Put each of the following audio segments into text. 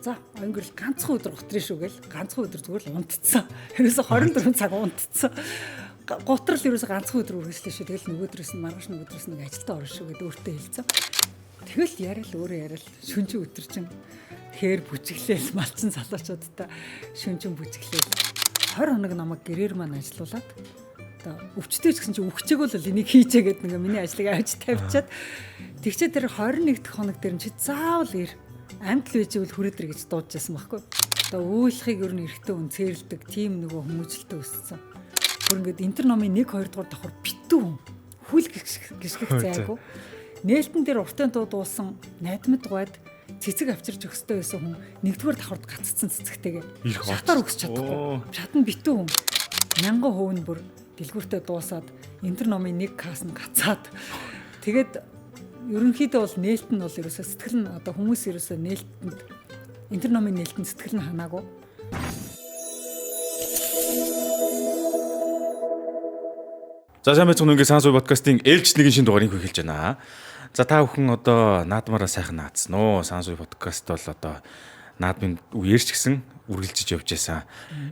За онгорл ганцхан өдөр готрын шүү гэл ганцхан өдөр зүгээр л унтцсан. Ерөөсө 24 цаг унтцсан. Готрол ерөөсө ганцхан өдөр үргэлжлээ шүү. Тэгэл нөгөөдрөөс нь маргааш нөгөөдрөөс нэг ажилдаа орно шүү гэдээ өөртөө хэлсэн. Тэгэл яриа л өөрөө яриа л шүнжин өдөр чинь хээр бүжиглээл малчин залуучуудтай шүнжин бүжиглээл 20 хоног намайг гэрээр маань ажилуулад одоо өвчтөй ч гэсэн чи өвчөг бол энийг хийчээ гэдэг нэг миний ажлыг авч тавьчаад тэгчээ тэр 21 дахь хоног дээр нь чи заавал ир амьд л байж ивэл хүрээд ир гэж дуудажсэн байхгүй. Одоо үйлхийг ер нь эрэгтэй хүн цээрэлдэг тийм нөгөө хүмүүжлэлтэй өссөн. Бүр ингээд интер номын 1 2 дугаар давхар битүү хүн хүл гიშгэх зайгүй. Нээлтэн дээр уртын дуу дуусан найдмад гуайд цэцэг авчирч өгстэй байсан хүн нэгдүгээр давхарт гаццсан цэцэгтэйгээ. Шатаар өгсч чадахгүй. Шат нь битүү хүн. 1000% нь бүр дэлгүүртээ дуусаад интер номын нэг кас нь гацаад тэгээд ерөнхийдөө бол нээлт нь бол ерөөсөө сэтгэл нь одоо хүмүүс ерөөсөө нээлтэнд интер номын нээлтэнд сэтгэл нь ханаагүй. За сайн байцгаана уу, ингээд Санс уй подкастын ээлж нэгэн шинэ дугаарыг эхэлж байна. За та бүхэн одоо наадмаараа сайхан наадсан уу? Санс уй подкаст бол одоо наадмын үеэрч гисэн үргэлжиж явж байсан.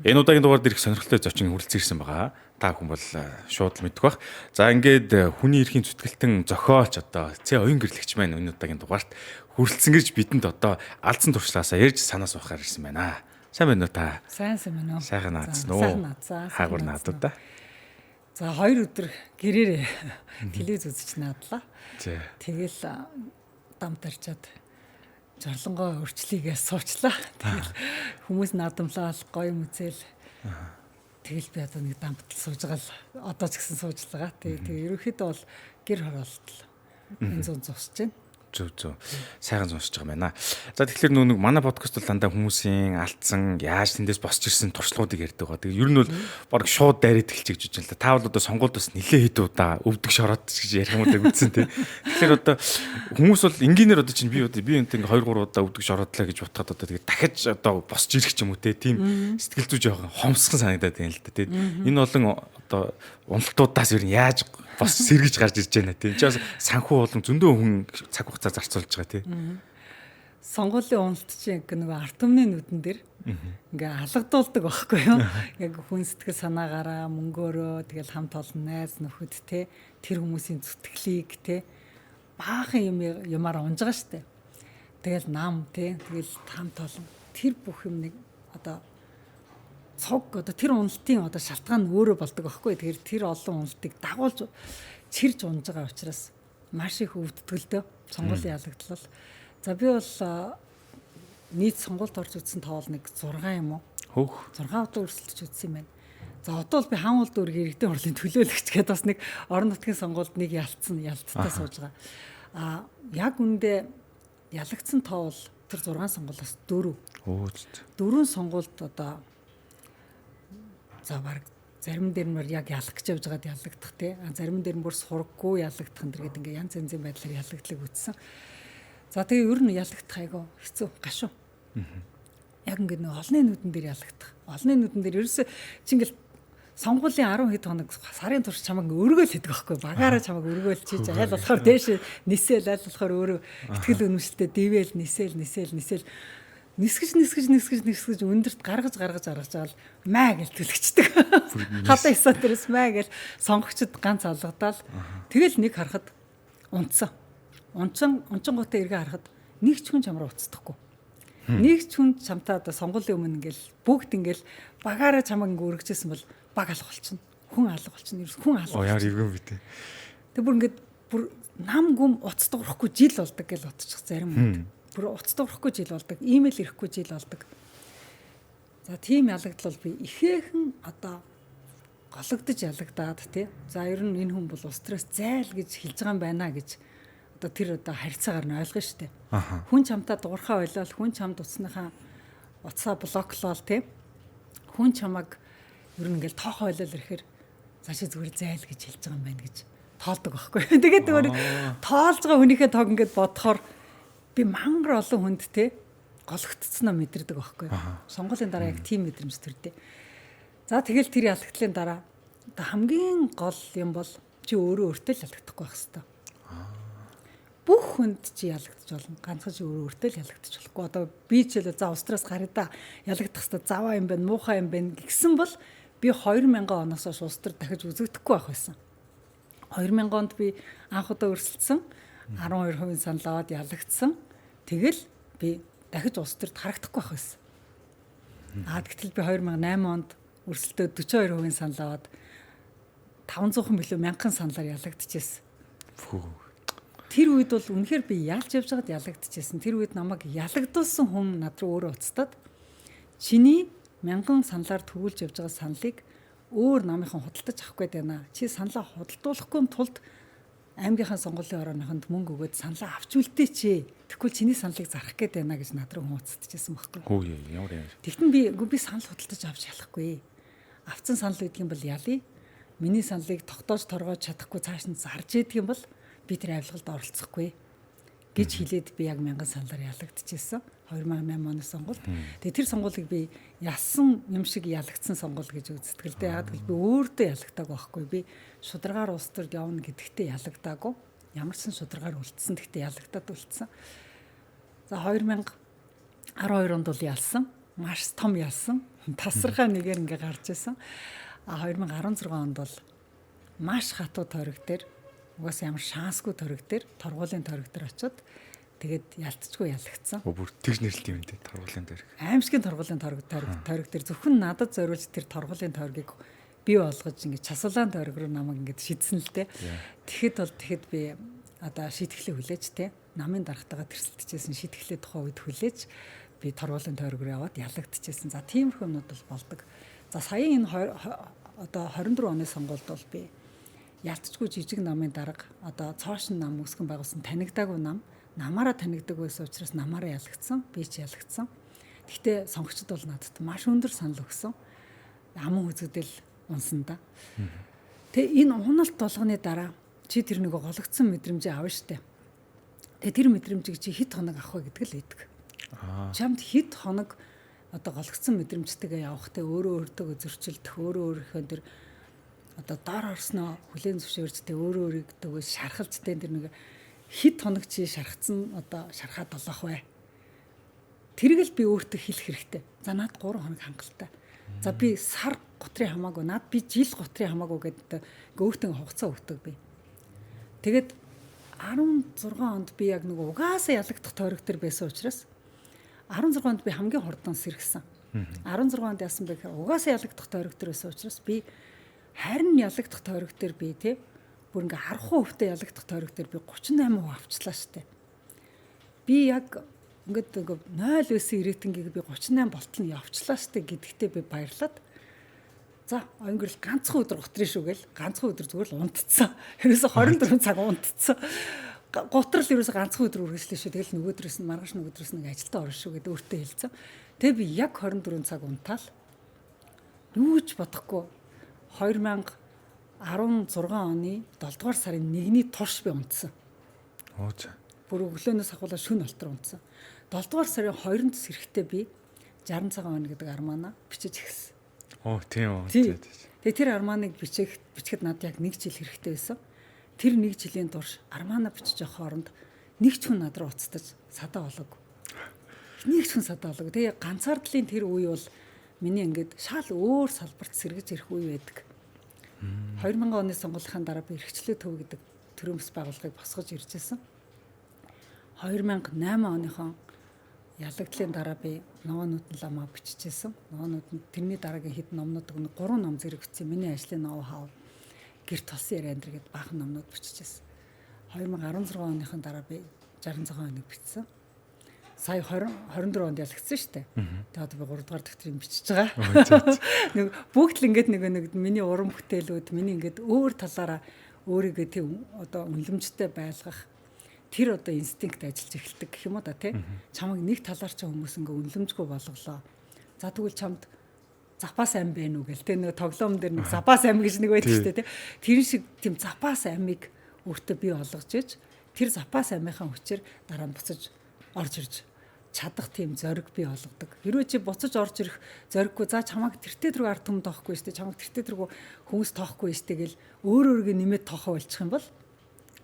Энэ удаагийн дугаар дээр их сонирхолтой зочин хүрэлцэн ирсэн байгаа. Та бүхэн бол шууд л мэдэх бах. За ингээд хүний эрхийн зүтгэлтэн зохиолч одоо Цэ оюун гэрлэгч маань энэ удаагийн дугаарт хүрэлцэн гэж бидэнд одоо алдсан туршлагаасаа ярьж санаа суухаар ирсэн байна. Сайн байна уу та? Сайн сайн байна уу? Сайхан наадсан уу? Сайхан наадсан. Хаагур наадуу да. За 2 өдөр гэрээрээ телевиз үзэж наадлаа. Зэ. Тэгэл дам тарчаад жарлангоо өрчлөйгээ суучлаа. Тэгэл хүмүүс наадамлаа, гоё мүзэл. Тэгэл би одоо нэг дамтал сууж байгаа л одоо ч гэсэн сууж л байгаа. Тэгээ ерөнхийдөө бол гэр хороолтол энэ зун зусж байна. Зөв зөв. Сайхан сонсож байгаа юм байна. За тэгэхээр нөө нэг манай подкаст бол дандаа хүмүүсийн алдсан, яаж тэндээс босч ирсэн туршлагуудыг ярьдаг байгаа. Тэгээ ер нь бол баг шууд дайраад эхэлчих гэж бодож байна л да. Та бол одоо сонгуульд бас нилээ хэд удаа өвдөг шороод ч гэж ярих юм уу үтсэн тий. Тэгэхээр одоо хүмүүс бол энгийнээр одоо чинь би одоо би энтэй ингээ 2 3 удаа өвдөг шороодлаа гэж бодоход одоо тэгээ дахиж одоо босч ирэх ч юм уу тий. Тийм сэтгэл зүй жоохон хомсхон санагдаад байна л да тий. Энэ болон одоо уналтуудаас ер нь яаж бос сэргэж гарч ирж байна тий. Энд чинь бас санхүү болон зөндөө хүн цаг хугацаа зарцуулж байгаа тий. Сонгуулийн уналт чинь ингээ нөгөө ард түмний нүдэн дээр ингээ алгадуулдаг байхгүй юу? Яг хүн сэтгэл санаагаараа мөнгөөрөө тэгэл хамт олон найз нөхөд тий тэр хүмүүсийн зүтгэлийг тий баахан юм юмар унж байгаа штэ. Тэгэл нам тий тэгэл хамт олон тэр бүх юм нэг одоо цуг одоо тэр уналтын одоо шалтгаан нь өөрөө болдог байхгүй. Тэгэхээр тэр олон уналтыг дагуулж чирж унж байгаа учраас маш их өвддөг л дөө сонгуулийн ялагдал. За би бол нийт сонгуульд орж үзсэн тоол нэг 6 юм уу? Хөөх. 6 удаа өрсөлдөж үзсэн юм байна. За одоо бол би хаан уул дүүргийн иргэдийн хурлын төлөөлөгч гэдээ бас нэг орон нутгийн сонгуульд нэг ялцсан, ялттай сууж байгаа. А яг үндэ ялагдсан тоо бол тэр 6 сонгуулиас 4. Өө. 4 сонгуульд одоо за баг зарим дээр нь яг ялах гэж явж байгаад ялагдах тий. А зарим дээр нь бүр сургаггүй ялагдах энэ гэдэг ингээ янз янзын байдлаар ялагдлыг үзсэн. За тэгээ ер нь ялагдах айгу хэцүү гашуу. Яг ингээ нэг олонний нүдэн дээр ялагдах. Олонний нүдэн дээр ерөөсөө чи ингээл сонгуулийн 10 хэд хоног сарын турш чамайг ингээ өргөөл хийдэг байхгүй. Багаараа чамайг өргөөл чиж айл болохоор дээш нисэл айл болохоор өөрөө ихтгэл үнэмшилтэй дэвэл нисэл нисэл нисэл нисгэж нисгэж нисгэж нисгэж өндөрт гаргаж гаргаж гаргаж аал маа гэж түлхчихдэг. Халаа исан дээрээс маа гэж сонгогчд ганц алгадаал тэгэл нэг харахад унтсан. Унчингуудаа эргээ харахад нэг ч хүн чам руу уцдахгүй. Нэг ч хүн чамтай одоо сонгуулийн өмнө ингээл бүгд ингээл багаараа чамайг ингээ өргөжсэн бол баг алга болчихно. Хүн алга болчихно. Ерөөс хүн алга. Оо яар эвгэн би тэ. Тэг бүр ингээд бүр нам гүм уц дуурахгүй жил болдог гэж бодчих зарим үед. Бүр уц дуурахгүй жил болдог, имэйл ирэхгүй жил болдог. За тийм ялагдал бол би ихээхэн одоо гологдож ялагдаад тий. За ер нь энэ хүн бол улс төрөөс зайл гэж хэлж байгаа юм байна гэж одоо тэр одоо харьцаагаар нь ойлгоно шүү дээ. Хүн чамтай дуурхаа ойлол, хүн чамд утасныхаа утсаа блоклол тий. Хүн чамайг ер нь ингээл тоохоо ойлол ирэхээр заашаа зүгээр зайл гэж хэлж байгаа юм байна гэж тоолдог байхгүй. Тэгээд зүгээр тоолж байгаа хүнийхээ тоог ингээд бодохоор би мангар олон хүнд те гологдцсноо мэдэрдэг байхгүй. Сонгуулийн дараа яг тийм мэдрэмж төрдөө. За тэгэл тэр ялагдлын дараа одоо хамгийн гол юм бол чи өөрөө өөртөө л ялагдахгүй байх хэвээр. Бүх хүнд чи ялагдчих болно. Ганцхан чи өөрөө өөртөө л ялагдчих болохгүй. Одоо би ч л за улс төрөөс гаръя да. Ялагдах хэвээр заваа юм байна, муухай юм байна гэсэн бол би 2000 оноос хойш улс төр дахиж үзэгдэхгүй байх байсан. 2000 онд би анх удаа өрсөлдсөн. 12% санал аваад ялагдсан. Тэгэл би дахиж улс төрд харагдахгүй байх байсан. Аа тэгтэл би 2008 онд өрсөлдөөд 42% санал аваад 500 билүү 1000 саналаар ялагдчихсэн. Тэр үед бол үнэхээр би ялж явж байгаад ялагдчихсэн. Тэр үед намайг ялагдуулсан хүн над руу өөрөө уцтаад чиний 1000 саналаар төвүүлж явж байгаа саналыг өөр намынхан худалдаж авах гээд байна. Чи саналаа худалдуулахгүй тулд аймгийнхаа сонгуулийн орооныхонд мөнгө өгөөд саналаа авч үлдээч. Тэгэхгүй чиний саналыг зарах гээд байна гэж над руу хүн уцтчихсан байхгүй. Хөө ямар юм. Тэгтэн би санал худалдаж авч ялахгүй. Авцсан санал гэдэг юм бол ялъя. Миний саналыг тогтоож торгоож чадахгүй цааш нь зарж идэх юм бол би тэр авилгалд оролцохгүй гэж хэлээд би яг 1000 саналаар ялагдчихсэн. 2008 оны сонгуульд. Тэгээ тэр сонгуулийг би ялсан юм шиг ялагдсан сонгуул гэж үздэг л дээ. Яг гэвэл би өөртөө ялагдаагүй байхгүй. Би шударгаар улс төрд явна гэдэгтээ ялагдаагүй. Ямар ч сан шударгаар үлдсэн. Тэгтээ ялагдаад үлдсэн. За 2012 онд бол ялсан. Маш том ялсан. Тасархай нэгээр ингээ гарч исэн. А 2016 онд бол маш хатуу тойрог дээр угаасаа ямар шансгүй тойрог дээр торгуулийн тойрог дээр очиод тэгээд ялцчгүй ялагдсан. Бүр тэгж нэрлэлт юм те торгуулийн тойрог. Аимшигын торгуулийн тойрог дээр зөвхөн надад зориулж тэр торгуулийн тойргийг бий болгож ингэ часуулаан тойрог руу намайг ингэ шидсэн л те. Тэгэхэд бол тэгэхэд би одоо шийтгэлээ хүлээж те намын даргатайгаа тэрсэлдэжсэн шийтгэлээ тухайн үед хүлээж би торгуулийн тойрог руу яваад ялагдчихсэн. За тиймэрхүү юмнууд бол болдог. За саяын энэ одоо 24 оны сонгуульд бол би ялцчгүй жижиг намын дарга одоо цоошин нам үүсгэн байгуулсан танигдаагүй нам намаараа танигдаг байсан учраас намаараа ялагдсан, би ч ялагдсан. Гэхдээ сонгогчд бол надад маш өндөр санал өгсөн. Аман үзэгдэл унсан да. Тэгээ энэ уналт болгоны дараа чи тэр нөгөө гологдсон мэдрэмжээ авна штэ. Тэгээ тэр мэдрэмжийг чи хэд хоног авах вэ гэдэг л байдаг. Чамд хэд хоног одоо гологдсон мэдрэмжтэйгээ явах те өөрөө өөртөө зөрчилдөх, өөрөө өөрийнхөө тэр одоо дор орсноо хүлээн зөвшөөрч те өөрөө өөрийгөө шархалж те тэр нэг хэд хоног чи шархацсан одоо шархаад олоох вэ? Тэрийг л би өөртөө хэлэх хэрэгтэй. За над 3 хоног хангалттай. За би сар гутрын хамаагүй, над би жил гутрын хамаагүй гэдэг ингээ өөртөө хугацаа өгдөг би. Тэгээд 16 онд би яг нэг угаасаа ялагдах тойрог төр байсан учраас 16 онд би хамгийн хурдан сэргсэн. 16 онд яасан бэ гэхээр угаасаа ялагдах тойрог төр байсан учраас би харин ялагдах тойрог төр би тий бүр ингээ 10% тээ ялагдах тойрог төр би 38% авчлаа штэ. Би яг ингээд ингээ 0 байсан рейтингийг би 38 болтол нь явчлаа штэ гэдэгтээ би баярлаад за онгорл ганцхан өдөр гутрын шүү гээл ганцхан өдөр зүгээр л унтцсан. Ерөөсө 24 цаг унтцсан. Гутрал ерөөсө ганцхан өдөр үргэлжлээ шүү. Тэгэл нөгөөдрөөс нь маргааш нөгөөдрөөс нь ажилдаа орно шүү гэдээ өөртөө хэлсэн. Тэгээ би яг 24 цаг унтаал юу ч бодохгүй 2016 оны 7 дугаар сарын 1-ний турш би унтсан. Оо за. Бүр өглөөнөөс ахуулаад шөнө болтор унтсан. 7 дугаар сарын 2-нд сэрэхдээ би 60 цагаан байна гэдэг арманаа бичиж эхэлсэн. Оо тийм үү. Тэгээ тэр арманыг бичихэд надад яг 1 жил хэрэгтэй байсан. Тэр 1 жилийн турш арманаа бичиж явах хооронд нэг ч хүн над руу уцтаж садаа олоогүй. Нэг ч хүн садаа олоогүй. Тэгээ ганцаардлын тэр үе бол миний ингээд шал өөр салбарт сэргэж ирэх үе байдаг. 2000 оны сонгуулийн дараа би эрхчлөө төв гэдэг төрийн бас байгууллагыг босгож ирж байсан. 2008 оныхон ялагдлын дараа би Ногоонууд нь ламаа биччихсэн. Ногоонууд нь тэрний дараагийн хэд номнууд өгнө 3 ном зэрэг бичсэн. Миний ажлын ноу хав гэрт толсон яриа энэ гээд баахан номнууд биччихсэн. 2016 оныхон дараа би 66 оныг бичсэн. Сая 20 24 онд ялагдсан шүү дээ. Тэгээ одоо би 3 дугаар дэвтрийг бичиж байгаа. Нэг бүгд л ингээд нэг миний уран бүтээлүүд миний ингээд өөр талаараа өөрийгөө тийм одоо үнэлэмжтэй байлгах тэр одоо инстинкт ажиллаж эхэлдэг гэх юм уу да тий. Чамайг нэг талаар ч хүмүүс ингээ үнэлэмжгүй болголоо. За тэгвэл чамд запас ам байна уу гэл тий нэг тоглоом дээр нэг запас ам гэж нэг байдаг шүү дээ тий. Тэр шиг тийм запас амийг өөртөө бий болгож иж тэр запас амийнхаа хүчээр дараа нь буцаж орж ирж чадах тийм зориг бий болгодог. Хэрвээ чи буцаж орж ирэх зориггүй за чамайг тэртээ тэргүй ард түмэн тоохгүй шүү дээ. Чамайг тэртээ тэргүй хүмүүс тоохгүй шүү дээ гэл өөр өөргөө нэмээд тоохоо болчих юм бол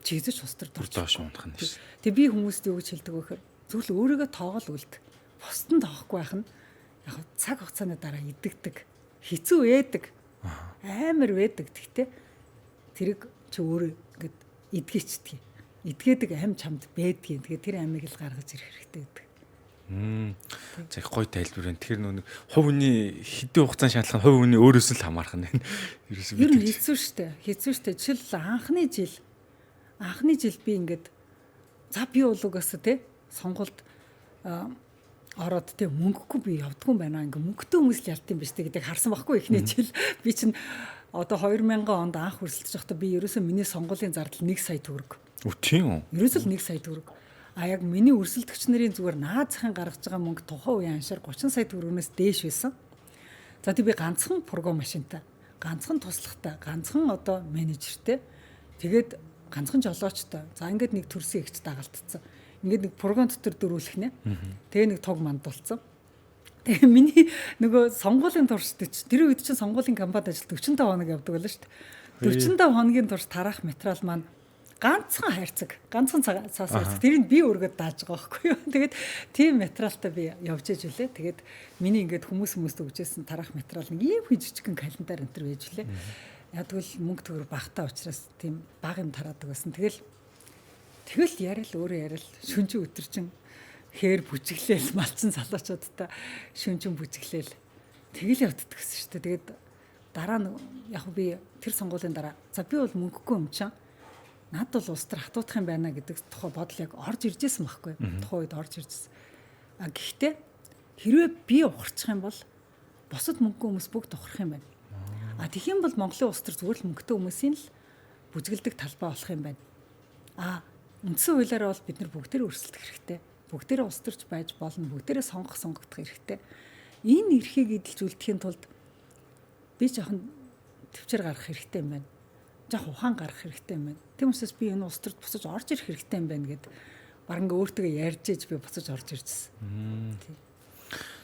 Чи хэзээ ч улс төрд орж доош унах нь шүү. Тэг би хүмүүст юу гэж хэлдэг вэ гэхээр зөвхөн өөрийгөө тоогоол үлд. Бусд нь тоохгүй байх нь яг цаг хугацааны дараа идэгдэг. Хэцүү байдаг. Амар байдаг. Тэгтээ тэрийг чи өөрөө ингээд эдгээчдэг. Эдгээдэг ам чамд байдгийг. Тэгээ тэр амийг л гаргаж ирэх хэрэгтэй гэдэг. За их гоё тайлбар байна. Тэгэхээр нөө нэг хувь хүний хэдэн хугацаанд шаардлага хувь хүний өөрөөс нь л хамаарх нь байна. Ерөөсөө ер нь хэцүү шттэ. Хэцүү шттэ. Жишээл анхны жил би ингээд за би бол угаасаа те сонгуульд ороод те мөнгөгүй би явдгүй юм байна. Ингээ мөнгөтэй хүмүүс л ялт юм биш тэ гэдэг харсан байхгүй эхний жил. Би чинь одоо 2000 онд анх өрсөлдөж байхдаа би ерөөсөө миний сонгуулийн зардал 1 сая төгрөг. Үу тийм үү? Ерөөсөө л 1 сая төгрөг. А яг миний өрсөлдөгч нарын зүгээр наад захын гаргаж байгаа мөнгө тухайн үеийн аншаар 30 сая төгрөгнөөс дээш байсан. За тэг би ганцхан пурго машинтай, ганцхан туслахтай, ганцхан одоо менежертэй. Тэгээд ганцхан жолоочтой. За ингээд нэг төрсөн ихч дагалдсан. Ингээд нэг пургон дотор дөрүүлэх нэ. Тэгээ нэг туг мандулцсан. Тэгээ миний нөгөө сонгуулийн туршид тэр үед чинь сонгуулийн кампанид ажил 45 хоног явдаг байлаа шүү дээ. 45 хоногийн турш тараах материал маань ганцхан хайрцаг, ганцхан цаас хайрцаг. Тэрийг би өргөд дааж байгаа байхгүй юу. Тэгээд тийм материалтай би явж иж үлээ. Тэгээд миний ингээд хүмүүст өгчээсэн тараах материал нэг ийм хий жижигхэн календар энэ төр байж үлээ. Яг тэгвэл мөнгө төгрөг багтаа учраас тийм бага юм тараадаг байсан. Тэгэл яриал өөрөө яриал шүнжин өдөржин хээр бүжиглээл малчин залуучуудтай шүнжин бүжиглээл тэгэл явддаг гэсэн шүү дээ. Тэгээд дараа нь яг би тэр сонгуулийн дараа за би бол мөнгөгүй юм чинь над бол улс төр хатуудах юм байна гэдэг тухай бодол яг орж иржсэн байхгүй. Тухайн үед орж иржсэн. А гэхдээ хэрвээ би ухарчих юм бол бусад мөнгөгүй хүмүүс бүгд ухрах юм байна. А тэгэх юм бол Монголын улс төр зүгээр л мөнгөтэй хүмүүсийн л бүжгэлдэг талбай болох юм байна. А үндсэн хуулиараа бол бид нар бүгдээрээ өрсөлдөх хэрэгтэй. Бүгдээрээ улс төрч байж болно. Бүгдээрээ сонгох сонгогдох хэрэгтэй. Энэ эрхийг эдэлж үлдэхийн тулд би жоохон төвчээр гарах хэрэгтэй юм байна. Жоох ухаан гаргах хэрэгтэй юм байна. Тийм учраас би энэ улс төрд буцаж орж ирэх хэрэгтэй юм байна гэд баг ингээ өөртөө ярьж иж би буцаж орж иржсэн. Тийм.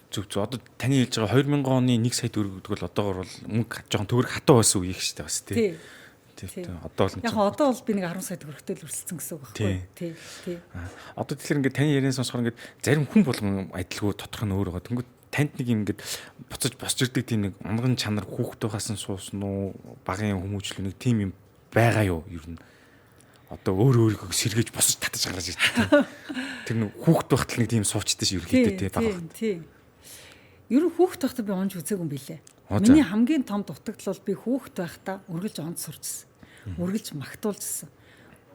Зүг зүг. Одоо таны хэлж байгаа 2000 оны 1 сая төгрөг гэдэг бол одоогор бол мөнгө жоохон төгрөг хатуу байсан үеих шүү дээ бас тий. Тийм. Одоо бол яг одоо бол би нэг 10 сая төгрөгтэй л өрсөлдсөн гэсэн үг байхгүй тий. Тий. Одоо тэгэхээр ингээд таны яриан сонсохоор ингээд зарим хүн болгон адилгүй тодорхой нь өөр байгаа. Тэнгүүд танд нэг юм ингээд буцаж босч ирдэг тийм нэг унган чанар хүүхэд байхаас нь суусан уу, багын хүмүүжлэг нэг тийм юм байгаа юу ер нь? Одоо өөр өөрийгөө сэргээж босож татаж гаргаж ирдэг. Тэр нэг хүүхэд байхад л нэг тийм суучтай ш ерөөхдөө тий баг. Тий. Ер нь хүүхэд байхдаа би унж үзээгүй юм билээ. Миний хамгийн том дутагдал бол би хүүхэд байхдаа үргэлж онц сурчсан. Үргэлж магтуулжсэн.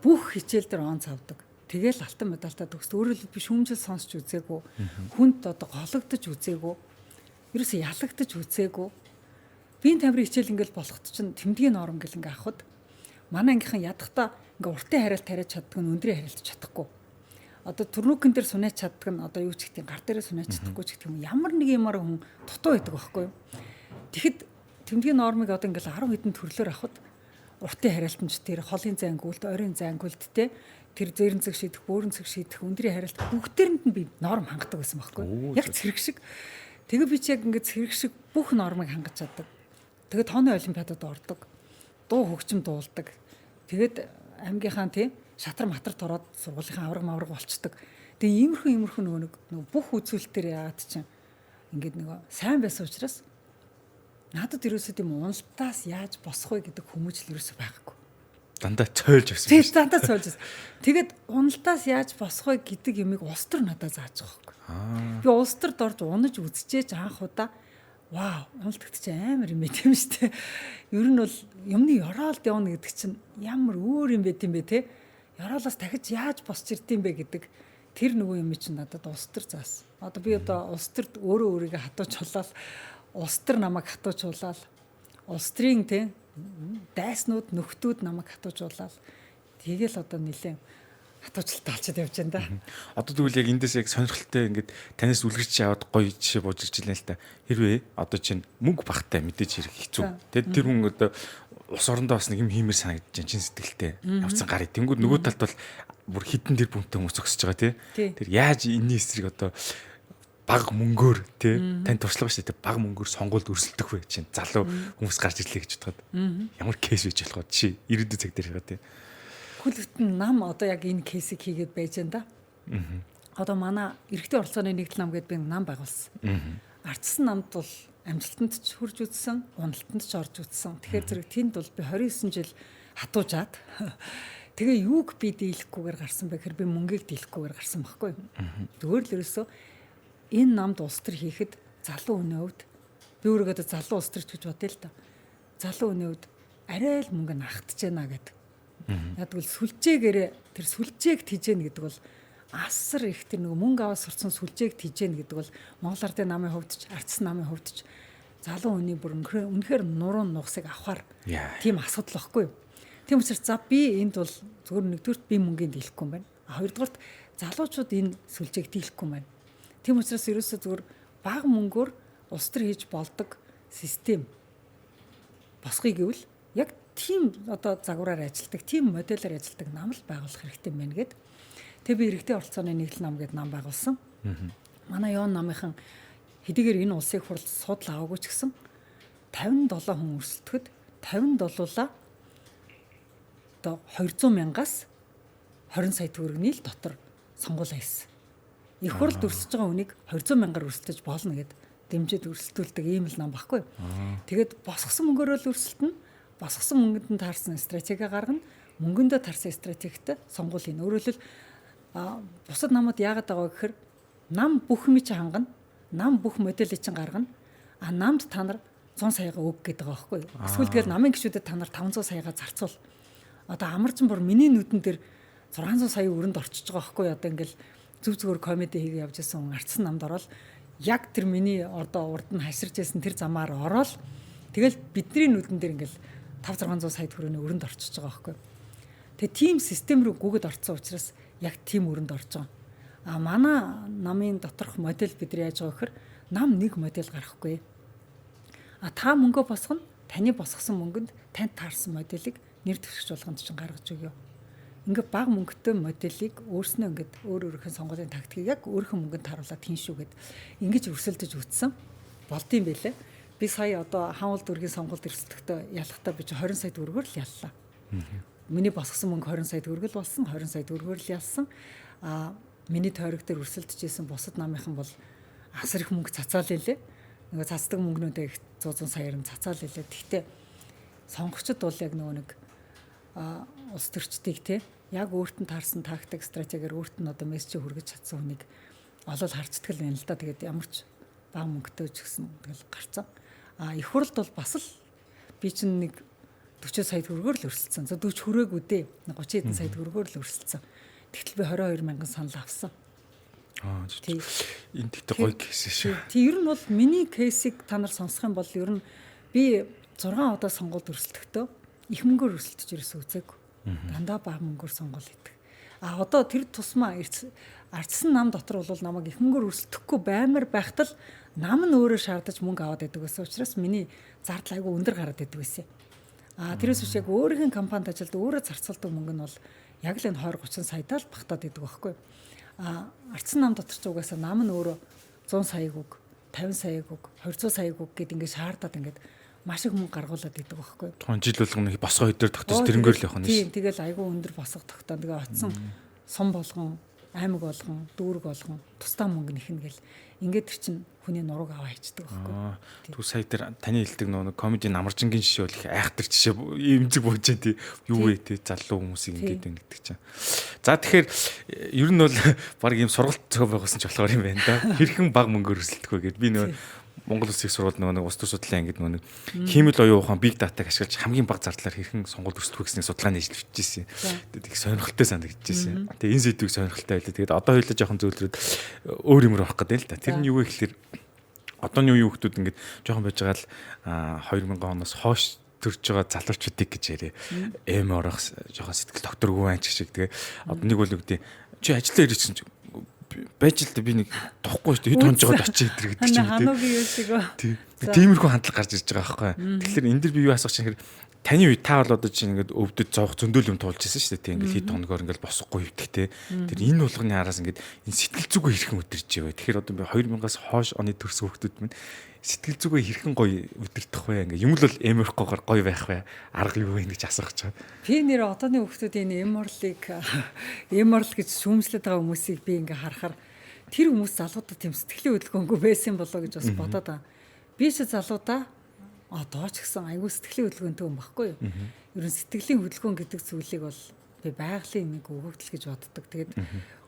Бүх хичээл дээр онц авдаг. Тэгэл алтан медальтай төгсдөг. Өөрөөр хэлбэл би шүүмжил сонсч үзээгүй. Хүнд одоо гологдож үзээгүй. Ерөөсө ялагдаж үзээгүй. Биеийн тамирын хичээл ингээл болоход чинь тэмдгийн норм гэл ингээ авахд манай ангийнхан ядахта ингээ уртын хариалт тариач чаддаг нь өндрийн хариалт чадахгүй. Одоо турнукэн дээр сунаач чаддаг нь одоо юу ч гэдэг гар дээрээ сунаач чадахгүй ч гэдэг юм. Ямар нэг юмар хүн дутуу байдаг байхгүй юу? Тэгэхэд тэмдгийн нормыг одоо ингээл 10 хэдэн төрлөөр авахд уртын хариалтан ч тэр холын зайнгуулт, ойрын зайнгуулт те тэр зээрэнцэг шийдэх, бөөрөнцөг шийдэх, өндрийн хариалт бүгдээрэнд нь би норм хангадаг байсан байхгүй. Яг цэрэг шиг. Тэгээ би чи яг ингээд цэрэг шиг бүх нормыг хангаж чаддаг. Тэгээ тооны олимпиадад ордог. Дуу хөгжим дуулдаг. Тэгээд аймгийнхаа тий шатар матар тороод сургуулийнхаа авраг мавраг болчдөг. Тэгээ иймэрхүү нөгөө нэг бүх үзүүлэлтээр яагаад чинь ингээд нөгөө сайн байсан учраас надад ерөөсөө тийм уналтаас яаж босох вэ гэдэг хүмүүжил ерөөсөө байгаагүй. Дандаа цойлж явсан. Тийм дандаа цойлж явсан. Тэгээд уналтаас яаж босох вэ гэдэг юмыг улс төр надад зааж байгаа байхгүй. Би улс төрд орж унаж үзчихээж анх удаа вау, уналт гэдэг чинь амар юм байт юм шүү дээ. Ер нь бол юмны ёроолд явна гэдэг чинь ямар өөр юм байт юм бэ те. Ёроолоос дахиж яаж босч ирд юм бэ гэдэг тэр нөгөө юм чинь надад улс төр заасан. Одоо би одоо улс төрд өөрөө өөрийгөө хатуучулаад улс төр намайг хатуучулаад улс төрийн те дайснууд нөхдүүд намайг хатуучулаад тэгэл одоо нэлээд хатуучлалт олчод явж байна да. Одоо тэгвэл яг эндээс яг сонирхолтой ингээд танаас үлгэрч аваад гоё жишээ бууж ирж байна л та. Хэрвээ одоо чинь мөнгө багтай мэдээж хэрэг хэцүү. Тэгээд тэр хүн одоо улс орондоо бас нэг юм хиймээр санагдаж байна чин сэтгэлтэй. Явцсан гарыг. Тэнгүүд нөгөө талд бол бүр хитэн тэр бүнтэй хүмүүс зогсож байгаа тий. Тэр яаж энэний эсрэг одоо баг мөнгөөр тий тань туршлага шүү дээ. Баг мөнгөөр сонгуульд өрсөлдөх вэ чинь залуу хүмүүс гарч ирлээ гэж бодоход ямар кейс байж болох вэ? Жишээ ирээдүйн цаг дээр байгаа тий. Бүхэл бүтэн нам одоо яг энэ case ийг хийгээд байж энэ да. Одоо манай эрэгтэй оролцооны нэгдэл нам гэдээ би нам байгуулсан. Ардчсан намд бол амжилтанд ч хүрж үзсэн, уналтанд ч орж үзсэн. Тэгэхээр зэрэг тэнд бол би 29 жил хатуужаад тэгээ юуг би дийлэхгүйгээр гарсан бэ гэхээр би мөнгийг дийлэхгүйгээр гарсан байхгүй. Зүгээр л ерөөсөө энэ намд улс төр хийхэд залуу хүний хувьд би өөрийгөө одоо залуу улс төрч гэж бодъё л та. Залуу хүний хувьд арай л мөнгө нь ахтж байна гэдэг. Яг тэгвэл сүлжээгээрээ тэр сүлжээг тижээнэ гэдэг бол асар их, тэр нөгөө мөнгө аваад сурцсан сүлжээг тижээнэ гэдэг бол Монгол Ардын намын хувьд ч, Ардсан намын хувьд ч залуу хүний бүр үнэхээр нуруу нугасыг авахар тийм асуудал багхгүй юу. Тийм учраас за би энд бол зөвхөн нэгдүгürt би мөнгөний дийлэхгүй юм байна. А хоёрдугаарт залуучууд энэ сүлжээг дийлэхгүй юм байна. Тийм учраас ерөөсөө зөвхөн бага мөнгөөр улс төр хийж болдог систем босгоё гэвэл яг тийм одоо загвараар ажилладаг, тийм моделоор ажилладаг нам л байгуулах хэрэгтэй байна гэд. Тэгээ би эрэгтэй оролцооны нэгдэл нам гээд нам байгуулсан. Манай Йон намынхан хэдийгээр энэ улсын хурал судал аваагүй ч гэсэн 57 хүн өрсөлдөхөд 57-уулаа одоо 200 мянгаас 20 сая төгрөгний л дотор сонгуулаа хийсэн. Их хурлд өрсөж байгаа хүнийг 200 мянгаар өрсөлдөж болно гэд дэмжиж өрсөлдүүлдэг ийм л нам баггүй. Тэгээд босгосон мөнгөөрөө л өрсөлдөнө. Босгосон мөнгөнд нь таарсан стратеги гаргана. Мөнгөндөө таарсан стратегитэй сонгуул хийн. Өөрөөр хэлбэл бусад намууд яагаад байгаа вэ гэхээр нам бүх юм чи хангана. Нам бүх моделийг чинь гаргана. А намд та нар 100 саяга өг гэдэг байгаа байхгүй юу? Эсвэл тэгэл намын гишүүдэд та нар 500 саяга зарцуул. Одоо амарчин бүр миний нүдэн дээр 600 сая өрөнд орчиж байгаа байхгүй юу? Одоо ингээл зүв зүгээр комеди хийгээ явж исэн хүн ардсан намд ороод яг тэр миний одоо урд нь хаширч байсан тэр замаар ороод тэгэл бидний нүдэн дээр ингээл 5 600 сая төгрөгийн өрөнд орчиж байгаа байхгүй юу? Тэгээ тийм систем рүү гүгэд орцсон учраас яг тийм өрөнд орж байгаа. А манай намын доторх модель бид нар яаж байгаа гэхээр нам нэг модель гаргахгүй. А та мөнгө босгоно, таны босгосон мөнгөнд танд таарсан моделийг нэр дэвшигч болгонд чинь гаргаж өгөө. Ингээ баг мөнгөтэй моделийг өөрснөө ингээд өөр өөрийнхөө сонгуулийн тактикийг яг өөрийнхөө мөнгөнд тааруулаад хийн шүү гэд ингэж өрсөлдөж үтсэн. Болдсон байлээ. Би сая одоо Хаануул дүүргийн сонгуульд өрсөлдөхдөө ялахдаа би чи 20 сая төгрөгөөр л яллаа. Миний босгосон мөнгө 20 сая төгрөг л болсон, 20 сая төгрөгөөр л ялсан. А миний тойрог дээр өрсөлдөж исэн бусад намынхан бол асар их мөнгө цацаал илээ. Нөгөө цацдаг мөнгнүүдээ их 100 100 саяар нь цацаал илээ. Тэгтээ сонгогчд бол яг нөгөө нэг улс төрчдийг те яг өөрт нь таарсан тактик стратегиэр өөрт нь одоо мессежийг хүргэж чадсан хүнийг олол харцдаг л байна л да. Тэгээд ямар ч бага мөнгөтэй ч гэсэн тэгэл гарцсан. А их хурлд бол бас л би чинь нэг 40 сая төгрөгөөр л өрсөлдсөн. За 40 хүрээгүй дээ. 30 хэдэн сая төгрөгөөр л өрсөлдсөн. Тэгтэл би 22 мянган санал авсан. Аа энэ тэгтээ гоё case шүү. Тий, ер нь бол миний case ийг та нар сонсох юм бол ер нь би 6 удаа сонгуульд өрсөлдөхдөө их мөнгөөр өрсөлдөж ерөөсөө үзээгүй. Дандаа бага мөнгөөр сонгуул хийдэг. А одоо тэр тусмаа ардсан нам дотор бол намайг их мөнгөөр өрсөлдөхгүй баймар байхад л нам нь өөрөө шаардаж мөнгө аваад байдаг байсан учраас миний зардал айгүй өндөр гараад байдаг байсан. А тэрээс биш яг өөрийнх нь компанид ажилд өөрөө зарцуулдаг мөнгө нь бол яг л энэ 20 30 саядаа л багтаад байдаг байхгүй. А ардсан нам дотор ч угаасаа нам нь өөрөө 100 саяг үг, 50 саяг үг, 200 саяг үг гэд ингээд шаардаад ингээд маш их мөнгө гаргуулад идэг байхгүй. Тухайн жил болгоно босгоо өдөр тогтож тэрнгээр л явах нь шүү. Тийм, тэгэл айгүй өндөр босго тогтоо. Тэгээ очсон сум болгон, аймаг болгон, дүүрэг болгон тусдаа мөнгө нэхнэ гэл ингээд тэр чин хүний нурууг аваа хийчдэг байхгүй. Түр сая тэр таны хэлдэг нөгөө комеди намаржингийн жишээ бол их айхтар жишээ эмзэг бууж тий юу вэ тий залуу хүмүүсийг ингээд байна гэдэг чинь. За тэгэхээр ер нь бол баг ийм сургалт зохион байгуулсан ч болохоор юм байна да. Хэрхэн баг мөнгөөр өрсөлдөх вэ гэд би нөгөө Монгол Улсын их сургууль нөгөө нэг улс төр судлалын ангид нөгөө нэг хиймэл оюун ухаан big data-г ашиглаж хамгийн бага зардлаар хэрхэн сонгуульд өрсөлдөх вэ гэсний судалгааны ажил бичижсэн. Тэгээд их сонирхолтой санагдчихсэн. Тэгээд энэ сэдвийг сонирхолтой байлаа. Тэгээд одоо хоёулаа жоохон зөөлрөөд өөр юмруу орох гэдэг л та. Тэр нь юу вэ гэхэлэр одооны үеийн хүмүүс ингээд жоохон байж байгаа л 2000 оноос хойш төрж байгаа залуучуудыг гэж яриа. Эм орох жоохон сэтгэл докторгүй байх шиг тэгээ одоо нэг бол үгдээ чи ажиллаа ирсэн чи байж л да би нэг тухгүй шүү дээ. Хэд хонжоод очиж идэр гэдэг чинь үү. Хануугийн юу шиг. Тий. Тиймэрхүү хандлага гарч ирж байгаа байхгүй. Тэгэхээр энэ дэр би юу асуух чинь гэхээр таны үед та бол одоо чинь ингээд өвдөж зовх зөндөл юм туулж ирсэн шүү дээ. Тэг ингээд хэд хоногоор ингээд босохгүй хөвдөх те. Тэр энэ болгоны араас ингээд энэ сэтгэл зүгээ хэрхэн өдөрж вэ? Тэгэхээр одоо би 2000-аас хойш оны төрсөн хүүхдүүд минь сэтгэл зүгээ хэрхэн гоё өдөртөх вэ? Ингээд юм л бол эмэрхгүйгээр гоё байх вэ? Арга юу вэ гэж асуух гэж байгаа. Би нэр одооны хүүхдүүдийн эморлыг эморл гэж шүүмжлээд байгаа хүмүүсийг би ингээ харахаар тэр хүмүүс залуудад тийм сэтгэлийн хөдөлгөөнгүй байсан болоо гэж бас бодоод байгаа. Би ч залуудаа одоо ч гэсэн айгүй сэтгэлийн хөдөлгөөнтэй хүн баггүй юу? Ер нь сэтгэлийн хөдөлгөөн гэдэг зүйлийг бол би байгалийн нэг өгөгдөл гэж боддог. Тэгээд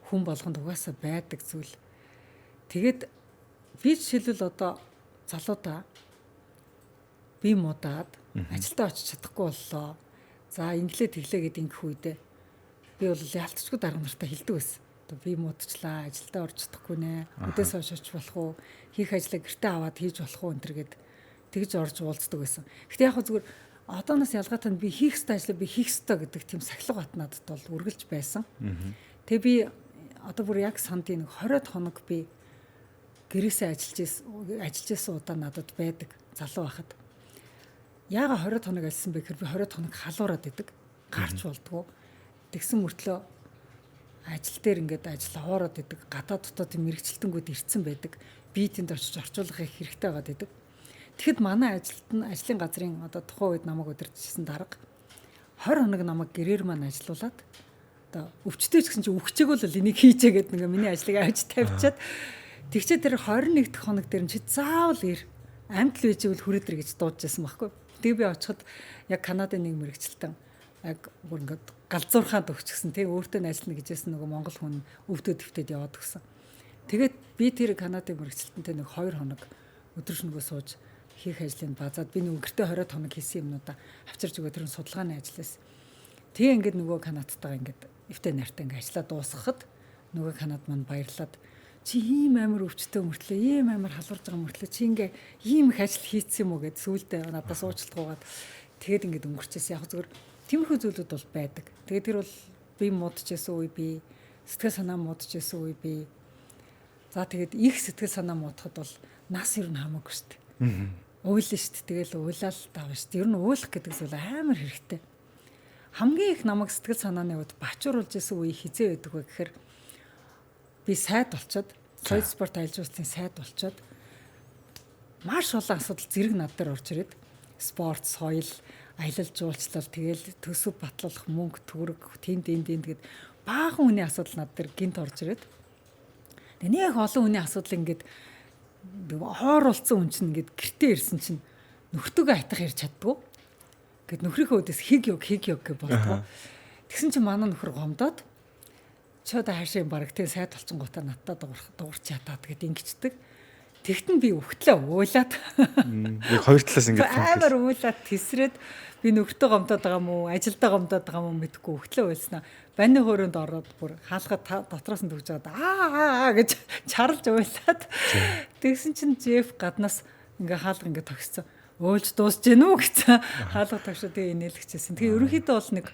хүн болгонд угаасаа байдаг зүйл. Тэгээд би жишээлбэл одоо залуудаа би муудаад ажилдаа очиж чадахгүй боллоо. За инглээ тэглээ гэд ингэх үедээ би бол яалтчгүй дарга нартай хэлдэг байсан. Одоо би муудчлаа, ажилдаа орж чадахгүй нэ. Өдөөс хойш очих болох уу? Хийх ажлаа гэртээ аваад хийж болох уу энэ төр гэд тэгж орж уулздаг байсан. Гэтэ яг зүгээр одооноос ялгаатай нь би хийх ёстой ажлаа би хийх ёстой гэдэг тийм сахилга бат надад бол үргэлж байсан. Тэгээ би одоо бүр яг сандын нэг 20 хоног би гэрээсээ ажиллаж исэн удаа надад байдаг залуу байхад. Яага 20 хоног ажилласан бэ гэхээр би 20 хоног халуураад идэг. Гарч болдгоо. Тэгсэн мөртлөө ажил дээр ингээд ажил хоороод идэг. Гадаад дотоод мэрэгчлэлтэнгүүд ирцэн байдаг. Би тэнд очиж орчуулгах их хэрэгтэй байгаад идэг. Тэгэхэд манай ажилт нь ажлын газрын одоо тухайн үед намайг удирдчихсан дарга 20 хоног намайг гэрээр маань ажилуулад одоо өвчтөй ч гэсэн чи өвчөг бол энийг хийчээ гэд нэг миний ажлыг авч тавьчаад тэгчээ тэр 21 дахь хоног дээр нь чи заавал ир амьд л байж ивэл хүрээдэр гэж дуудаж байсан байхгүй. Тэгээ би очиход яг Канадын нэг мэрэгчлэлтэн яг бүр ингээд галзуурхаад өгчихсэн тий өөртөө нь ажиллана гэжсэн нөгөө монгол хүн өвдөө төвтөд яваад өгсөн. Тэгээд би тэр Канадын мэрэгчлэлтэнтэй нэг 2 хоног өдөр шөнөгөө сууж хийх ажлыг базаад би нөгөө гэртээ 20 хоног хийсэн юмнуудаа авчирч өгөө тэр судалгааны ажлаас. Тэгээ ингээд нөгөө Канадтайгаа ингээд эвтэй нартай ингээд ажиллаа дуусгахад нөгөө Канад маань баярлаад чи ийм амар өвчтөй мөртлөө ийм амар халуурж байгаа мөртлөө чи ингээ ийм их ажил хийцсэн юм уу гэд сүулдэ надаас уучлалт гуйгаад тэгээд ингээд өнгөрчээсэн. Яг зүгээр тиймэрхүү зүйлүүд бол байдаг. Тэгээд тэр бол би муудчихсан үе би сэтгэл санаа муудчихсан үе би. За тэгээд их сэтгэл санаа муудахад бол нас ер нь хамаагүй шүү дээ. Уйлна шүү дээ. Тэгэл уйлал таав шүү дээ. Ер нь уйлах гэдэг зүйл амар хэрэгтэй. Хамгийн их намайг сэтгэл санааны хувьд бачууруулж исэн үе хизээ байдаг вэ гэхээр би сайд болчоод соёл спорт аялал жуулчлалын сайд болчоод маш олон асуудал зэрэг над дээр орж ирээд спорт, соёл, аялал жуулчлал тэгэл төсөв батлах мөнгө төгрөг тэнд энд энд гэд баахан хүний асуудал над дээр гинт орж ирээд тэгээ нэг олон хүний асуудал ингээд хооруулсан хүн чинь ингээд гэртээ ирсэн чинь нөхөртөөгөө айтах ярьж чаддгүй. Гэт нөхрийнхөө өдөөс хиг ёг хиг ёг гэж болдгоо. Тэгсэн чинь манай нөхөр гомдоод чи одоо хаашаа бараг тэг сайд болчихгоотаа надтай дуурч ядаад гэд ингэчдэг. Тэгтэн би өвхтлээ уулаад. Яг хоёр талаас ингээд амар уулаад тесрээд би нөхөртөө гомдоод байгаа мó ажилдаа гомдоод байгаа мó мэдэхгүй өвхтлээ уйлснаа. Банны хөрөнд ороод бүр хаалга дотроос нь төгж аваад аа аа гэж чарлж уйлаад. Тэгсэн чинь Джеф гаднаас ингээ хаалга ингээ тогссон. Уйлж дуусж гэнэ үү гэсэн хаалга тогшоо тэгээ инээлгчээсэн. Тэгээ ерөнхийдөө бол нэг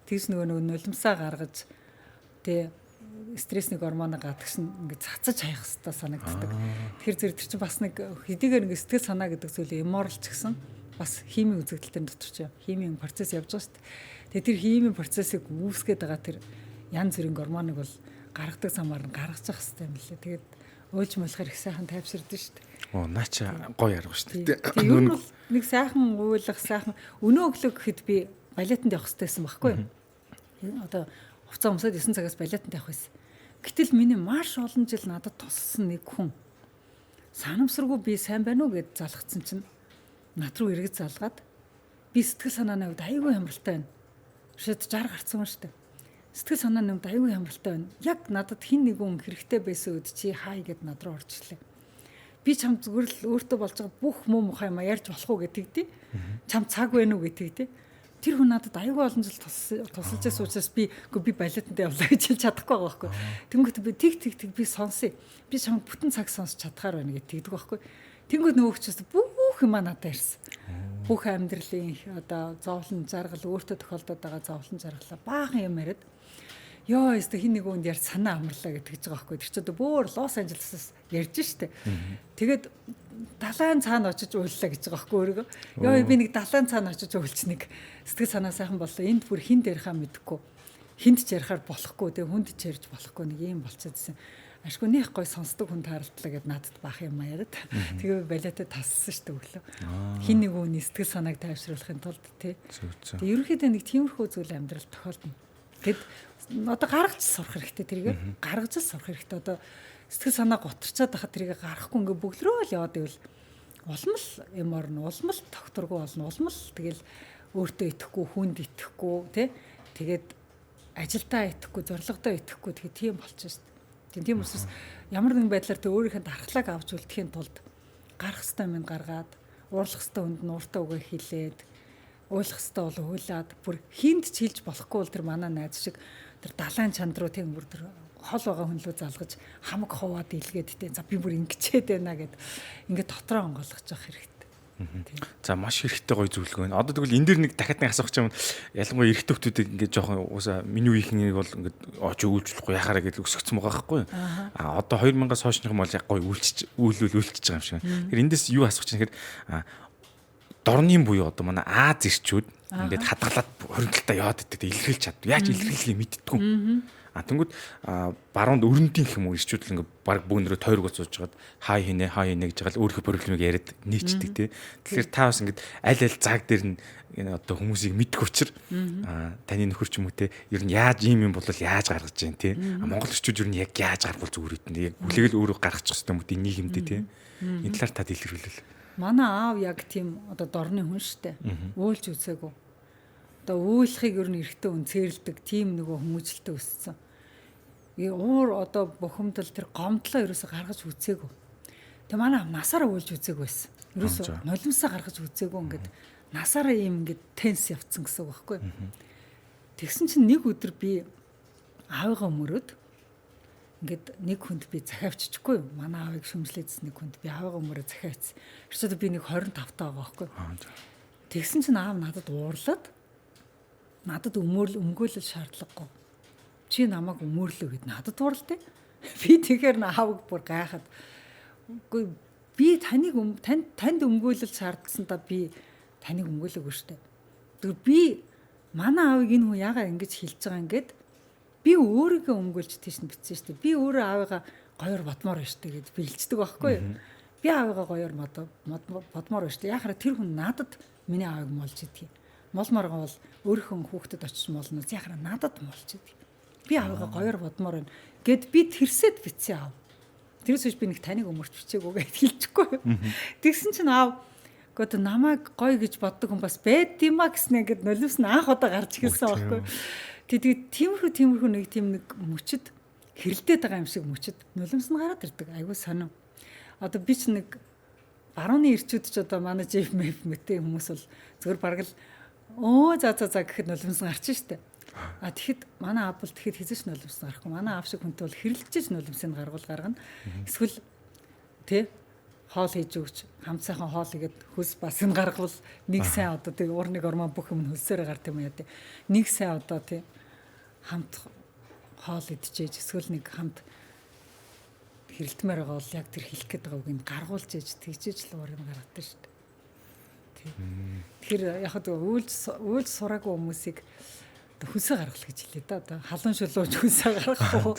тэгс нөгөө нулимсаа гаргаж тэгээ стрессний гормоноо гадагш нь ингээд цацаж хаях хэрэгтэй санагддаг. Тэгэхээр зэрэг тэр чинь бас нэг хэдийгээр ингээд сэтгэл санаа гэдэг зүйл эморлч гэсэн бас химийн үзэгдэлтэн дотор чинь химийн процесс явж байгаа шүү дээ. Тэгээ тэр химийн процессыг үүсгээд байгаа тэр янз бүрийн гормоныг бол гаргадаг замаар нь гаргаж явах хэрэгтэй юм лээ. Тэгээд уйлж муулахаар их сайхан тайвширдэн шүү дээ. Оо наа чи гоё арга шүү дээ. Ер нь бол нэг сайхан уйлах, сайхан өнөө өглөө гэхэд би балетанд явах хэрэгтэй байсан байхгүй юу? Одоо хувцас өмсөд 9 цагаас балетанд явах байсан. Гэтэл миний маш олон жил надад тусалсан нэг хүн санамсаргүй би сайн байна уу гэд залгацсан чинь над руу эргэж залгаад би сэтгэл санааны хувьд айгүй хямралтай байна. Шид 60 гарцсан хүн шүү дээ. Сэтгэл санааны хувьд айгүй хямралтай байна. Яг надад хин нэг хүн хэрэгтэй байсан үед чи хай гэд над руу орж ирлээ. Би чам зүгээр л өөртөө болж байгаа бүх муу мухай юм ярьж болох уу гэдэг тий. Чам цаг байна уу гэдэг тий. Тэр хүн надад аюул олон жил тусалж байсан учраас би үгүй би балетанд явлаа гэж хэлж чадахгүй байгаа байхгүй. Тэнгүүт би тэг тэг тэг би сонсъё. Би чам бүтэн цаг сонсч чадхаар байна гэж тэгдэг байхгүй. Тэнгүүт нөгөөх чинь бүх юм надад ирсэн. Бүх амьдралын одоо зовлон жаргал өөртөө тохиолдоод байгаа зовлон жаргалаа баахан юм яриад. Йоо, өстө хин нэг хүнд ярьж санаа амарлаа гэдэг гэж байгаа байхгүй. Тэр чи одоо бөөр Лос Анжелесээс ярьж штэ. Тэгээд далайн цаана очиж уйллаа гэж байгаа байхгүй өөрийгөө. Йоо, би нэг далайн цаана очиж уйлч нэг сэтгэл санаа сайхан боллоо. Энд бүр хинд ярихаа мэдэхгүй. Хинд ч ярихаар болохгүй. Тэгээ хүнд ч ярьж болохгүй нэг юм болчиход. Ашгүй нэх гой сонсдог хүн тааралдлаа гэд надад баах юм яриад. Тэгээ балиатай тассан шүү дээ өглөө. Хин нэг үний сэтгэл санааг тайвшруулахын тулд тий. Тэгээ ерөнхийдөө нэг тиймэрхүү зүйл амьдрал тохиолдно. Тэгэд одоо гаргаж сурах хэрэгтэй тэрийг. Гаргаж сурах хэрэгтэй. Одоо сэтгэл санаа готрчаад байхад тэрийг гаргахгүй ингээ бөглөрөөл яваад ивэл улам л юм орно, улам л тогтворгүй болно, улам л тэгэл өөртөө итгэхгүй, хүнд итгэхгүй тий. Тэгээд ажилдаа итгэхгүй, зорилгодоо итгэхгүй тэгээ тийм болчих шүү дээ. Тийм учраас ямар нэгэн байдлаар тэг өөрийнхөө дархлааг авч үлдэхийн тулд гарах ёстой юм гаргаад, уурлах ёстой хүнд нь ууртай үгээ хэлээд, уйлах ёстой бол уйлаад, бүр хинд ч хэлж болохгүй бол тэр манай найз шиг тэр далайн чанд руу тийм бүр тэр хол байгаа хүн лөө залгаж хамаг хуваад илгээд тэ за би бүр ингэчээд байна гэд ингээд дотроо онгойлгож явах хэрэгтэй. За, маш хэрэгтэй гоё зөвлөгөө байна. Одоо тэгвэл энэ дэр нэг дахиад нэг асуух юм. Ялангуяа эрэгтэй хүмүүсийг ингээд жоохон уусаа миний үеийнхнийг бол ингээд очи үйлчлэхгүй яхаараа гэж өсгцэн байгаа байхгүй. А одоо 2000-аас хойшных юм бол яг гоё үйлчиж үйлүүл үйлчиж байгаа юм шиг. Тэгэхээр эндээс юу асуух чинь гэхээр дорны буюу одоо манай Аз ирчүүд ингээд хадгалаад хоригдолтой яваад идэг, илэрхийлж чаддаг. Яаж илэрхийлэхийг мэддэггүй. А тэнгүүд баруунд өрөндийн гэх юм уу ирчүүд л ингээ баг бөөнөрөө тойргоо сууж хагаад хай хинэ хай хинэ гэж байгаа л өөрийнхөө проблемыг яриад нийцдэг тий. Тэгэхээр та бас ингээд аль аль цаг дээр нь энэ одоо хүмүүсийг мэдэх учир таны нөхөр ч юм уу те ер нь яаж ийм юм бол яаж гаргаж जैन тий. Монгол ирчүүд ер нь яг яаж гаргавал зүгээр үтэн яг хүлээгэл өөрөө гаргачих хэрэгтэй юм үү нийгэмдээ тий. Энэ талаар та дэлгэрүүлвэл. Манай аав яг тийм одоо дорны хүн штэ. Уйлж үзээгүй. Одоо уйлахыг ер нь эрэгтэй хүн цээрэлдэг тийм нөгөө хүмүүжлэлтэй өссөн. Уур одоо бухимдал тэр гомдлоо ерөөсө гаргаж үзээгүй. Тэгээ манай насаараа уйлж үзээгүй байсан. Ерөөсө нулимсаа гаргаж үзээгүй ингээд насаараа ийм ингээд тенс явцсан гэсэн үг байхгүй. Тэгсэн чинь нэг өдөр би аавыгаа мөрөөд ингээд нэг хүнд би захиа авчихгүй юу? Манай аавыг шүмжлээдсэн нэг хүнд би аавыгаа мөрөө захиа авчихсан. Ерөөсөө би нэг 25 таа байгаа байхгүй. Тэгсэн чинь аав надад уурлаад надад өмгөөлөл шаардлагагүй. Чи намайг өмөрлөө гэд надад уурлаа. Би тэгэхээр аавыг бүр гайхаад үгүй би таныг танд өмгөөлөл шаардсан та би таныг өмгөөлөөгүй шүү дээ. Тэгэхээр би манай аавыг энэ хүн яагаад ингэж хэлж байгаа ингээд би өөрийгөө өмгөөлж тийш нь битсэн шүү дээ. Би өөрөө аавыгаа гоёор бодмоор байна шүү дээ гэд би хэлцдэг байхгүй юу? Би аавыгаа гоёор бодмоор байна шүү дээ. Яхаараа тэр хүн надад миний аавыг молж идэх юм. Молморгоо бол өөрийнхөө хүүхдэд очиж молно. Яхаараа надад молж идэх. Би аавыгаа гоёор бодмоор байна гэд би тэрсэд битсэн аав. Тэрээс хойш би нэг таныг өмөрч бичээгүй гэд хэлчихгүй. Тэгсэн чинь аав Гэхдээ намайг гоё гэж боддог хүн бас байд юм а гэснэ ингээд нулимс нь анх удаа гарч ирсэн байхгүй. Тэгээд тиймэрхүү нэг тийм нэг мөчөд хэрэлдээд байгаа юм шиг мөчөд нулимс нь гараад ирдэг. Айгуу сонин. Одоо би ч нэг барууны ирчүүд ч одоо манай жив мэв мэтээ хүмүүс бол зөвхөн бараг л өө за за за гэхэд нулимс нь гарч штэ. А тэгэхэд манай аав бол тэгэхэд хизээч нулимс гарахгүй. Манай аав шиг хүнтэй бол хэрэлдэж нулимсыг гаргуул гаргана. Эсвэл тэ хоол хийж өгч хамт сайхан хоол игээд хөлс бас нь гаргавал нэг сайн одоо тэг уурны гормон бүх юм хөлсөөрөө гарт юм яа тий. Нэг сайн одоо тий хамт хоол идчихээж эсвэл нэг хамт хэрэлтмээр байгаа бол яг тэр хэлэх гээд байгаа үгийг гаргуулж ээж тэгжээж л уурыг гаргадаг шүү дээ. Тий. Тэгэхээр яг хаа уйлж сураагүй хүмүүсийг хөлсөө гаргах гэж хэлээ да. Одоо халуун шулууж хөлсөө гаргах уу?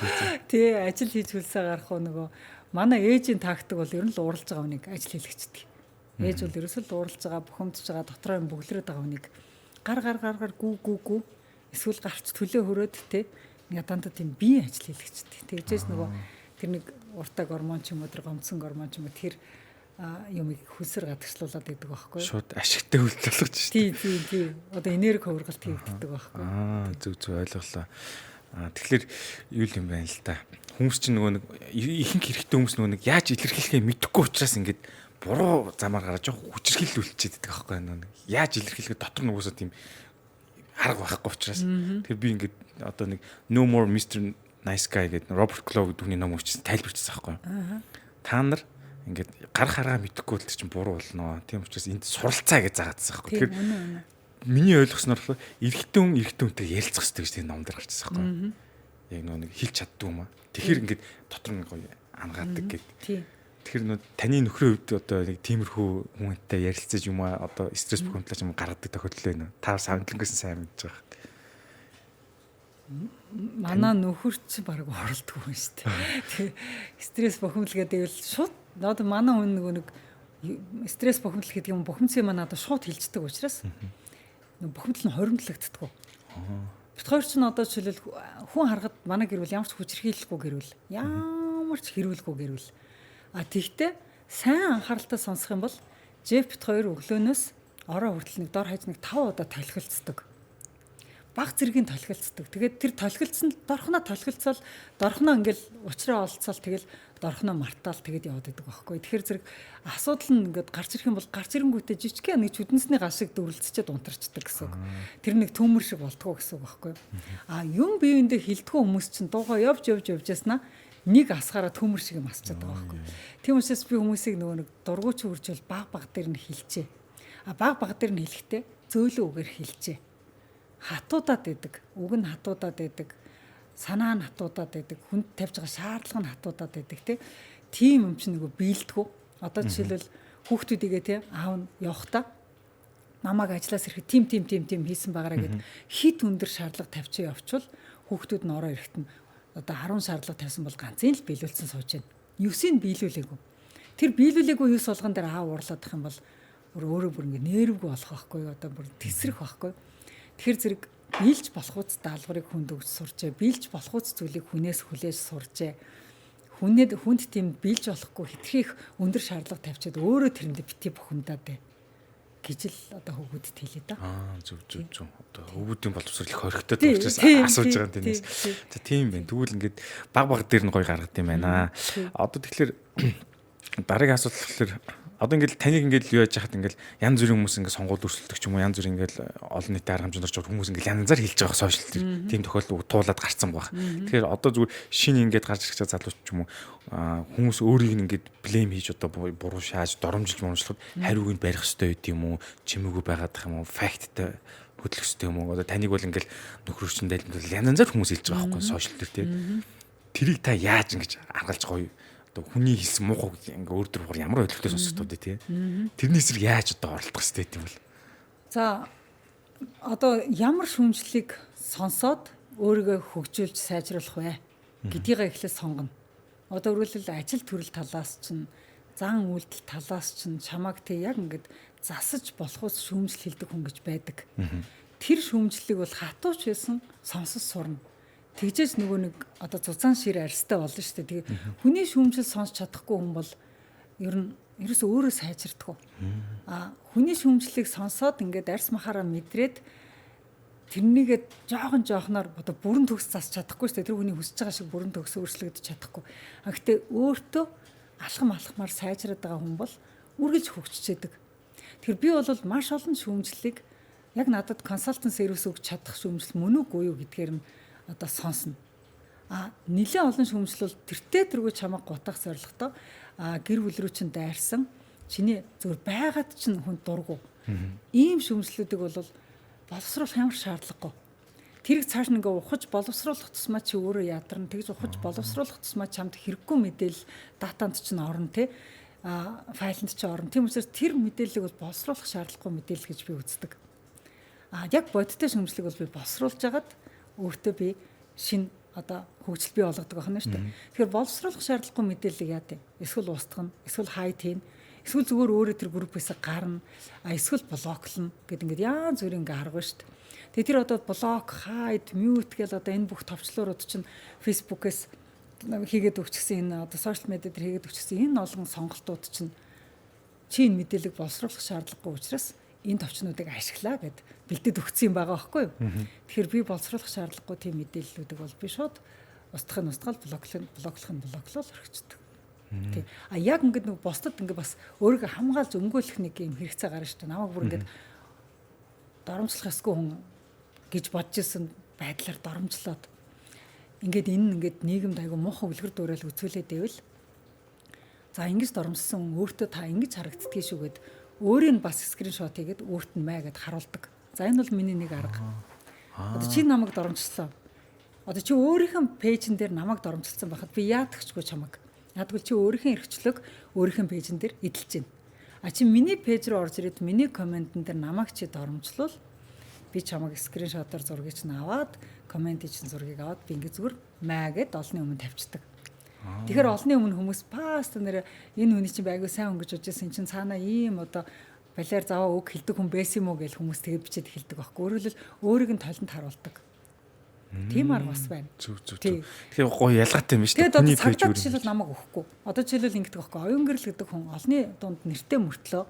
Тий, ажил хийж хөлсөө гаргах уу нөгөө манай ээжийн тактик бол ер нь л ууралж байгаа хүнийг ажил хийлгэждэг. Ээж бол ерөөсөө л ууралж байгаа, бухимдж байгаа, дотроо юм бөглөрөөд байгаа хүнийг гар гар гар гар гүү гүү гүү эсвэл гарч төлөө хөрөөд те ядантаа тийм бие ажил хийлгэждэг. Тэгжээс нөгөө тэр нэг уртаа гормон ч юм уу тэр гомдсон гормон ч юм уу тэр юмыг хөлсөр гадагшлуулад байдаг байхгүй юу? Шууд ашигтай үйлдэл болгож шүү дээ. Тий, тий, тий. Одоо энерги хувиргалт хийгддэг байхгүй юу? Аа, зөв ойлголоо. Аа, тэгэхээр юу юм байна л да. Хүмүүс чинь нөгөө нэг ихэнх хэрэгтэй хүмүүс нөгөө нэг яаж илэрхийлэхээ мэдэхгүй учраас ингээд буруу замаар гараж жоох хүчирхийлэл үлчээд байдаг байхгүй юу? Нэг яаж илэрхийлэхээ дотор нугасаа тийм арга байхгүй учраас. Тэгэхээр би ингээд одоо нэг No More Mr Nice Guy гэдэг Роберт Клоу гэдэг хүний ном уншсан тайлбарчсан байхгүй юу? Та нар ингээд гарах аргаа мэдэхгүй бол чинь буруу болно. Тийм учраас энд суралцаа гэж заагаадсан байхгүй. Тэгэхээр миний ойлгосноор болохоор эрэгтэй хүн эрэгтэй хүнтэй ярилцах хэрэгтэй гэж тийм ном дээр гарчсан байхгүй. Яг нөө нэг хэлж чаддгүй юм аа. Тэгэхээр ингээд дотор нь гоё ангаадаг гэд. Тэгэхээр нөө таны нөхрийн хувьд одоо нэг тиймэрхүү хүнтэй ярилцаж юм аа, одоо стресс бухимдлаач юм гаргадаг тохиолдол байна уу? Та самдлангаас сайн мэдж байгаа. Манай нөхөр чи баг оролдгүй юм шүү дээ. Тэгээ стресс бухимдал гэдэг л шууд одоо манай хүн нөгөө нэг стресс бухимдал гэдэг юм, бухимдсан юм надад шууд хилждэг учраас бухимдал нь хоримтлагддаг. Бит хоёр ч одоо жишээлбэл хүн харахад манай гэр бүл ямар ч хүчирхийлэлгүй гэр бүл, ямар ч хэрүүлгүй гэр бүл. А тэгтээ сайн анхааралтай сонсох юм бол Жеф бит хоёр өглөөнөөс орой хүртэл нэг дор хаяж нэг 5 удаа толхилцдог. Баг зэргийн толхилцдог. Тэгээд тэр толхилцсан дорхноо толхилцол, дорхноо ингээл уучраа олцоол, тэгэл дорхноо мартаал, тэгээд яваад идэг байхгүй. Тэгэхээр зэрэг асуудал нь ингээд гарч ирэх юм бол гарч ирэнгүүтээ жижигхэн нэг чүдэнсний гал шиг дүрлцчихэд унтарчдаг гэсэн үг. Тэр нэг төмөр шиг болтгоо гэсэн үг байхгүй. А юм биеиндээ хилдэггүй хүмүүс чинь дуугаа явж явж явж яснаа нэг асгаараа төмөр шиг юм асчаад байгаа байхгүй. Тийм учраас би хүмүүсийг нөгөө нэг дургуйч хуржвал баг баг дээр нь хилчээ. А баг баг дээр нь хэлэхдээ зөөлөн үгээр хилчээ. Хатуудаад байдаг. Үг нь хатуудаад байдаг. Санаа нь хатуудаад байдаг. Хүнд тавьж байгаа шаардлага нь хатуудаад байдаг тий. Тийм юм чинь нөгөө биелдэггүй. Одоо жишээлбэл хүүхдүүдийгээ тий аав нь явахдаа намайг ажиллаас ирэхэд тим тим тим тим хийсэн байгаараа гэд хит өндөр шаардлага тавьчих явчвал хүүхдүүд нь ороо ирэхэд нь одоо 10 шаардлага тавьсан бол ганцын л биелүүлсэн сууж байна. 9-ийг биелүүлээгүй. Тэр биелүүлээгүй 9 болгон дээр аав уурлаадах юм бол бүр өөрөө бүр ингээ нервгүй болох байхгүй юу? Одоо бүр тесрэх байхгүй юу? Тэгэхээр зэрэг биелж болох үз даалгаврыг хүнд өгч сурчээ. Биелж болох үз зүйлийг хүнээс хүлээж сурчээ. Хүнээд хүнд тийм биелж болохгүй хитрхи их өндөр шаардлага тавьчиад өөрөө тэрэндээ бити бухимдаад бай гэж л одоо хөвгүүдэд хэлээ да. Аа, зөв зөв зөв. Одоо хөвгүүдийн боловсрол их хоригтой учраас асууж байгаа юм тэнэс. За, тийм байна. Тэгвэл ингээд баг баг дээр нь гоё гаргад юм байна. Одоо тэгэхээр дараагийн асуудал болохоор одоо ингээл таныг ингээл юу яаж яхад ингээл янз бүрийн хүмүүс ингээд сонгуул өрсөлдөг ч юм уу, янз бүрийн ингээл олон нийтийн арга хэмжээнд орж хүмүүс ингээл янз янзаар хэлж байгаа сошиал дээр тийм тохиолдол туулаад гарцсан баг. Тэгэхээр одоо зүгээр шинэ ингээд гарч ирэх залууч ч юм уу хүмүүс өөрийг нь ингээд блэм хийж, одоо буруу шааж, доромжилж мурамжлахад хариуг нь барих ёстой байд юм уу, чимээгүй байгаадах юм уу, факттай хөдлөх ёстой юм уу? Одоо таныг бол ингээл нөхрөрчин дайлмал янз янзаар хүмүүс хэлж байгаа байхгүй сошиал дээр тийм. Тэрийг та яаж ингэж аргалж гоё одоо хүний хэлсэн муухай ингээ өөр төр ямар ойлголттой сонсогдоод тий. Тэрний эсрэг яаж одоо оролдох хэрэгтэй юм бол? За, одоо ямар шүүмжлэлийг сонсоод өөрийгөө хөгжүүлж сайжруулах вэ гэдгийг эхлээд сонгоно. Одоо өөрөлдөл ажил төрөл талаас чинь, зан үйлдэл талаас чинь чамааг тий яг ингээд засаж болохоос шүүмжлэл хэлдэг хүн гэж байдаг. Тэр шүүмжлэлийг бол хатууч байсан сонсож сурна. Тэгжээс нөгөө нэг одоо зузаан шир арьстай болно шүү дээ. Тэгээ хүний шүүмжил сонсч чадахгүй хүн бол ер нь ерөөсөө өөрөө сайжирдаггүй. А хүний шүүмжлэлийг сонсоод ингээд арьс махаараа мэдрээд тэрнийгээ жоохон жоохноор одоо бүрэн төгс засч чадахгүй шүү дээ. Тэр хүний хүсэж байгаа шиг бүрэн төгс өөрчлөгдөж чадахгүй. А гэхдээ өөртөө алхам алхмаар сайжраад байгаа хүн бол үргэлж хөгжиж. Тэгэхээр би бол маш олон шүүмжлэлийг яг надад консалтант сервис өгч чадах шүүмжлэл мөн үгүй юу гэдгээр нь одоо сонсно. А нэлээд олон шүүмжлэл бол тэртээ тэргүй чамайг гутах зорилготой, а гэр бүл рүү чинь дайрсан, чиний зөвхөн байгаад чинь хүн дургу. Ийм шүүмжлүүдийг бол боловсруулах ямар шаардлагагүй. Тэрийг цааш нь ингээ ухаж боловсруулах тусмаа чи өөрөө ядарна. Тэгж ухаж боловсруулах тусмаа чамд хэрэггүй мэдээлэл датанд чинь орно те. А файланд чинь орно. Тийм учраас тэр мэдээллийг бол боловсруулах шаардлагагүй мэдээлэл гэж би үздэг. А яг бодиттой шүүмжлэг бол би боловсруулж агаад өөртөө би шинэ одоо хөгжил бий болгодог байна шүү дээ. Тэгэхээр боловсруулах шаардлагагүй мэдээллийг яа гэв? Эсвэл устгана, эсвэл хайд хийн, эсвэл зүгээр өөрөө тэр группээс гарна, а эсвэл блоклно гэд ингээд янз бүрийн ингээ арга шүү дээ. Тэгээ тэр одоо блок, хайд, мьют гэл одоо энэ бүх товчлуурууд чинь Facebook-ээс хийгээд өгчихсэн, энэ одоо сошиал медиа дээр хийгээд өгчихсэн энэ олон сонголтууд чинь чи энэ мэдээллийг боловсруулах шаардлагагүй учраас энэ товчнуудыг ашиглаа гэд бэлдээд өгсөн юм байгаа байхгүй юу. Тэгэхээр би боловсруулах шаардлагагүй тийм мэдээллүүдийг бол би шууд устгах нь устгаал, блоклох нь блоклол орхичдөг. Тий. А яг ингээд нэг бусдад ингээд бас өөрийгөө хамгаалж өмгөөлөх нэг юм хэрэгцээ гарна шүү дээ. Намайг бүр ингээд доромжлох ёсгүй хүн гэж бодож исэн байдлаар доромжлоод ингээд энэ ингээд нийгэмд айгу муухай үлгэр дуурайл үзүүлээд байвал, за, ингэж доромжлсон хүн өөртөө та ингэж харагддгийг шүү гэд өөрийг нь бас скриншот хийгээд өөрт нь маа гэд харуулдаг. За, энэ бол миний нэг арга. Одоо чи намайг доромжлоо. Одоо чи өөрийнх нь page эн дээр намайг доромжилсан байхад би яадагчгүй чамаг. Ядгал чи өөрийнх нь эрхчлөөг өөрийнх нь page эн дээр эдэлж байна. А чи миний page рүү орж ирээд миний comment эн дээр намайг чи доромжлол, би чамайг screenshot оор зургийг чинь аваад, comment ийн чинь зургийг аваад, би ингэ зүгээр маа гэд олонний өмнө тавьчихдаг. Тэгэхээр олонний өмнө хүмүүс паст нэр энэ хүний чинь байгуу сайн хүн гэж бодож байсан чинь цаанаа ийм одоо балиар заваа үг хэлдэг хүн байсан юм уу гэж хүмүүс тэгээд бичээд эхэлдэг байхгүй. Өөрөөр хэлбэл, өөрийг нь толинд харуулдаг. Тийм арга бас байна. Зүг, зүг, зүг. Тэгэхээр гоё ялгаатай юм шүү дээ. Тэгээд одоо цагдаа жишээлбэл намайг өгөхгүй. Одоо жишээлбэл ингэдэг байхгүй. Оюун гэрэл гэдэг хүн олонний дунд нэртэй мөртлөө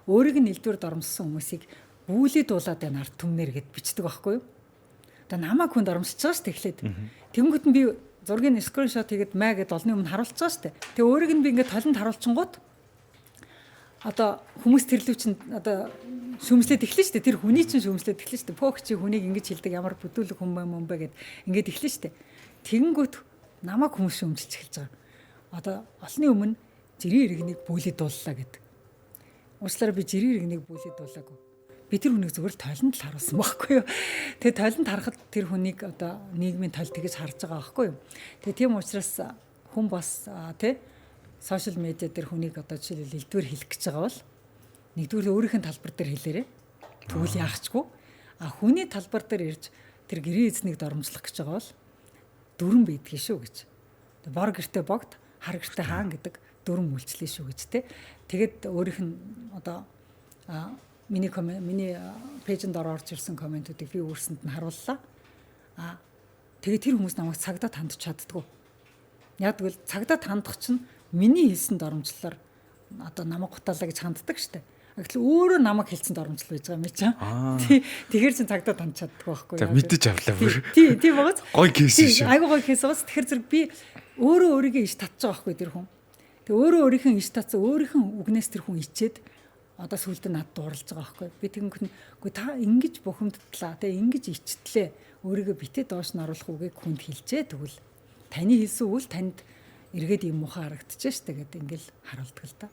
өөрийг нь элдвэр доромжсон хүмүүсийг бүүлий дуулаад байна ард түмнэр гэд бичдэг байхгүй юу? Одоо намайг хүн доромжиж байгаа шүү дээ эхлээд. Тэнгүүт нь би зургийн screenshot хийгээд маа гэд олонний өмнө харуулж байгаа шүү дээ. Тэгээ өөрийг нь би ингээд толинд харуулчингууд одоо хүмүүс тэрлүү чинь одоо шүмжлээд эхлэн шүү дээ. Тэр хүний чинь шүмжлээд эхлэн шүү дээ. Пөөх, чи хүнийг ингэж хэлдэг ямар бүдүүлэг хүн юм юм бэ гэд ингээд эхлэн шүү дээ. Тэгэнгүүт намайг хүмүүс шүмжилж эхэлж байгаа. Одоо олонний өмнө жирийн иргэнийг бүүлий дууллаа гэдэг. Уучлаарай, би жирийн иргэнийг бүүлий дуулаагүй. Би тэр хүнийг зүгээр л толинд л харуулсан байхгүй юу. Тэгээ толинд харахад тэр хүнийг одоо нийгмийн тол тэгэж харж байгаа байхгүй юу. Тэгээ тийм учраас хүн бас тий social media дээр хүнийг одоо жишээлбэл элдвэр хэлэх гэж байгаа бол нэгдүгээр өөрийнх нь талбар дээр хэлээрэй. Тэгвэл яахчгүй. А хүний талбар дээр ирж тэр гэрээ эзнийг доромжлох гэж байгаа бол дүрэн байдгийг шүү гэж. Бор гэртээ богд, хар гэртээ хаан гэдэг дүрэн үйлчлээ шүү гэж те. Тэгээд өөрийнх нь одоо миний page энд орж ирсэн comment үүдийг би өөрсөнд нь харууллаа. А тэгээд тэр хүмүүс намайг цагдаа хандж чаддгүй. Яг тэгвэл цагдаа хандах чинь миний хэлсэн доромжлолоор одоо намайг гутаалаа гэж ханддаг штэ. Гэтэл өөрөө намайг хэлсэн доромжлол байж байгаа юм чи. Тий. Тэгэхээр чин цагдаа хандж чаддгүй байхгүй юу? Мэдэж авлаа бүр. Тий, тий багц. Гой case шүү. Айгуу гой case багц. Тэгэхээр зэрэг би өөрөө өөрийгөө иш татж байгаа байхгүй тэр хүн. Тэг өөрөө өөрийнхөө иш татсан, өөрийнхөө үгнээс тэр хүн ичээд одоо сүулдэ надад дурлаж байгаа байхгүй. Би тэгэнгүүт нь үгүй, та ингэж бухимдтлаа. Тэг ингэж ичтлээ. Өөрийгөө битээ доош нь оруулах үгийг хүнд хэлжээ. Тэгвэл таны хэлсэн үг л танд эргээд юм муухай харагдчихэ штэ гэдэг ингээл харуулдаг л да.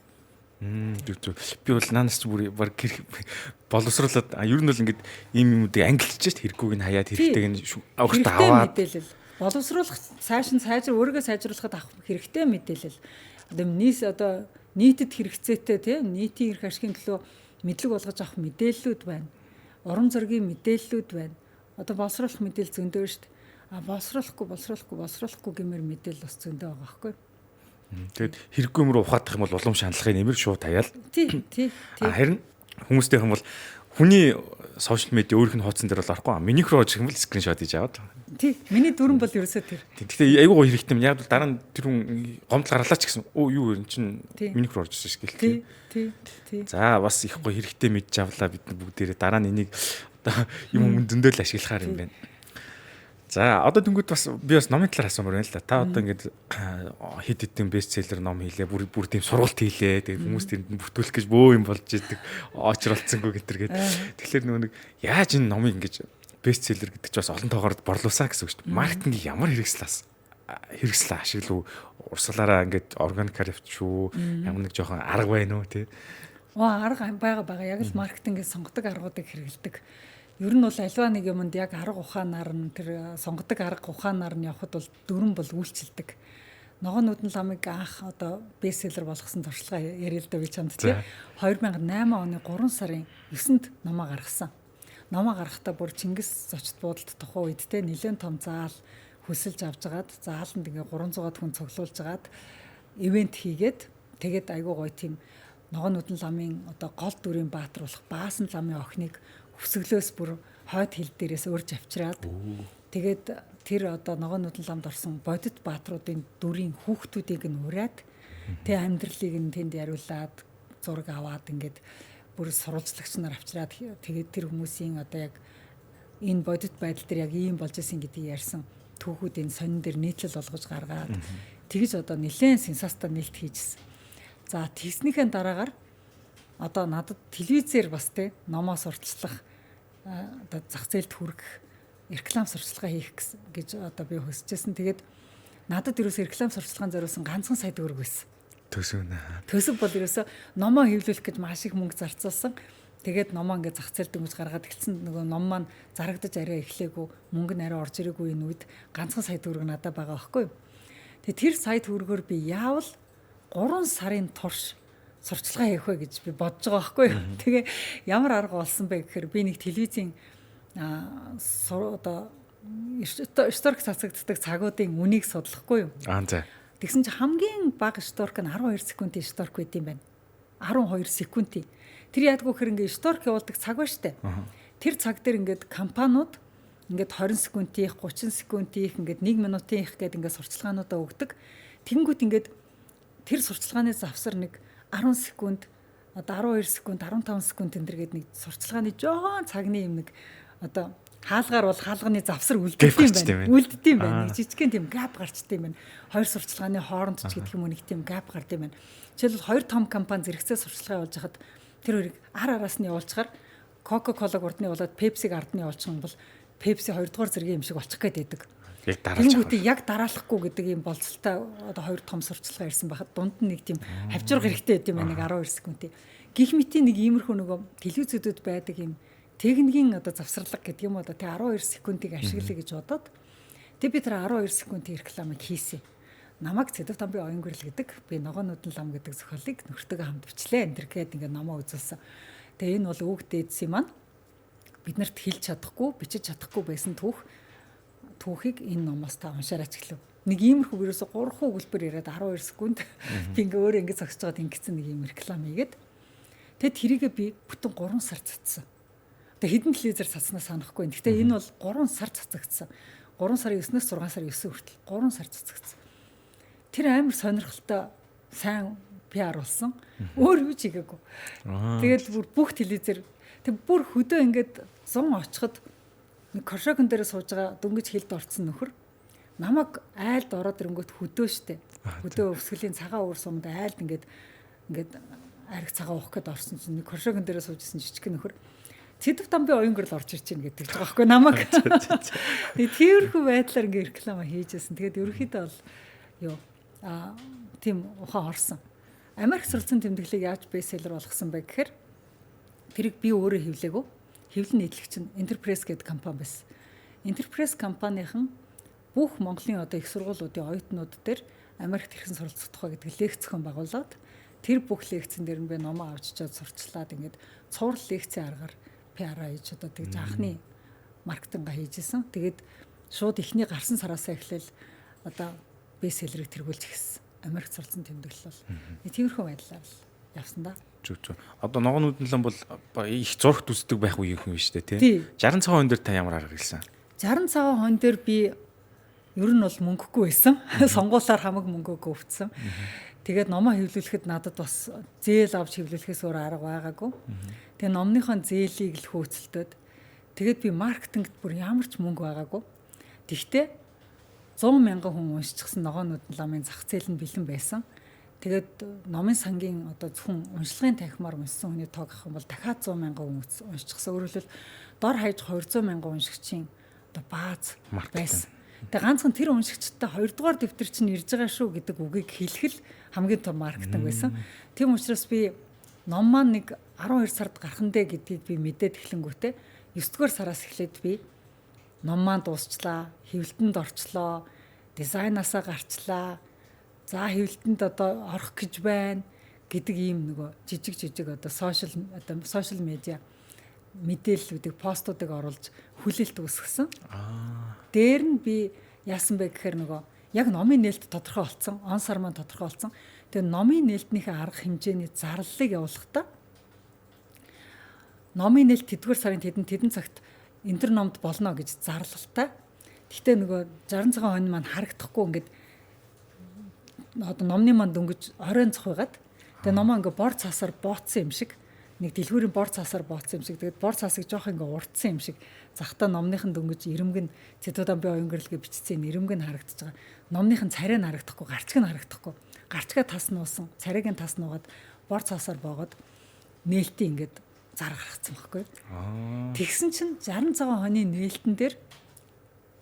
Зүг, зүг. Би бол наанаас ч бүр баг боловсруулад ер нь бол ингээд ийм юмудыг ангилчих шít, хэрэггүйг нь хаяад, хэрэгтэйг нь өөртөө аваад. Мэдээлэл боловсруулах цааш нь сайжир өөрийгөө сайжруулахад авах хэрэгтэй мэдээлэл, одоо нийс одоо нийтэд хэрэгцээтэй тий нийтийн эрх ашигын төлөө мэдлэг болгож авах мэдээллүүд байна. Урам зоригийн мэдээллүүд байна. Одоо боловсруулах мэдээлэл зөндөө шүү дээ. А боловсруулахгүй, боловсруулахгүй, боловсруулахгүй гэмээр мэдээлэл бас зөндөө байгаа байхгүй. Тэгээд хэрэггүй юм руу ухаадах юм бол улам шаналхын нэмэр шууд хаяал. Тий, тий, тий. Харин хүмүүстэй юм бол хүний social media өөрийнх нь хуудсан дээр бол орохгүй. Минийх рүү очих юм бол screenshot хийж аваад. Тий. Миний дүрэн бол ерөөсөө тэр. Гэхдээ айгүй гоё хэрэгтэй юм. Яг бол дараа нь тэр хүн гомдол гарлаа ч гэсэн өө юу юм чинь минийх рүү орж ирсэн шээ гэл. Тий. Тий. Тий. За, бас их гоё хэрэгтэй мэдж авлаа бид нар бүгдээрээ. Дараа нь энийг одоо юм өмнө зөндөл ашиглахаар юм байна. За, одоо дүнгууд бас би бас номын талаар асуумаар байна л да. Та одоо ингээд хэд хэдэн bestseller ном хийлээ, бүр бүр тийм сургалт хийлээ. Тэгээд хүмүүс тэрэнд нь бүртгүүлэх гэж бөө юм болж идэг. Очролцсонгүй гэтэргээд. Тэгэхээр нөгөө нэг яаж энэ номыг ингэж bestseller гэдэг чинь бас олон тоогоор борлуулсан гэсэн үг шүү дээ. Маркетинг ямар хэрэгсэл ашиглав, урсгалаараа ингээд органикаар явчих уу? Ямар нэг жоохон арга байна уу, тий? Оо, арга байгаа, байгаа. Яг л маркетингийн сонгодог аргуудыг хэрэгэлдэг. Ер нь бол альва нэг юмд яг арга ухаанаар нь, тэр сонгодог арга ухаанаар нь явхад бол дүрэн бол үйлчилдэг. Ногоон нүдэн ламыг анх одоо bestseller болгосон туршлага яриа л да би чамд, тий. 2008 оны 3 сарын 9-нд номоо гаргасан. Номоо гаргахтаа бүр Чингис зочд буудалд тухайн үед те нэлээд том заал хөлсөлж авч агаад, зааланд ингээ 300-аад хүн цуглуулж агаад event хийгээд, тэгээд айгуу гоё тийм ногоон нүдэн ламын одоо гол дүрийн баатар болох Баасан ламын охиныг Хүсгэлөөс бүр хойд хил дээрээс урьж авчираад, тэгээд тэр одоо ногоон нүдэн ламд орсон бодит баатруудын дүрийн хүүхдүүдийг нь ураад, тэг амьдралыг нь тэнд яриулаад, зураг аваад, ингээд бүр сурвалжлагч нар авчираад, тэгээд тэр хүмүүсийн одоо яг энэ бодит байдал дээр яг ийм болж исэн гэдгийг ярьсан түүхүүдийн сонин дээр нийтлэл болгож гаргаад, тэгж одоо нэлээд сенсацтай нээлт хийжсэн. За, тэгснийхэн дараагаар одоо надад телевизээр бас те номоо сурталчлах, одоо зах зээлд хүргэх реклам сурталчилгаа хийх гэж одоо би хүсэжсэн. Тэгээд надад ерөөсөө реклам сурталчилгаанд зориулсан ганцхан сая төгрөг байсан. Төсөв нэ. Төсөв бол ерөөсөө номоо хэвлүүлэх гэж маш их мөнгө зарцуулсан. Тэгээд номоо ингээд зах зээл дөнгөж гаргаад эхэлсэн, нөгөө ном маань зарагдаж арай эхлэегүй, мөнгө нь арай орж ирээгүй энэ үед ганцхан сая төгрөг надад байгаа байхгүй юу. Тэгээд тэр сая төгрөгөөр би яавал 3 сарын турш сурчлагаа хийх вэ гэж би бодож байгаа байхгүй юу. Тэгээ ямар арга олсон бэ гэхээр би нэг телевизийн одоо шторк цацагддаг цагуудын үнийг судлахгүй юу. Аа за. Тэгсэн чинь хамгийн бага шторк нь 12 секундын шторк байт юм байна. 12 секундын. Тэр яадгүй хэр ингээд шторк явуулдаг цаг ба штэ. Тэр цаг дээр ингээд компаниуд ингээд 20 секундынх, 30 секундынх, ингээд 1 минутынх гэдэг ингээд сурчлагаануудаа өгдөг. Тэнгүүт ингээд тэр сурчлагааны завсар нэг 10 секунд, одоо 12 секунд, 15 секунд энэ төр гээд нэг сурчлагааны жоохон цагны юм нэг одоо хаалгаар бол хаалганы завсар үлддэг юм байна. Үлддэг юм байна. Нэг жижигхэн тийм gap гарчдаг юм байна. Хоёр сурчлагын хооронд ч гэдэг юм уу, нэг тийм gap гард юм байна. Жишээлбэл, хоёр том компани зэрэгцээ сурчлагаа явуулж хахад тэр хоёрыг ар араас нь явуулчихаар Coca-Cola-г урд нь явуулаад Pepsi-г ард нь явуулчих юм бол Pepsi хоёрдугаар зэргийн юм шиг болчих гээд байдаг. Яг дараалах. Тэнгүүтээ яг дараалахгүй гэдэг юм болцолтой одоо хоёр том сурчлагаа ирсэн байхад дунд нь нэг тийм хавчурга хэрэгтэй байд юм байна, нэг 12 секундын. Гэх мэтийн нэг иймэрхүү нөгөө телевизүүдэд байдаг юм техникийн одоо завсарлага гэдэг юм одоо тэг 12 секундыг ашиглая гэж бодоод тэг би тэр 12 секундын рекламыг хийсэн. Намайг Цэдэв Тамби Оюнгөрл гэдэг, би Ногоон нүдэн лам гэдэг зохиолыг нөхөртөөгөө хамт бичлээ энэ төр гээд ингээд номоо үзүүлсэн. Тэгээ энэ бол өвөг дээдсийн маань биднэрт хэлж чадахгүй, бичиж чадахгүй байсан түүхийг энэ номоос та уншаарай ч гэлээ. Нэг иймэрхүү ерөөсө 3 өгүүлбэр яриад 12 секунд би ингээ өөрөө ингээ зогсож байгаад ингэсэн нэг ийм реклам хийгээд тэгээд тэрийгээ би бүтэн 3 сар цацсан. Тэгээ хэдэн телевизээр цацснаа санахгүй. Гэхдээ энэ бол 3 сар цацагдсан. 3 сарын 9-өөс 6 сарын 9 хүртэл 3 сар цацагдсан. Тэр амар сонирхолтой сайн PR болсон. Өөр юу ч хийгээгүй. Тэгэл бүр бүх телевизээр тэг бүр хөдөө ингээд 100 очиход нэг коршокон дээр сууж байгаа дөнгөж хилд орцсон нөхөр намайг айлд ороод ирэнгүүт хөдөө штэ. Хөдөө өвсгөлийн цагаан уур сумд айлд ингээд ингээд ариг цагаан уух гээд орсон чинь нэг коршокон дээр сууж исэн жижиг нөхөр Цэдэв Тамби Оюнгөрл орж ирж байна гэдэг байгаа байхгүй намайг. Тэгээ тиймэрхүү байдлаар ингээд реклама хийжсэн. Тэгээд ерөнхийдөө бол юу тийм ухаан орсон. Америк суралцсан тэмдэглэлийг яаж бестселлер болгосон бэ гэхээр тэрийг би өөрөө хэвлээгүү. Хэвлэн нийтлэгч нь Enterprise гэдэг компани байсан. Enterprise компанийн бүх Монголын одоо их сургуулиудын оюутнууд дээр Америкт хэрхэн суралцах тухай гэдэг лекц зохион байгуулад тэр бүх лекцэн дээр нь би номоо авч чад сурчлаад ингээд цуврал лекцийн аргаар PR хийж одоо тэгж анхны маркетинга хийжсэн. Тэгээд шууд эхний гарсан сараасаа эхлээл одоо бестселлерийг тэргүүлж эхэлсэн. Америкт суралцсан тэмдэглэл бол. Тиймэрхүү байдлаар л явсан да. Зүг зүг. Одоо Ногоон нүдэн лам бол их зурагт үздэг байх үеийн хүн шүү дээ, тий? 60 цагаан хонь дээр та ямар арга хэлсэн? 60 цагаан хонь дээр би ер нь бол мөнгөгүй байсан. Сонгуулаар хамаг мөнгөөгөө өвдсөн. Тэгээд номоо хэвлүүлэхэд надад бас зээл авч хэвлүүлэхээс өөр арга байгаагүй. Тэгээ номныхоо зээлийг л хөөцөлтөөд тэгээд би маркетингт бүр ямар ч мөнгө байгаагүй. Тэгтээ 100 мянган хүн уншчихсан Ногоон нүдэн ламын зах зээл нь бэлэн байсан. Тэгээд номын сангийн одоо зөвхөн уншлагын танхимаар уншсан хүний тоог авах юм бол дахиад 100 мянган хүн уншчихсан. Өөрөөр хэлбэл, дор хаяж 200 мянган уншигчийн одоо бааз байсан. Тэгээ ганцхан тэр уншигчдад хоёрдугаар дэвтэр чинь ирж байгаа шүү гэдэг үгийг хэлэх л хамгийн том маркетинг байсан. Тийм учраас би ном маань нэг 12 сард гарах нь дээ гэдгийг би мэдээд эхлэнгүүтээ 9 дугаар сараас эхлээд би ном маань дуусчлаа, хэвлэлтэнд орчлоо, дизайнаасаа гарчлаа. За, хэвлэлтэнд одоо орох гэж байна гэдэг ийм нөгөө жижиг жижиг одоо social media мэдээллүүдийг, постуудыг оруулж хүлээлт үүсгэсэн. Дээр нь би яасан бэ гэхээр нөгөө яг номын нээлт тодорхой болсон, он сар маань тодорхой болсон. Тэгээ номын нээлтнийхээ арга хэмжээний зарлалыг явуулахдаа номын нээлт тэдгээр сарын тэдэн тэдэн цагт энтер номд болно гэж зарлалтай. Гэхдээ нөгөө 60 цагаан хонь маань харагдахгүй, ингээд одоо номны маань дөнгөж оройн цохигаад тэгээ номоо ингээ бор цаасаар бооцсон юм шиг, нэг дэлгүүрийн бор цаасаар бооцсон юм шиг, тэгээд бор цаасыг жоох ингээ урдсан юм шиг захта номныхан дөнгөж ирэмэг нь Цэтудан би оюнгөрлөг бичсэн ирэмэг нь харагдаж байгаа. Номныхан царай нь харагдахгүй, гарчиг нь харагдахгүй. Гарчгаа тас нуусан, царайг нь тас нуугаад бор цаасаар боогод нээлтийн ингээд зар гаргацсан байхгүй. Тэгсэн чинь 60 цагаан хонийн нээлтэн дээр,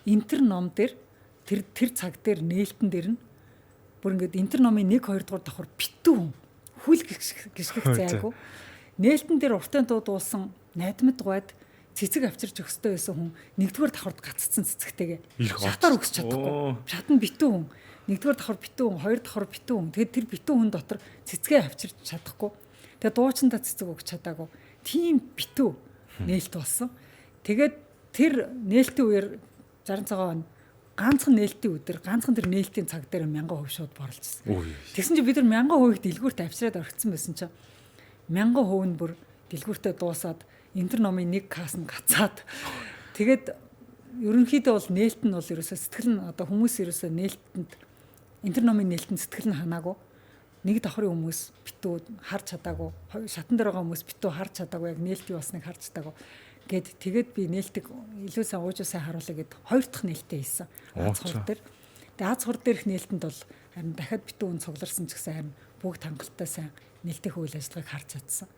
энтер ном дээр тэр тэр цаг дээр нээлтэн дээр нь бүр ингээд энтер номын 1 2 дугаар давхар битүү хүн хүл гიშгэх зайгүй. Нээлтэн дээр уртын дуу дуулсан найдмад гуайд цэцэг авчирч өгстэй байсан хүн нэгдүгээр давхарт гаццсан цэцэгтэйгээ шатаар өгсч чадахгүй. Шат нь битүү хүн. Нэгдүгээр давхар битүү хүн, хоёр давхар битүү хүн. Тэгээд тэр битүү хүн дотор цэцгээ авчирч чадахгүй. Тэгээд дуучиндаа цэцэг өгч чадаагүй. Тийм битүү нээлт болсон. Тэгээд тэр нээлтийн үеэр 60 цагаан он ганцхан нээлтийн өдөр, ганцхан тэр нээлтийн цаг дээр 1000% шууд борлцсон. Тэгсэн чинь бид нар 1000%-ийг дэлгүүрт авчираад орхисон байсан чинь 1000% нь бүр дэлгүүртээ дуусаад энтер номын нэг касс нь гацаад тэгээд ерөнхийдөө бол нээлт нь бол ерөөсөө сэтгэл нь одоо хүмүүс ерөөсөө нээлтэнд энтер номын нээлтэнд сэтгэл нь ханаагүй. Нэг давхрын хүмүүс битүү харж чадаагүй, шатан дээр байгаа хүмүүс битүү харж чадаагүй, яг нээлт юу болсныг харж чадаагүй. Гэт тэгээд би нээлтийг илүү сайн уужуу сайн харуулъя гэд хоёр дахь нээлтээ хийсэн. Аз хур дээр. Тэгээд аз хур дээрх нээлтэнд бол харин дахиад битүү үн цугларсан ч гэсэн харин бүгд хангалттай сайн нээлтийн үйл ажиллагааг харж чадсан.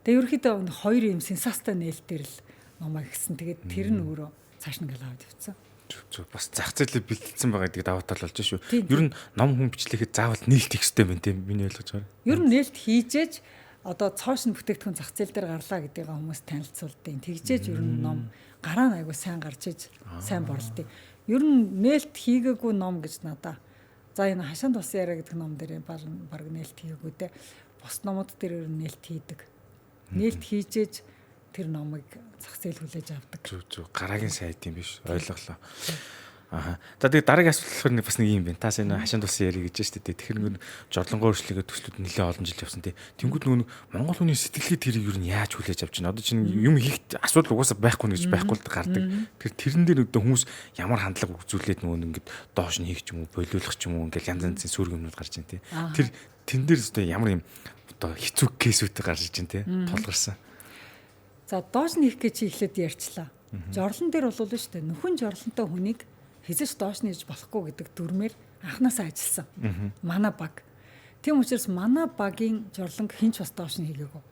Тэгээ ерөнхийдөө хоёр юм сенсацтай нээлтээр л номоо гисэн. Тэгээд тэр нь өөрөө цааш нь ингээл аваад явцсан. Зүг бас зах зээлээ бэлтэлсэн байгаа гэдэг даваа тал болж шүү. Ер нь ном хүн бичлэхэд заавал нээлт хийх хэрэгтэй байна тийм миний ойлгож байгаа. Ер нь нээлт хийжээж одоо цоош нь бүтээгдэхүүн зах зээл дээр гарлаа гэдгийг хүмүүс танилцуулдیں۔ Тэгжээж ер нь ном гараа нь айгу сайн гарч иж сайн борлолтыг. Ер нь нээлт хийгээгүй ном гэж надаа. За энэ хашаанд тусан яриа гэдэг ном дээр баг нээлт хийгээгүй те. Бус номууд дээр ер нь нээлт хийдэг. Нээлт хийжээж тэр номыг зах зээл хүлээж авдаг. Зүг зүг гараагийн сайд юм биш ойлголоо. Аа. За тэгээ дараагийн асуулт болохоор бас нэг юм байна. Таас энэ хашаанд тусан яриа гэж шүү дээ. Тэгэхээр нэг жорлонгоо өөрчлөгээ төслүүд нэлээд олон жил явсан тий. Тэнгүүд нөгөө Монгол хүний сэтгэлгээ тэрийг юу нь яаж хүлээж авч байна? Одоо чинь юм хийх асуудал угаасаа байхгүй гэж байхгүй л гардаг. Тэгэхээр тэрэн дээр одоо хүмүүс ямар хандлага үзүүлээд нөгөө ингээд доош нь хийх ч юм уу, болиулах ч юм уу ингээл янз янзын сүрг юмнууд гарч байна тий. Тэр тэн дээр одоо ямар юм одоо хэцүү кейсүүд гарч иж байна тий. Тулгарсан. За доош нь хийх гэж чи эхлээд ярьчлаа. Жорлон дээр бол шүү дээ. Нөхөн жорлонтой хүнийг хизэж доош нь хийж болохгүй гэдэг дүрмээр анханасаа ажилласан. Манай баг. Тийм учраас манай багийн жорлонг хэн ч бас доош нь хийгээгүй.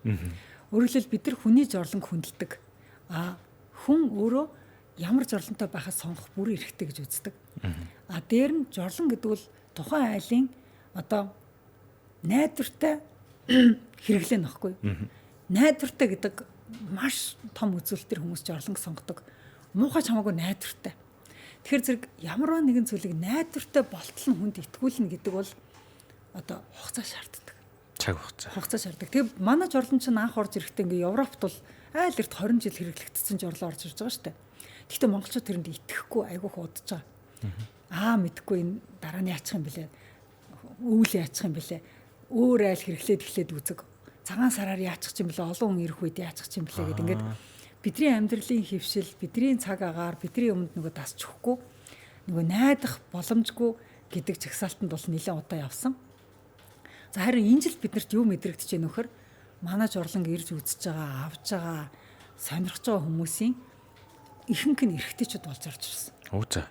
Өөрөөр хэлбэл бид нар хүний жорлонг хүндэлдэг. А хүн өөрөө ямар жорлонтой байхаа сонгох бүр эрхтэй гэж үздэг. А дээр нь жорлон гэдэг бол тухайн айлын одоо найдвартай хэрэглээ нөхгүй. Найдвартай гэдэг маш том үзүүлэлтээр хүмүүс жорлонг сонгодог. Муухай ч хамаагүй найдвартай. Тэгэхээр зэрэг ямар нэгэн зүйлийг найдвартай болтол нь хүнд итгүүлнэ гэдэг бол одоо хугацаа шаарддаг. Цаг хугацаа. Хугацаа шаарддаг. Тэгээ манай жорлон чинь анх орж ирэхдээ ингээ Европт бол айл эрт 20 жил хэрэглэгдсэн жорлон орж ирж байгаа шүү дээ. Гэхдээ монголчууд тэрэнд итгэхгүй айгүйх удаж байгаа. Аа мэдхгүй энэ дараа нь яачих юм бэлээ. Өвөл яачих юм бэлээ. Өөр айл хэрэглээд эхлээд үзэг. Цагаан сараар яачих юм бэлээ. Олон хүн ирэх үед яачих юм бэлээ гэдэг ингээд бидний амьдралын хөвшил, бидний цаг агаар, бидний өмнөд нөгөө дасч өгөхгүй, нөгөө найдах боломжгүй гэдэг чагсаалтанд бол нэлээд удаа явсан. За харин энэ жил биднэрт юу мэдрэгдэж байна вөхөр манай жорлонг ирж үзэж байгаа, авж байгаа, сонирхож байгаа хүмүүсийн ихэнх нь эрэгтэйчүүд болж орж ирсэн. Оо за.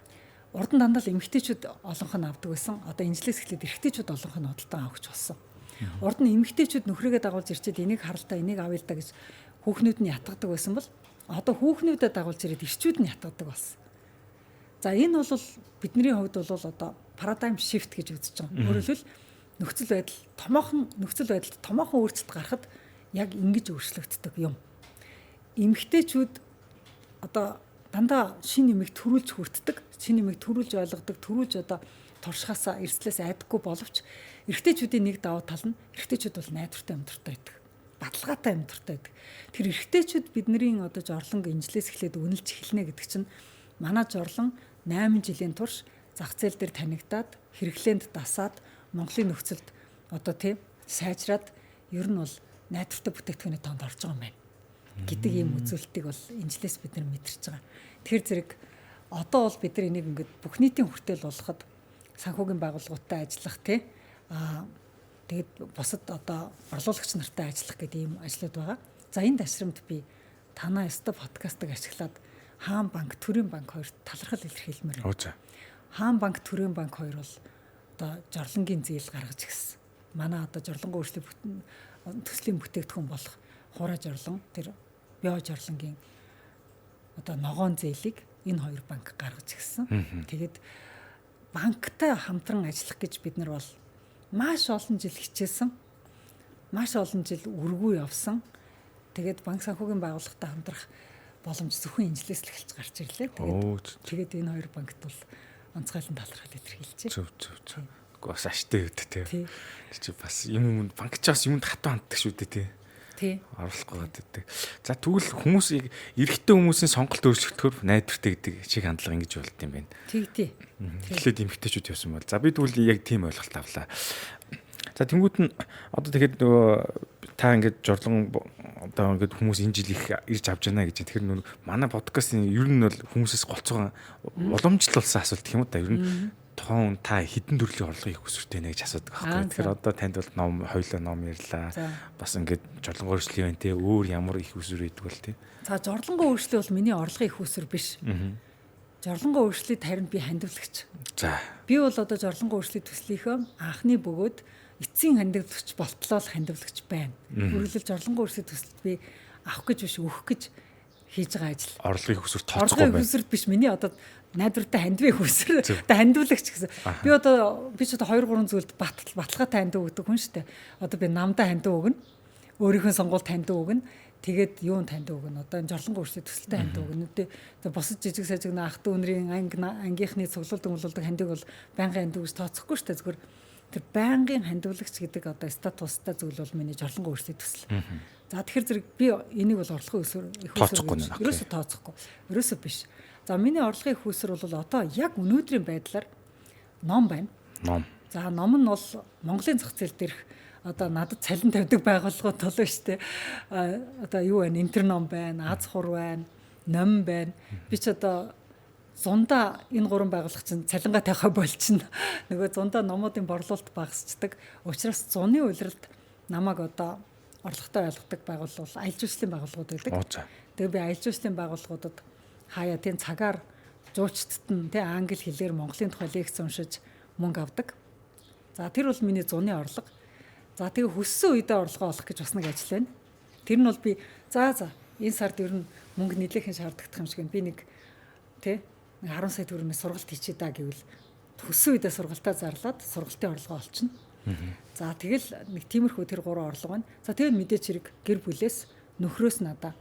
Урд нь дандаа л эмэгтэйчүүд олонх нь авдаг байсан. Одоо энэ жилээс эхлээд эрэгтэйчүүд олонх нь худалдан авахч болсон. Урд нь эмэгтэйчүүд нөхрийгээ дагуулж ирчээд энийг харалтаа, энийг авъя л да гэж хүүхнүүд нь ятгадаг байсан бол одоо хүүхнүүдэд дагуулж ирээд эрчүүд нь ятгадаг болсон. За энэ бол бидний хувьд бол одоо парадайм shift гэж үзэж байгаа. Өөрөөр хэлбэл нөхцөл байдал томоохон нөхцөл байдалд томоохон өөрчлөлт гарахад яг ингэж өөрчлөгддөг юм. Эмэгтэйчүүд одоо дандаа шинэ юмыг төрүүлж хүртдэг, шинэ юмыг төрүүлж ойлгодог, төрүүлж одоо туршихаасаа эрсдлээс айдаггүй боловч эрэгтэйчүүдийн нэг давуу тал нь эрэгтэйчүүд бол найдвартай амьдралтай байдаг. Баталгаатай амьдралтай байдаг. Тэр эрэгтэйчүүд бидний одоо жорлонг инжлээс эхлээд үнэлж эхэлнэ гэдэг чинь манай жорлон 8 жилийн турш зах зээл дээр танигдаад, хэрэглээнд дасаад, Монголын нөхцөлд одоо тийм сайжраад ер нь бол найдвартай бүтээгдэхүүний тоонд орж байгаа юм байна гэдэг ийм үзүүлэлтийг бол инжлээс бид нар мэдэрч байгаа. Тэр зэрэг одоо бол бид нар энийг ингээд бүх нийтийн хүртэл болгоход санхүүгийн байгууллагуудтай ажиллах тий аа тэгээд бусад одоо борлуулагч нартай ажиллах гэдэг ийм ажлууд байгаа. За энэ ташрамд би танаа өстө подкастыг ашиглаад Хаан банк, Төрийн банк хоёрт талархал илэрхийлмээр. Хаан банк, Төрийн банк хоёр бол одоо жорлонгийн зээл гаргаж ирсэн. Манай одоо жорлонгоо өөрчлөлт төслийн бүтээгдэхүүн болох хураа жорлон, тэр био жорлонгийн одоо ногоон зээлийг энэ хоёр банк гаргаж ирсэн. Тэгээд банктай хамтран ажиллах гэж бид нар бол маш олон жил хичээсэн. Маш олон жил үргүй явсан. Тэгээд банк санхүүгийн байгууллагатай хамтрах боломж зөвхөн энэ жилээс л эхэлж гарч ирлээ. Тэгээд энэ хоёр банкт бол онцгойлон талархал илэрхийлжээ. Зөв зөв зөв. Үгүй бас аштай үүд тий. Чи бас юм банк ч бас юмд хатуу ханддаг шүү дээ тий. Тий. Оруулахгүй гэдэг. За тэгвэл хүмүүс эрэгтэй хүмүүсийн сонголт өөрчлөгдөхөөр найдвартай гэдэг чиг хандлага ингэж болд юм байна. Тий, тий. Эхлээд эмэгтэйчүүд явсан бол. За би тэгвэл яг тийм ойлголт авлаа. За тэнгуут нь одоо тэгэхэд нөгөө та ингээд жорлон одоо ингээд хүмүүс энэ жил их ирж авч байна гэж. Тэгэхээр нөгөө манай подкастын ер нь бол хүмүүсээс голцоогоо уламжлал болсон асуулт гэх юм уу та. Ер нь тухайн та хэдэн төрлийн орлого их өсвөртэй нэ гэж асуудаг байхгүй. Тэгэхээр одоо танд бол ном хоёлоо ном ярьлаа. Бас ингээд жорлонгоо өөрчлөлийн байна те. Өөр ямар их өсвөр байдаг бол те. За жорлонгоо өөрчлөлт бол миний орлогын их өсвөр биш. Жорлонгоо өөрчлөлт харин би хандивлагч. За. Би бол одоо жорлонгоо өөрчлөлт төслийнхөө анхны бөгөөд эцсийн хандивлагч болтлоо л хандивлагч байна. Үргэлжлэл жорлонгоо өөрчлөлт төсөлд би авах гэж биш өгөх гэж хийж байгаа ажил. Орлогын хөсвөр тооцохгүй байна. Орлогын хөсвөр биш миний одоо найдвартай хандив хөсвөр. Одоо хандивлагч гэсэн. Би одоо би ч одоо 2 3 зүйлд баталгаатай хандив өгдөг хүн шүү дээ. Одоо би намдаа хандив өгнө. Өөрийнхөө сонгуульд хандив өгнө. Тэгээд юунд хандив өгнө? Одоо энэ жорлонгоо өөрчлөлт төсөлтэй хандив өгнө. Тэгээ бусад жижиг сажиг ах トゥ нарын ангийнхны цуглуулдаг мулуулдаг хандив бол байнгын хандив гэж тооцохгүй шүү дээ. Зүгээр тэр байнгын хандивлагч гэдэг одоо статустай зүйл бол миний жорлонгоо өөрчлөлт төсөл. За тэгэхээр зэрэг би энийг бол орлогын өсвөр их өсвөр гэж ерөөсөө тооцохгүй. Ерөөсөө биш. За миний орлогын их өсвөр бол одоо яг өнөөдрийн байдлаар ном байна. Ном. За ном нь бол Монголын зах зээл дээрх одоо надад цалин тавьдаг байгууллагууд бол шүү дээ. Одоо юу байна? Интерном байна, Аз хур байна, Ном байна. Би ч одоо зундаа энэ гурван байгууллага чинь цалингаа тавихаа болчихно. Нөгөө зундаа номуудын борлуулалт багасчдаг. Учираас зуны улиралд намайг одоо орлоготой ойлгодог байгууллага бол аялал жуулчлалын байгууллагууд байдаг. Тэгээ би аялал жуулчлалын байгууллагуудад хаяа тийм цагаар жуулчдад нь тийм англи хэлээр Монголын тухай лекц уншиж мөнгө авдаг. За тэр бол миний зуны орлого. За тэгээ хүссэн үедээ орлогоо олох гэж бас нэг ажил байна. Тэр нь бол би за энэ сард ер нь мөнгө нэлээхэн шаардагдах юм шиг би нэг тий 10 сая төгрөгийн сургалт хийчээ да гэвэл хүссэн үедээ сургалтаа зарлаад сургалтын орлогоо олчихно. За тэгэл нэг тиймэрхүү тэр гурван орлого байна. За тэгээд мэдээч хэрэг гэр бүлээс нөхрөөс надаа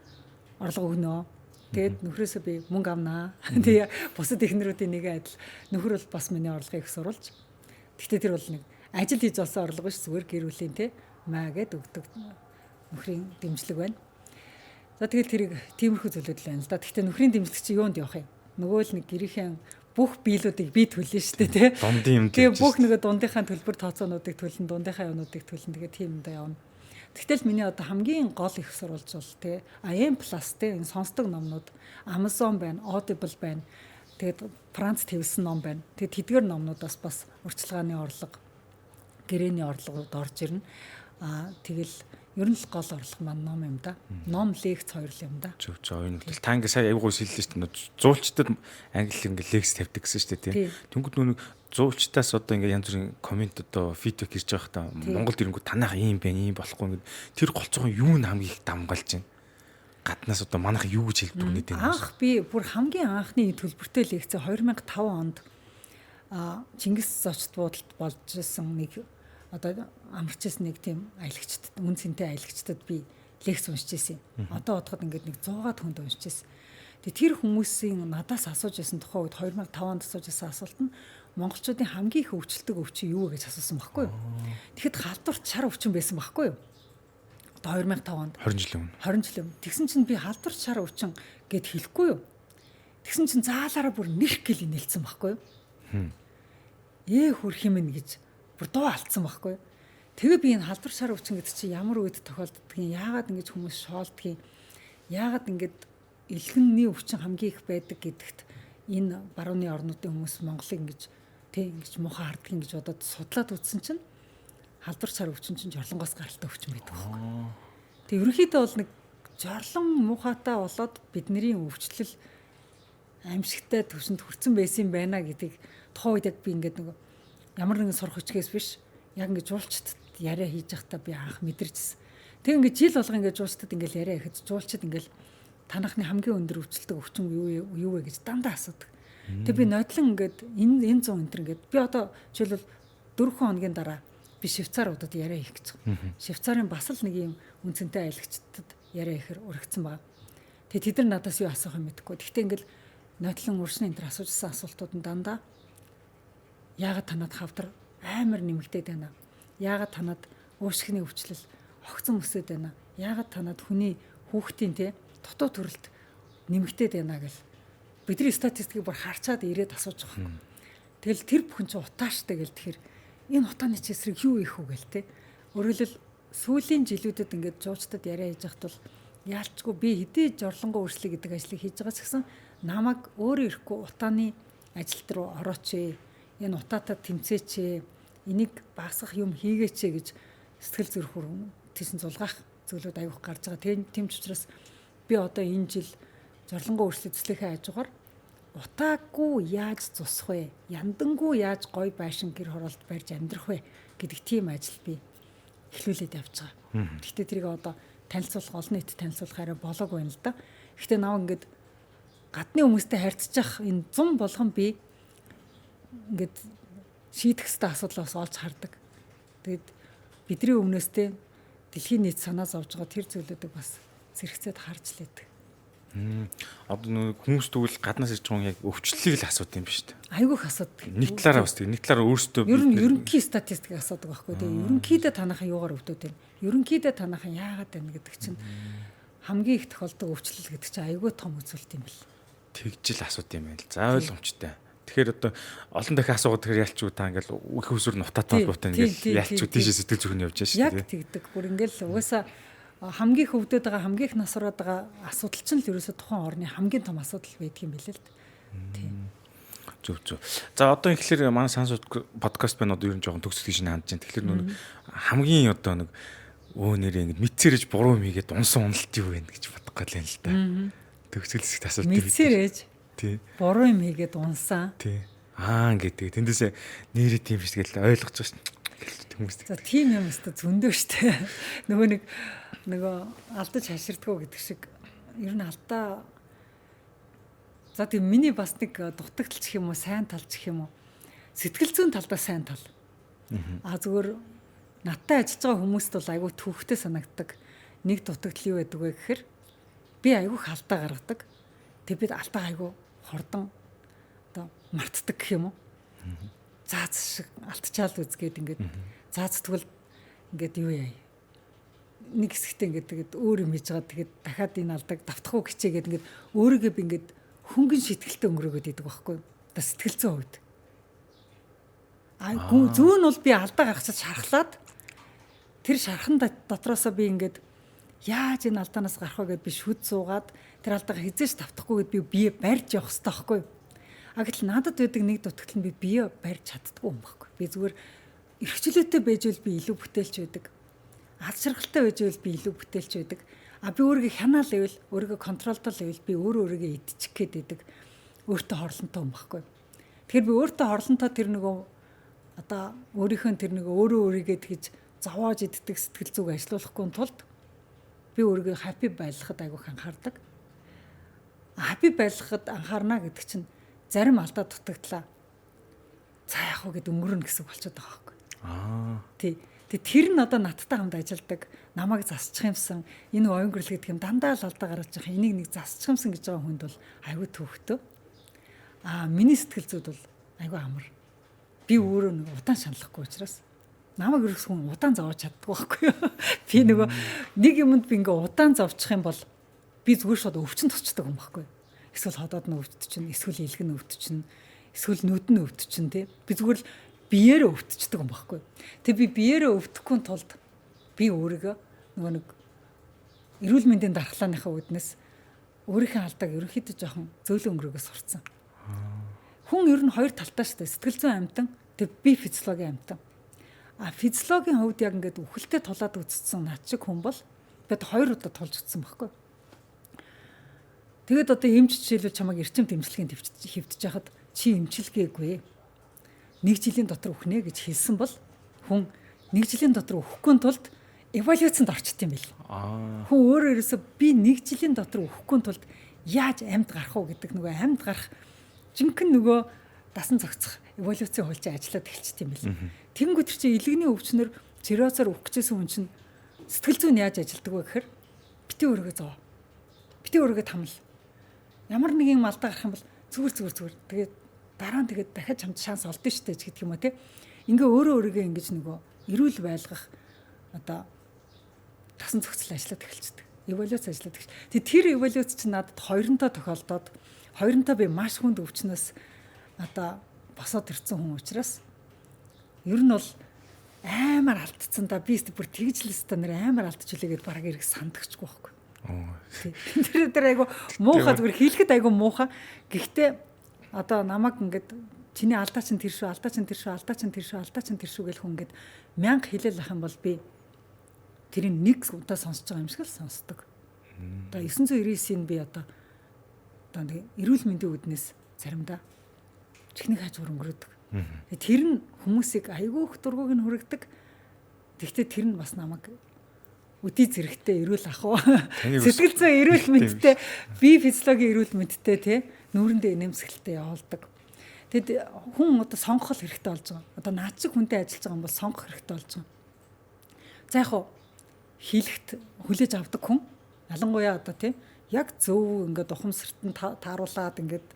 орлого өгнө. Тэгээд нөхрөөсөө би мөнгө авнаа. Тэгээ бусад эхнэрүүдийн нэг адил нөхөр бол бас миний орлогыг их сурулж. Гэхдээ тэр бол нэг ажил хийж олсон орлого биш зүгээр гэр бүлийн те маа гэд өгдөг нөхрийн дэмжлэг байна. За тэгэл тэрийг тиймэрхүү зүйлүүд л байна л да. Гэхдээ нөхрийн дэмжлэг чи юунд явах юм? Нөгөө л нэг гэрийнхээ бүх биелүүдийг би төлнө шүү дээ тий. Дундын юм. Тэгээ бүх нөгөө дундынхаа төлбөр тооцоонуудыг төлнө, дундынхаа юмнуудыг төлнө. Тэгээ тийм юмдаа явна. Тэгтэл миний одоо хамгийн гол их сурвалж бол тий AM Plus тий энэ сонсдог номнууд Amazon байна, Audible байна. Тэгээд Франц твсэн ном байна. Тэгээд тэдгэр номнуудаас бас урьдчилгааны орлого, гэрээний орлогод орж ирнэ. Аа тэгэл ер нь л гол орлого маань ном юм да. Ном лекц хоёр л юм да. Зөв зөв энэ үтэл та ингээ сая аягүй шилжлээ шүү дээ. Зуулчдад англи ингээ лекц тавьдаг гэсэн шүү дээ тийм. Тэнгүүд нүг зуулчдаас одоо ингээ янз бүрийн коммент одоо фидбек ирж байгаа та Монголд ирэнгүүт танайх ийм байна, ийм болохгүй ингээ тэр голцоогоо юу н хамгийн их дамгаалж байна. Гаднаас одоо манайх юу гэж хэлдэг нэ тийм. Анх би бүр хамгийн анхны төлбөртэй лекц 2005 онд Чингис зочд буудалд болж исэн нэг одоо амарч ирсэн нэг тийм аялагчдад үн цэнтэй аялагчдад би лекц уншиж ирсэн. Одоо бодоход ингээд нэг 100-аад хүнд уншиж ирсэн. Тэгээ тэр хүмүүсийн надаас асууж ирсэн тухайн үед 2005 онд асууж ирсэн асуулт нь монголчуудын хамгийн их өвчлөлдөг өвчин юу вэ гэж асуусан байхгүй юу? Тэгэхэд халдварт шар өвчин байсан байхгүй юу? Одоо 2005 онд 20 жилийн өмнө. 20 жилийн өмнө. Тэгсэн чинь би халдварт шар өвчин гэд хэлэхгүй юу? Тэгсэн чинь заалаараа бүр нэрх гэл инээлцсэн байхгүй юу? Ээ хөрх юм гэж бүр дуу алдсан байхгүй юу? Тэгээ би энэ халдвар шар өвчин гэдэг чинь ямар үед тохиолддгийг, яагаад ингэж хүмүүс шоолдгийг, яагаад ингэж элгэнний өвчин хамгийн их байдаг гэдэгт энэ барууны орнуудын хүмүүс Монголыг ингэж тэг ингэж муухай харддаг гэж бодоод судлаад үзсэн чинь халдвар шар өвчин чинь жорлонгоос гаралтай өвчин байдаг байхгүй. Тэг ерөнхийдөө бол нэг жорлон муухайтай болоод бидний өвчлөл аимшигтай төвшөнд хүрсэн байсан юм байна гэдгийг тухайн үед яг би ингээд нэг ямар нэгэн сурах хүчгээс биш яг ингээд жуулчдад яриа хийж байхдаа би анх мэдэрчсэн. Тэг ингээд жил болго ингээд жуулчдад ингээд яриа ихэд жуулчид ингээд танахны хамгийн өндөр өвчлөлтөг өвчин юу вэ гэж дандаа асуудаг. Тэг би нодлон ингээд энэ 100 энэ төр ингээд би одоо жишээлбэл 4 хоногийн дараа Би Швейцаруудад яриа хийх гэж байгаа. Швейцарын бас л нэг юм үнцэнтэй аялагчдад яриа ихээр өргөцсөн байгаа. Тэгээ тэд нар надаас юу асуух юм мэдэхгүй. Гэхдээ ингээл нотлон уршны энэ төр асуужсан асуултууд нь дандаа яагаад танад хавдар амар нэмэгдээд байна? Яагаад танад уушгины өвчлөл огцон өсөд байна? Яагаад танад хүний хүүхдийн те дутуу төрөлт нэмэгдээд байна гэл бидний статистикийг бүр харчаад ирээд асууж байгаа юм. Тэгэл тэр бүхэн чинь утаа штэ гэл тэгэхээр энэ утааны чи эсрэг юу их үү гэл те. Өөрөлдөл сүүлийн жилүүдэд ингээд жуучдад яриа хийж байхад бол яалчгүй би хэдий жорлонгоо өөрчлөе гэдэг ажлыг хийж байгаа ч гэсэн намайг өөрөө ирэхгүй утааны ажилт руу орооч ээ. Энэ утаатай тэмцээч ээ. Энийг багасгах юм хийгээч ээ гэж сэтгэл зүрх хүрэн тийсэн зулгаах зүйлүүд аявих гарч байгаа. Тийм ч учраас би одоо энэ жил жорлонгоо өөрчлөлт төслийнхээ хажуугаар утаагүй яаж зусах вэ? Яндангүү яаж гой байшин гэр хороолт барьж амьдрах вэ гэдэг тийм ажил би эхлүүлээд явж байгаа. Гэхдээ тэрийг одоо танилцуулах олон нийтэд танилцуулах арай болоог байна л да. Гэхдээ наваа ингээд гадны хүмүүстэй харьцаж энэ 100 болгон би ингээд шийдэх ёстой асуудлаас олж хардаг. Тэгээд бидний өмнөөс те дэлхийн нийт санаа зовж байгаа тэр зүйлүүдийг бас зэрэгцээд харж л байдаг. Одоо нэг хүмүүс тэгвэл гаднаас ирж байгаа хүн яг өвчлөлийг л асуудаг юм биш үү? Айгүйх асуудаг. Нэг талаараа бас нэг талаараа өөрсдөө ер нь ерөнхий статистик асуудаг байхгүй тийм. Ерөнхийдөө танахын юугаар өвдөд байна? Ерөнхийдөө танахын яагаад байна гэдэг чинь хамгийн их тохиолддог өвчлөл гэдэг чинь айгүй том үзүүлэлт юм бэл. Тэгжил асуудаг юм байна л. За ойлгомжтой. Тэгэхээр одоо олон дахин асуугаад тэгэхээр ялчгүй та ингээл их усүр нь утаатай холбоотой ингээл ялчгүй тийшээ сэтгэл зүрх нь явж байгаа шүү дээ. Яг тэгдэг. Бүр ингээл угаасаа хамгийн их өвдөд байгаа, хамгийн их нас ороод байгаа асуудал чинь л ерөөсө тухайн орны хамгийн том асуудал байдаг юм билээ л дээ. Тийм. Зөв зөв. За одоо ихлээр манай сансууд подкаст байна одоо ер нь жоохон төгсгөл шиг хандж байна. Тэгэхээр нэг хамгийн одоо нэг өө нэрээ ингэ мэдсэрэж буруу юм хийгээд унсан уналт юу вэ гэж бодох гал юм л да. Төгсгөл хэсэгт асуулт. Мэдсэрэж. Тий. Буруу юм хийгээд унсан. Тий. Аа ингээд тэгээ тэндээсээ нэрээ тийм биш тэгэл ойлгож байгаа шин. Хүмүүс. За тийм юм өстө зөндөө штэ. Нөгөө нэг нөгөө алдаж хаширдгүү гэдэг шиг ер нь алдаа. За тийм миний бас нэг дутагдalч гэх юм уу, сайн тал гэх юм уу. Сэтгэл зүйн талдаа сайн тал. А зүгээр надтай ажиллаж байгаа хүмүүст бол айгүй төвхтэй санагддаг. Нэг дутагдал юу байдаг вэ гэхээр би айгүй их алдаа гаргадаг. Тэг бид алдаа айгүй хурдан одоо мартдаг гэх юм уу. Заац шиг алтчаал үзгээд ингээд заац тэгвэл ингээд юу яа нэг хэсэгтээ ингээд тэгээд өөр юм хийж байгаа тэгээд дахиад энэ алдааг давтах уу хичээгээд ингээд өөрийгөө би ингээд хөнгөн шитгэлтэй өнгөрөөгөөд идэг байхгүй. Одоо сэтгэл зүйн хувьд. А зүүн нь бол би алдаа гаргachад шархлаад тэр шархан дотроосоо би ингээд яаж энэ алдаанаас гарах вэ гэд би шүд суугаад тэр алдаагаа хизээч давтахгүй гэд би бие барьж явах хэрэгтэй байхгүй. А гэтэл надад байдаг нэг дутагдал нь би бие барьж чаддгүй юм байхгүй. Би зүгээр эрхчлөөтэй байж бол би илүү бүтээлч байдаг. Аз жаргалтай байж бол би илүү бүтээлч байдаг. А би өөрийгөө хянаал ивэл өөрийгөө контролдол ивэл би өөрөө өөрийгөө идчих гээд байдаг. Өөртөө хорлонтой юм байхгүй. Тэгэхээр би өөртөө хорлонтой тэр нөгөө одоо өөрийнхөө тэр нөгөө өөрөө өөрийгөө тэгж зовоож иддэг сэтгэл зүг ажилуулахгүй тулд би өөрийгөө хаппи байлгахад айгүйх анхаардаг. Хаппи байлгахад анхаарна гэдэг чинь зарим алдаа дутагдлаа. За яах вэ гэд өнгөрнө гэсэн болчиход байгаа байхгүй. Аа. Тий. Тэг тэр нь одоо надтай хамт ажилладаг, намайг засчих юмсан, энэ оюунгөрл гэдэг юм дандаа л алдаа гаргаж байгаа. Энийг нэг засчих юмсан гэж байгаа хүнд бол айгүй төвхтөө. Аа миний сэтгэл зүйд бол айгүй амар. Би өөрөө нэг удаан шаналлахгүй учраас намайг ерөөс хүн удаан зовоож чаддгүй байхгүй юу. Би нөгөө нэг юмд би ингээ удаан зовчих юм бол би зүгээр шууд өвчин тусчдаг юм байхгүй. Эсвэл ходоод нь өвдчихнэ, эсвэл илэг нь өвдчихнэ, эсвэл нүд нь өвдчихнэ тий. Би зүгээр л биеэрээ өвдчихдөг юм байхгүй. Тэг би биеэрээ өвдөхгүй тулд би өөрийгөө нөгөө нэг эрүүл мэндийн дархлааныхаа үүднээс өөрийнхөө алдааг ерөнхийдөө жоохон зөөлөн өнгөрөөгөө сурцсан. Хүн ер нь хоёр талтай шүү дээ. Сэтгэл зүйн амьтан, тэг би физиологийн амьтан. А физиологийн хувьд яг ингээд үхэлтэд тулаад үзсэн над шиг хүн бол бид хоёр удаа тулж үзсэн байхгүй. Тэгээд одоо эмч жишээлбэл чамайг эрчим дэмжлэгийн хэвтэж яхад чи эмчилгээгүй. Нэг жилийн дотор үхнэ гэж хэлсэн бол хүн нэг жилийн дотор үхэхгүй тулд эвалюацанд орчт юм бэл. Хүн өөрөө ерөөсө би нэг жилийн дотор үхэхгүй тулд яаж амьд гарах уу гэдэг нөгөө амьд гарах жинхэнэ нөгөө дасан зохицох Эволюцийн хууль чинь ажиллаад эхэлчихсэн юм бэл. Тэнгүүт чи илгэний өвчнөр циррозоор үхэх гэжсэн хүн чинь сэтгэл зүйн яаж ажилдаг вэ гэхээр бити өөрийгөө зов. Бити өөрийгөө тамал. Ямар нэгэн алдаа гарах юм бол зүгээр зүгээр зүгээр. Тэгээд дараа нь тэгээд дахиад чамд шанс олдно шүү дээ гэдэг юм уу те. Ингээ өөрөө өөрийгөө ингэж нөгөө эрүүл байлгах одоо тасан зохицол ажиллаад эхэлчихдэг. Эволюц ажиллаад эхэлж. Тэгээд тэр эволюц чинь надад хоёронтой тохиолдоод хоёронтой би маш хүнд өвчнөөс одоо босоод ирсэн хүн учраас ер нь бол амар алдцсан да, би бүр тэгж л өстө нэр амар алдчихлээ гэдээ бараг эрг сандагчгүй байхгүй. Тэр айгу муухай, зүгээр хэлэхэд айгу муухай. Гэхдээ одоо намайг ингээд чиний алдаа чинь тэр шүү, алдаа чинь тэр шүү, алдаа чинь тэр шүү, алдаа чинь тэр шүү гэх хүн ингээд мянга хэлээл ах юм бол би тэрийг нэг удаа сонсож байгаа юм шиг л сонсдог. Одоо 999-ийг би одоо нэг эрүүл мэндийн үүднээс заримдаа чихний хажуугаар өнгөрөөдөг. Тэр нь хүмүүсийг айгүй их дургуг нь хүргэдэг. Тэгвэл тэр нь бас намайг өдий зэрэгтэй эрүүл ах уу. Сэтгэл зүйн эрүүл мэндтэй, бие физиологийн эрүүл мэндтэй тий нүүрэндээ нэмсгэлтэй явуулдаг. Тэгэд хүн одоо сонгох хэрэгтэй болж байгаа. Одоо наад шиг хүнтэй ажиллаж байгаа юм бол сонгох хэрэгтэй болж байгаа. За яг хуу хийлэгт хүлээж авдаг хүн ялангуяа одоо тий яг зөв ингээд ухамсарт нь тааруулаад, ингээд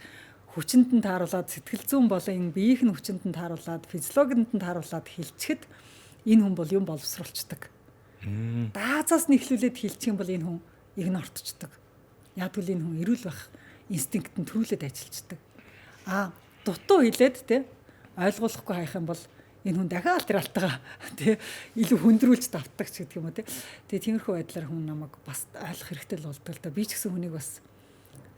хүчинд нь тааруулаад, сэтгэл зүйн болон энэ биеийнх нь хүчинд нь тааруулаад, физиологинд нь тааруулаад хилчихэд энэ хүн бол юм боловсруулцдаг. Даазаас нь эхлүүлээд хилчих юм бол энэ хүн игнортчдаг. Яг үл энэ хүн эрүүл байх инстинкт нь төрүүлээд ажиллаждаг. А дутуу хилээд те ойлгуулахгүй хайх юм бол энэ хүн дахиад тэр алтайгаа тий илүү хүндрүүлж давтдаг ч гэдэг юм уу тий. Тэгээ тиймэрхүү байдлаар хүн намайг бас ойлгох хэрэгтэй л болдог л да. Би ч гэсэн хүнийг бас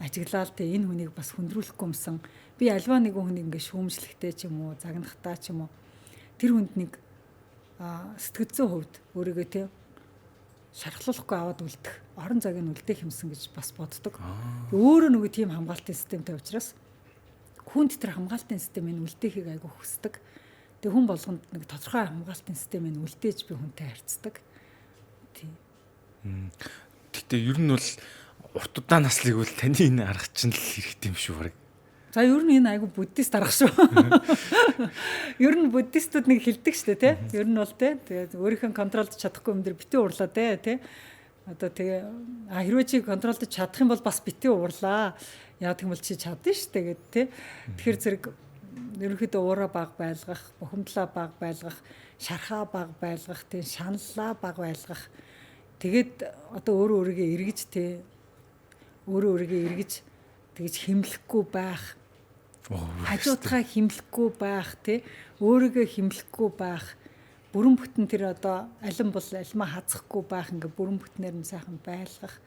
ажиглаал тий энэ хүнийг бас хүндрүүлэхгүй юмсан. Би альва нэгэн хүнийг ингээ шүүмжлэхтэй ч юм уу, загнахтаа ч юм уу тэр хүнд нэг сэтгэл зүйн хувьд өөрийгөө тий шархлуулахгүй аваад үлдэх, орон зайг нь үлдээх юмсан гэж бас боддог. Өөрөө нөгөө тийм хамгаалтын системтэй учраас хүнд тэр хамгаалтын системийг үлдээхийг айгүй хүсдэг. Тэгээ хүн болгонд нэг тодорхой хамгаалтын системийг үлдээж би хүнтэй харьцдаг. Тий. Гэтэ ер нь бол урт удаан наслыг бол таны энэ арга чинь л хэрэгтэй юм шүү баг. За ер нь энэ айгүй буддист арга шүү. Ер нь буддистууд нэг хэлдэг шүү дээ, тий. Ер нь бол тий. Тэгээд өөрийнхөө контролд чадахгүй юм дээр битүү уурлаа дээ, тий. Одоо тэгээ хэрвээ чи контролдож чадах юм бол бас битүү уурлаа. Яг юм бол чи чадна шүү дээ гэд тий. Тэгэхээр зэрэг ерөнхийдөө уураа баг байлгах, бухимдлаа баг байлгах, шархаа баг байлгах, тий, шаналлаа баг байлгах. Тэгээд одоо өөрөө өөрийгөө эргэж тий өөрөө өөрийгөө эргэж тэгж химлэхгүй байх. Хажуутгаа химлэхгүй байх тий өөрийгөө химлэхгүй байх. Бүрэн бүтэн тэр одоо алин бол альмаа хазахгүй байх, ингээ бүрэн бүтнээр нь сайхан байлгах.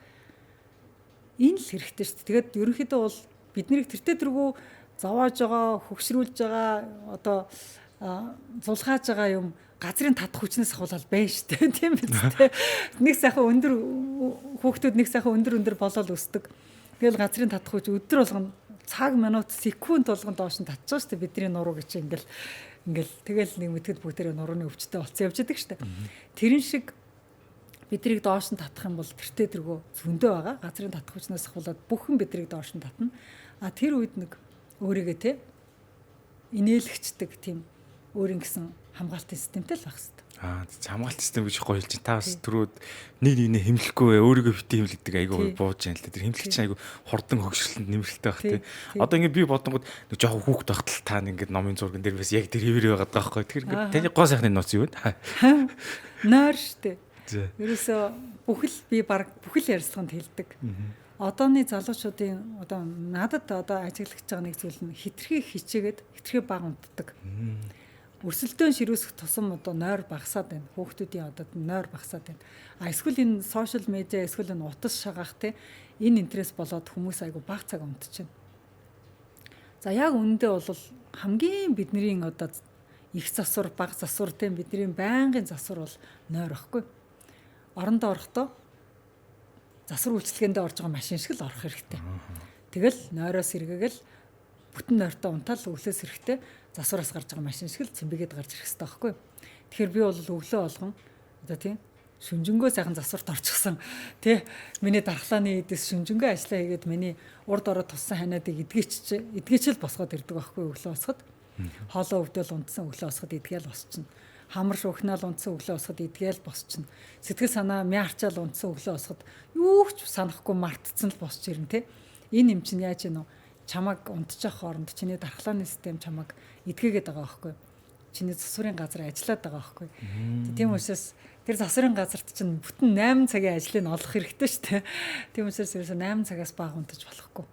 Энэ л хэрэгтэй шүү дээ. Тэгээд ерөнхийдөө бол бид нарыг тэртээ тэргүү зовоож байгаа, хөгшрүүлж байгаа, одоо зулгааж байгаа юм газрын татах хүчнээс ахуулаад байна шүү дээ. Тийм биз дээ. Нэг сайхан өндөр хүүхдүүд нэг сайхан өндөр өндөр болоод өсдөг. Тэгэл газрын татах хүч өдөр болгоно цаг минут секунд болгон доош нь татчих шүү дээ. Бидний нуруу гэж ингээл ингээл тэгэл нэг мэтгэд бүгдээрээ нурууны өвчтэй болцсон явж идэг шүү дээ. Тэрэн шиг бидрийг доош нь татах юм бол тэртээ тэргүү зөндөө байгаа. Газрын татах хүчнээс ахуулаад бүхэн бидрийг доош нь татна. А тэр үед нэг өөрийгөө те инээлгчдэг тийм өөрийн гэсэн хамгаалтын системтэй л байх хэрэгтэй. Хамгаалт систем гэж гоё хэлж байна. Та бас түрүүд нэг нэгнээ хэмлэхгүй өөрийгөө битгий хэмлэдэг айгүй бууж яана л. Тэр хэмлэх чинь айгүй хурдан хөгшрөлтөнд нэмэлттэй байх тий. Одоо ингэ би бодонгод нэг жоохон хүүхэд байхад л та ингээд номын зурган дээр бас яг тэр хэвээр байгаад байгаа байхгүй. Тэр ингээд таны гоо сайхны нууц юу вэ? Нойр штэ. Ерөөсөө бүхэл би баг бүхэл ярилцлаганд хэлдэг. Одооны залуучуудын одоо надад одоо ажиглагдж байгаа нэг зүйл нь хитрхи хичээгээд хитрхи бага унтдаг. Өрсөлдөөн ширүүсэх тусам одоо нойр багасаад байна. Хүүхдүүдийн одоо нойр багасаад байна. А эсвэл энэ сошиал медиа, эсвэл энэ утас шагаах те энэ интерес болоод хүмүүс айгу бага цаг унтчихна. За яг үүндээ бол хамгийн бидний одоо их засвар, бага засвар те бидний байнгын засвар бол нойр байхгүй. Орондоо орохдоо засвар үйлчилгээндээ орж байгаа машин шиг л орох хэрэгтэй. Тэгэл нойроос эргээгээл бүтэн нойртой унтаал өглөөс эрэхтэй засвараас гарч байгаа машин шиг л цэмбигээд гарч ирэх хэрэгтэй байхгүй. Тэгэхээр би бол өглөө болгон одоо тийм шүнжэнгөө сайхан засварт орчихсон тий миний дархлааны эдээс шүнжэнгөө ажиллаа хийгээд миний урд ороод туссан ханиадыг эдгээч л босгоод ирдэг байхгүй өглөө босоход. Хоолоо өвдөл унтсан, өглөө босоход идгээл босчихно. Хамар шүүхнээл унтсан, өглөө босоход идгээл босчихно. Сэтгэл санаа мяарчаал унтсан, өглөө босоход юу ч санахгүй мартцсан л босч ирнэ те. Энэ юм чинь яаж юм уу? Чамаг унтчих хооронд чиний дархлааны систем чамаг эдгээгээд байгаа байхгүй юу? Чиний засварын газар ажиллаад байгаа байхгүй юу? Тийм учраас тэр засварын газарт чинь бүтэн 8 цагийн ажлыг олох хэрэгтэй шүү дээ. Тийм учраас ерөөсөө 8 цагаас бага унтаж болохгүй.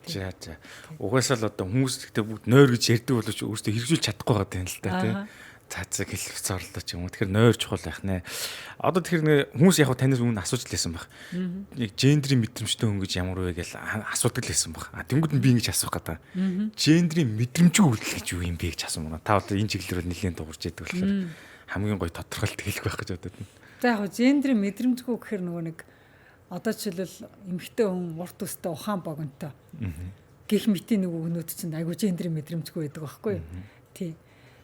За за. Угаасаа л одоо хүмүүс гэхдээ бүгд нойр гэж ярьдаг боловч өөрсдөө хэрэгжүүлж чадахгүй байгаа юм л да тий. За за гэл буцаарлаа ч юм уу. Тэгэхээр нойр чухал байх нэ. Одоо тэгэхээр хүмүүс яг танаас өмнө асууж лээсэн баг. Яг гендрийн мэдрэмжтэй хүн гэж ямар вэ гэж асуудаг лээсэн баг. А тэнгууд нь би ингэж асуух гэдэг. Гендрийн мэдрэмжгүй үйлдэл гэж юу юм бэ гэж асуумаа. Та одоо энэ чиглэлээр нэлээд дуурж яадаг болохоор хамгийн гоё тодорхойлт хэлэх байх гэж бодод байна. За яг гендрийн мэдрэмжгүй гэхээр нөгөө нэг одоо жишээлбэл эмэгтэй хүн урт өстэй ухаан богонтой гих мэтийн нэг үгнүүд чинь айгуу гендрийн мэдрэмжгүй байдаг байхгүй юу? Тий.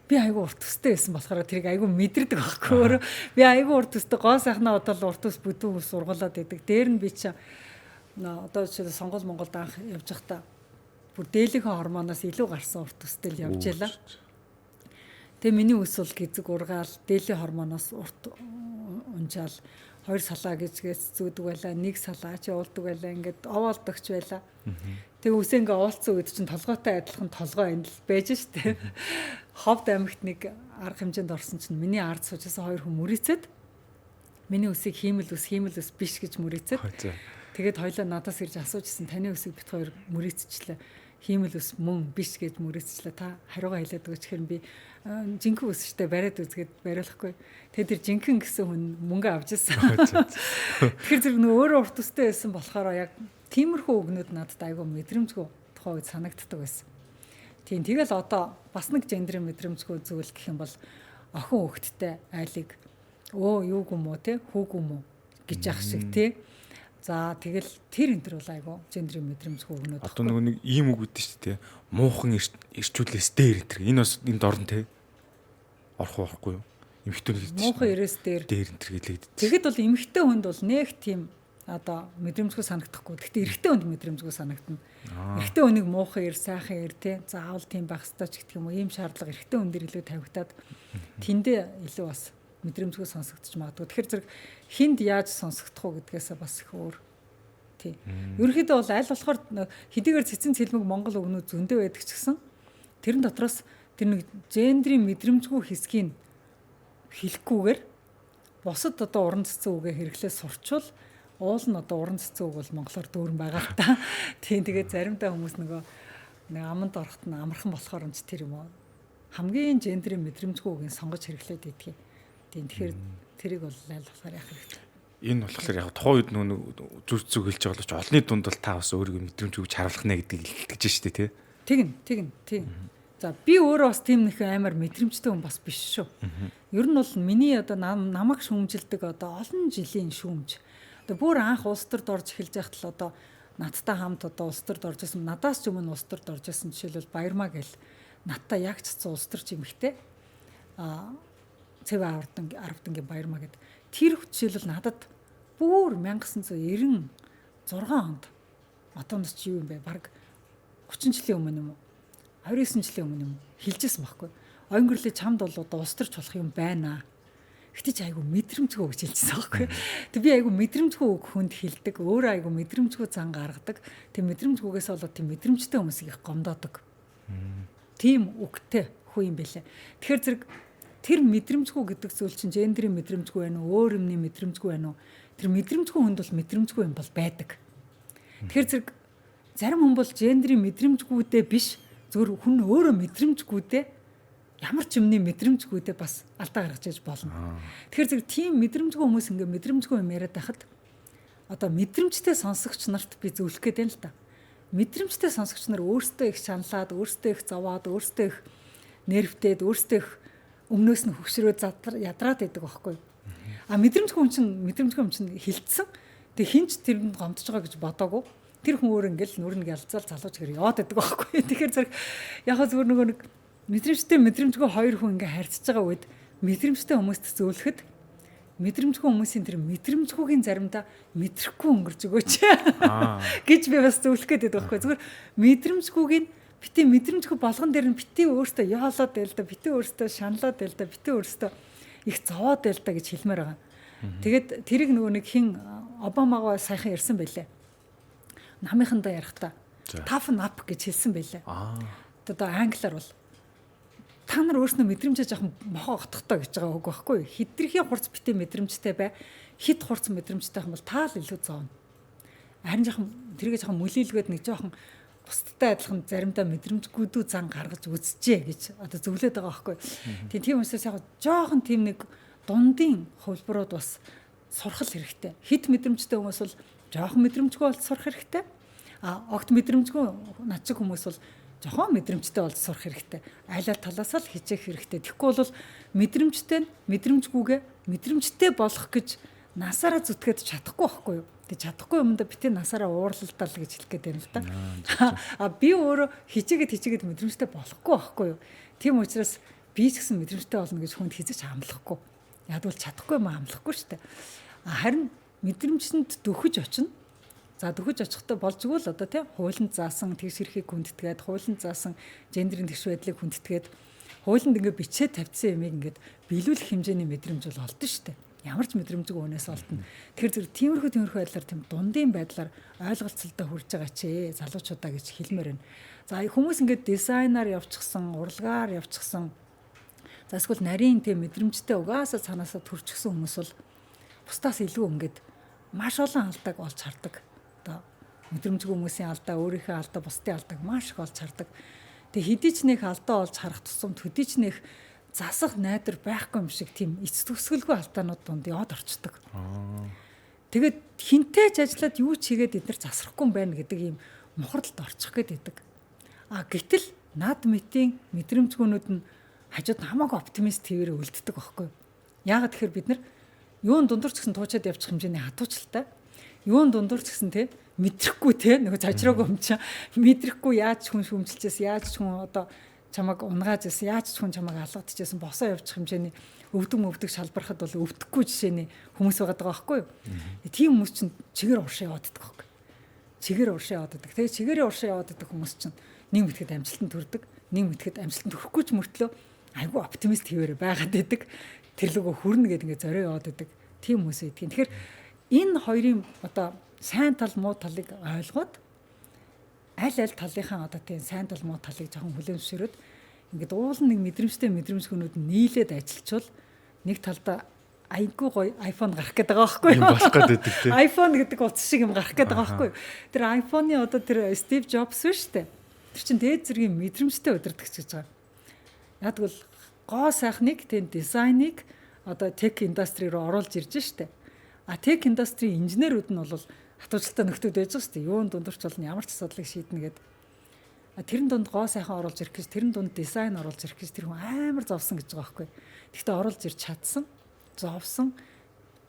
Би айгуу урт өстэй байсан болохоор тэрийг айгуу мэдэрдэг байхгүй өөрөө. Би айгуу урт өстэй гоо сайхнаа бодол урт өс бүдүүн ус ургуулад байдаг. Дээр нь би чи одоо жишээлбэл Сонгол Монголд анх явж байхдаа бүр дээлийнхээ гормоноос илүү гарсан урт өстэй л явж ялаа. Тэгээ миний ус бол гизэг ургаал дээлийн гормоноос урт унжаал хоёр салаа гэжгээс зүүдэг байла, нэг салаа ч явуулдаг байла, ингээд овоолдогч байла. Тэгээ үсээ ингээ овоолцсон үед чинь толгойтой адилхан толгой энэ л байж штэ. Ховд аймагт нэг арга хэмжээнд орсон чинь миний ард суужсэн хоёр хүн мөрийцэд миний үсийг хиймэл ус хиймэл ус биш гэж мөрийцэд. Тэгээд хоёлаа надаас ирж асуужсэн, таны үсийг бит хоёр мөрийцчлээ. Хиймэл ус мөн биш гэж мөрөөцчлээ. Та хариугаа хэлээд өгөөч гэхээр би жинхэнэ ус штэ бариад үзгээд бариулахгүй. Тэгээд тэр жинхэнэ гэсэн хүн мөнгө авч ирсэн. Тэгэхээр зэрэг нөгөө өөрөө урт өстэй байсан болохоор яг тиймэрхүү үгнүүд надад айгүй мэдрэмжгүй тухайн үед санагддаг байсан. Тийм, тэгэл одоо бас нэг гендрийн мэдрэмжгүй зүйл гэх юм бол охин хүүхэдтэй айлыг өө юуг юм уу те хүүг юм уу гэж ах шиг те. За тэгэл тэр энэ төр бол айгүй гендрийн мэдрэмжгүй өгнөд. Одоо нөгөө нэг ийм үг үүдэн шүү дээ. Муухан ирчүүлээс дээр энэ төр. Энэ бас энд орно те. Орох уу орохгүй юу? Эмэгтэй хүн хийдэг. Муухан ирээс дээр дээр энэ төр гэлэгддэг. Тэгэхэд бол эмэгтэй хүнд бол нэг тийм одоо мэдрэмжгүй санагдахгүй. Гэхдээ эрэгтэй хүнд мэдрэмжгүй санагдана. Эрэгтэй хүнийг муухан ир, сайхан ир те. Заавал тийм байх ёстой ч гэх юм уу. Ийм шаардлага эрэгтэй хүн дээр илүү тавигдаад тэндээ илүү бас мэдрэмжгүй сонсогдож магадгүй. Тэгэхээр зэрэг хинд яаж сонсогдох уу гэдгээсээ бас их өөр. Тий. Ерөнхийдөө бол аль болохоор хэдийгээр цэцэн цэлмэг монгол өгнүүд зөндөө байдаг ч гэсэн тэрэн дотроос тэр нэг гендрийн мэдрэмжгүй хэсгийг хэлэхгүйгээр бусад одоо уран цэцэн үгээ хэрэглээ сурчвал уул нь одоо уран цэцэн үг бол монголоор дүүрэн байгаа л та. Тийм, тэгээд заримдаа хүмүүс нөгөө нэг аманд орохт нь амархан болохоор юм чи тэр юм уу. Хамгийн гендрийн мэдрэмжгүй үгийг сонгож хэрэглээд идэгий. Тийм, тэгэхээр тэрийг бол аль болохоор яах хэрэгтэй. Энэ болохоор яг тухайн үед нөгөө зүг зүг хэлж байгаа боловч олонний дунд бол та бас өөрийгөө мэдрэмж өгч харуулах нэ гэдгийг илтгэж штэ тий. Тэгнь, тэгнь, тийм. За би өөрөө бас тийм нэг амар мэдрэмжтэй хүн бас биш шүү. Ер нь бол миний одоо намайг шүүмжилдэг одоо олон жилийн шүүмж. Одоо бүр анх улс төрд орж эхэлж байхад л одоо надтай хамт одоо улс төрд орж исэн, надаас ч өмнө улс төрд орж исэн жишээлбэл Баярмаа гэл надтай яг ч цэцэн улс төрч эмэгтэй Цэвэ Аравдангийн Баярмаа гэд тэр жишээлбэл надад бүр 1996 онд одооноос чи юу юм бэ? Бараг 30 жилийн өмнө юм уу? 29 жилийн өмнө юм уу? Хэлжсэн байхгүй. Оёнгэрлээ чамд бол одоо улс төрч болох юм байна. Гэтэ чи айгу мэдрэмжгүй гэж хэлжсэн байхгүй. Тэг би айгу мэдрэмжгүй үг хүнд хэлдэг, өөрөө айгу мэдрэмжгүй зан гаргадаг. Тэг мэдрэмжгүйгээс болоод тийм мэдрэмжтэй хүмүүсийг их гомдоодог. Тийм үгтэй хүү юм бэлээ. Тэгэхээр зэрэг тэр мэдрэмжгүй гэдэг зүйл чинь гендрийн мэдрэмжгүй байна уу, өөр юмны мэдрэмжгүй байна уу? Тэр мэдрэмжгүй хүнд бол мэдрэмжгүй юм бол байдаг. Тэгэхээр зэрэг зарим хүн бол гендрийн мэдрэмжгүйдээ биш, зөвхөн хүн өөрөө мэдрэмжгүйдээ ямар ч юмны мэдрэмжгүйдээ бас алдаа гаргаж иж болно. Тэгэхээр зэрэг тийм мэдрэмжгүй хүмүүс ингээ мэдрэмжгүй юм яриад байхад одоо мэдрэмжтэй сонсогч нарт би зөвлөх гээд байна л да. Мэдрэмжтэй сонсогч нар өөрсдөө их шаналаад, өөрсдөө их зовоод, өөрсдөө их нервтээд, өөрсдөө их өмнөөс нь хөвшрөө ядраад байдаг байхгүй. А мэдрэмжгүй хүн чинь мэдрэмжгүй хүн чинь хилцсэн. Тэг хинч тэрэнд гомдож байгаа гэж бодоагүй. Тэр хүн өөр ингээл нүр нэг ялцаал залууч гэр яваад байдаг байхгүй. Тэгэхээр зэрэг яг зүгээр нөгөө нэг мэдрэмжтэй мэдрэмжгүй хоёр хүн ингээ харьцаж байгаа үед мэдрэмжтэй хүмүүст зөвлөхөд мэдрэмжгүй хүмүүсийн тэр мэдрэмжгүйгийн заримдаа мэдрэхгүй өнгөрч өгөөч гэж би бас зөвлөх гээд байдаг байхгүй. Зүгээр мэдрэмжгүйг нь Бити мэдрэмжгүй болгон дээр нь бити өөртөө яолоод байл да, бити өөртөө шаналаад байл да, бити өөртөө их зовоод байл да гэж хэлмээр байгаа. Тэгээд тэрийг нөгөө нэг хин Обамагаа сайхан ярьсан байлээ. Намынхандаа ярихдаа toughen up гэж хэлсэн байлээ. Одоо англиар бол та нар өөрснөө мэдрэмжээ жоохон мохоо отготой гэж байгаа үг байхгүй юу? Хитрхи хурц битээ мэдрэмжтэй бай. Хит хурц мэдрэмжтэй юм бол та л илүү зовно. Харин жоохон тэргээ жоохон мөлийлгээд нэг жоохон бусдтай адилхан заримдаа мэдрэмжгүй дүү зан гаргаж үзжээ гэж одоо зөвлөд байгаа байхгүй. Тийм учраас яг жоохон тийм нэг дундын хувилбарууд бас сурхал хэрэгтэй. Хит мэдрэмжтэй хүмүүс бол жоохон мэдрэмжгүй болж сурах хэрэгтэй. А огт мэдрэмжгүй над шиг хүмүүс бол жоохон мэдрэмжтэй болж сурах хэрэгтэй. Аль аль талаас л хичээх хэрэгтэй. Тэгэхгүй бол мэдрэмжтэй нь мэдрэмжгүйгээ мэдрэмжтэй болох гэж насаараа зүтгээд чадахгүй байхгүй юу? Тэг чадахгүй юмдаа битээ насаараа уурлалдаа л гэж хэлэх гээд байна л да. А би өөрөө хичээгээд мэдрэмжтэй болохгүй байхгүй юу? Тийм учраас би ч гэсэн мэдрэмжтэй болно гэж хүнд хизэж амлахгүй. Яг бол чадахгүй юм амлахгүй шүү дээ. Харин мэдрэмжтэнд дөхөж очино. За дөхөж очихдоо болжгүй л одоо тийм хуулинд заасан тэгш эрхийг хүндэтгээд, хуулинд заасан гендерийн тэгш байдлыг хүндэтгээд, хуулинд ингээ бичээд тавьчихсан юмыг ингээд биелүүлэх хэмжээний мэдрэмж бол олдно шүү дээ. Ямар ч мэдрэмжгүй өнөөс олдно. Тэгэхээр зэрэг тиймэрхүү байдлаар тийм дундын байдлаар ойлголцолтой хүрж байгаа ч залуучуудаа гэж хэлмээр байна. За хүмүүс ингээд дизайнаар явчихсан, урлагаар явчихсан. За эсвэл нарийн тийм мэдрэмжтэй угаасаа цаанаасаа төрчихсөн хүмүүс бол бусдаас илүү ингээд маш олон алдааг олж хардаг. Одоо мэдрэмжгүй хүмүүсийн алдаа, өөрийнхөө алдаа, бусдын алдааг маш их олж хардаг. Тэгээ хэдий ч нэх алдаа олж харах тусам төдий ч нэх засах найдар байхгүй юм шиг тийм эц төгсгөлгүй алдаанууд дунд яваад орчдөг. Тэгээд хинтээ ч ажиллаад юу ч хийгээд эдгээр засрахгүй юм байна гэдэг ийм мухарлалд орчих гээд идэг. А гэтэл над мэтийн мэдрэмжгүүнүүд нь хажууд нь хамаагүй оптимист хэвээрээ үлддэг байхгүй. Яагаад тэгэхээр бид нар юун дундуур ч гэсэн туучаад явчих хэмжээний хатуучлалтай. Юун дундуур ч гэсэн те мэдрэхгүй те нөгөө цажраагүй юм чинь мэдрэхгүй яаж хүн шүүмжилжээс, яаж хүн одоо чамайг унгааж ирсэн, яаж ч хүн чамайг алгадчихсэн, босоо явчих хэмжээний өвдөг шалбархад бол өвдөхгүй жишээний хүмүүс байгаа даа байхгүй юу? Тийм хүмүүс чинь чигээр уршаа яваад идэх байхгүй. Чигээр уршаа яваад идэх. Тэгээ чигээрээ уршаа яваад идэх хүмүүс чинь нэг мэтгэд амжилтанд хүрдэг, нэг мэтгэд амжилтанд хүрэхгүй ч мөртлөө айгүй оптимист хэвээрээ байгаад идэг. Тэр лүгөө хүрнэ гэдэг ингээ зорио яваад идэг. Тийм хүмүүс байдгийг. Тэгэхээр энэ хоёрын одоо сайн тал муу талыг ойлгоод аль аль талынхаа одоо тийм сайн тал муу талыг жоохон хүлээн зөвшөөрөөд ингээд уул нэг мэдрэмжтэй мэдрэмжгүүнүүд нийлээд ажиллачвал нэг талдаа айгүй гоё iPhone гарах гээд байгаа байхгүй юу? Болох гээд байдаг тийм. iPhone гэдэг утас шиг юм гарах гээд байгаа байхгүй юу? Тэр iPhone-ы одоо тэр Стив Джобс биш үү? Тэр чинь дээд зэргийн мэдрэмжтэй удирдахч гэж байгаа. Яг тэгвэл гоо сайхныг тийм дизайныг одоо tech industry руу оруулж ирж штэ. А tech industry инженерүүд нь бол хатуучлалтай нөхдүүд байж байгаа штэ. Юун дундурч болно, ямар ч асуудлыг шийднэ гэд. А тэрэн дунд гоо сайхан оруулж ирэх гэж, тэрэн дунд дизайн оруулж ирэх гэж тэр хүн амар зовсон гэж байгаа байхгүй. Гэхдээ оруулж ирч чадсан, зовсон.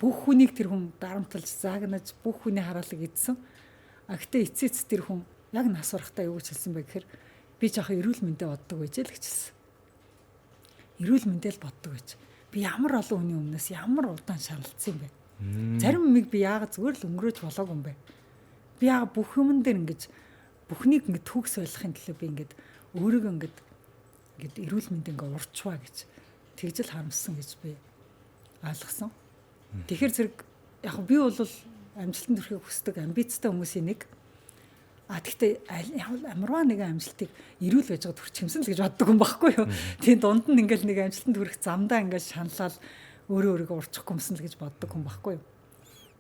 Бүх хүнийг тэр хүн дарамтлж, заагнаж, бүх хүний хараалыг эдсэн. А гэтээ эцээ эц тэр хүн яг нас барахтаа юу гэж хэлсэн бэ гэхээр би жоохон эрүүл мэндэ боддог байж л гэж хэлсэн. Эрүүл мэндэ л боддог байж. Би ямар олон хүний өмнөөс ямар удаан шаналцсан юм бэ? Зарим юмыг би яагаад зүгээр л өнгөрөөж болоогүй юм бэ? Би яагаад бүх юмн дээр ингэж бүхнийг ингэ төгс ойлгохын төлөө би ингэж өөрийгөө ингэж эрүүл мэнд ингээ урчваа гэж тэгж л харамссан гэж би ойлгосон. Тэгэхээр зэрэг яг би бол амжилтанд хүрэхийг хүсдэг амбицтай хүмүүсийн нэг. А тэгтээ ямарваа нэгэн амжилтыг эрүүл байж байгаа төрчих юмсан л гэж боддог юм баггүй юу. Тийм дунд нь ингээл нэг амжилтанд хүрэх замдаа ингээл шаналал өөрөө өөрийгөө урчихгүй юмсан л гэж боддог хүн баггүй юу.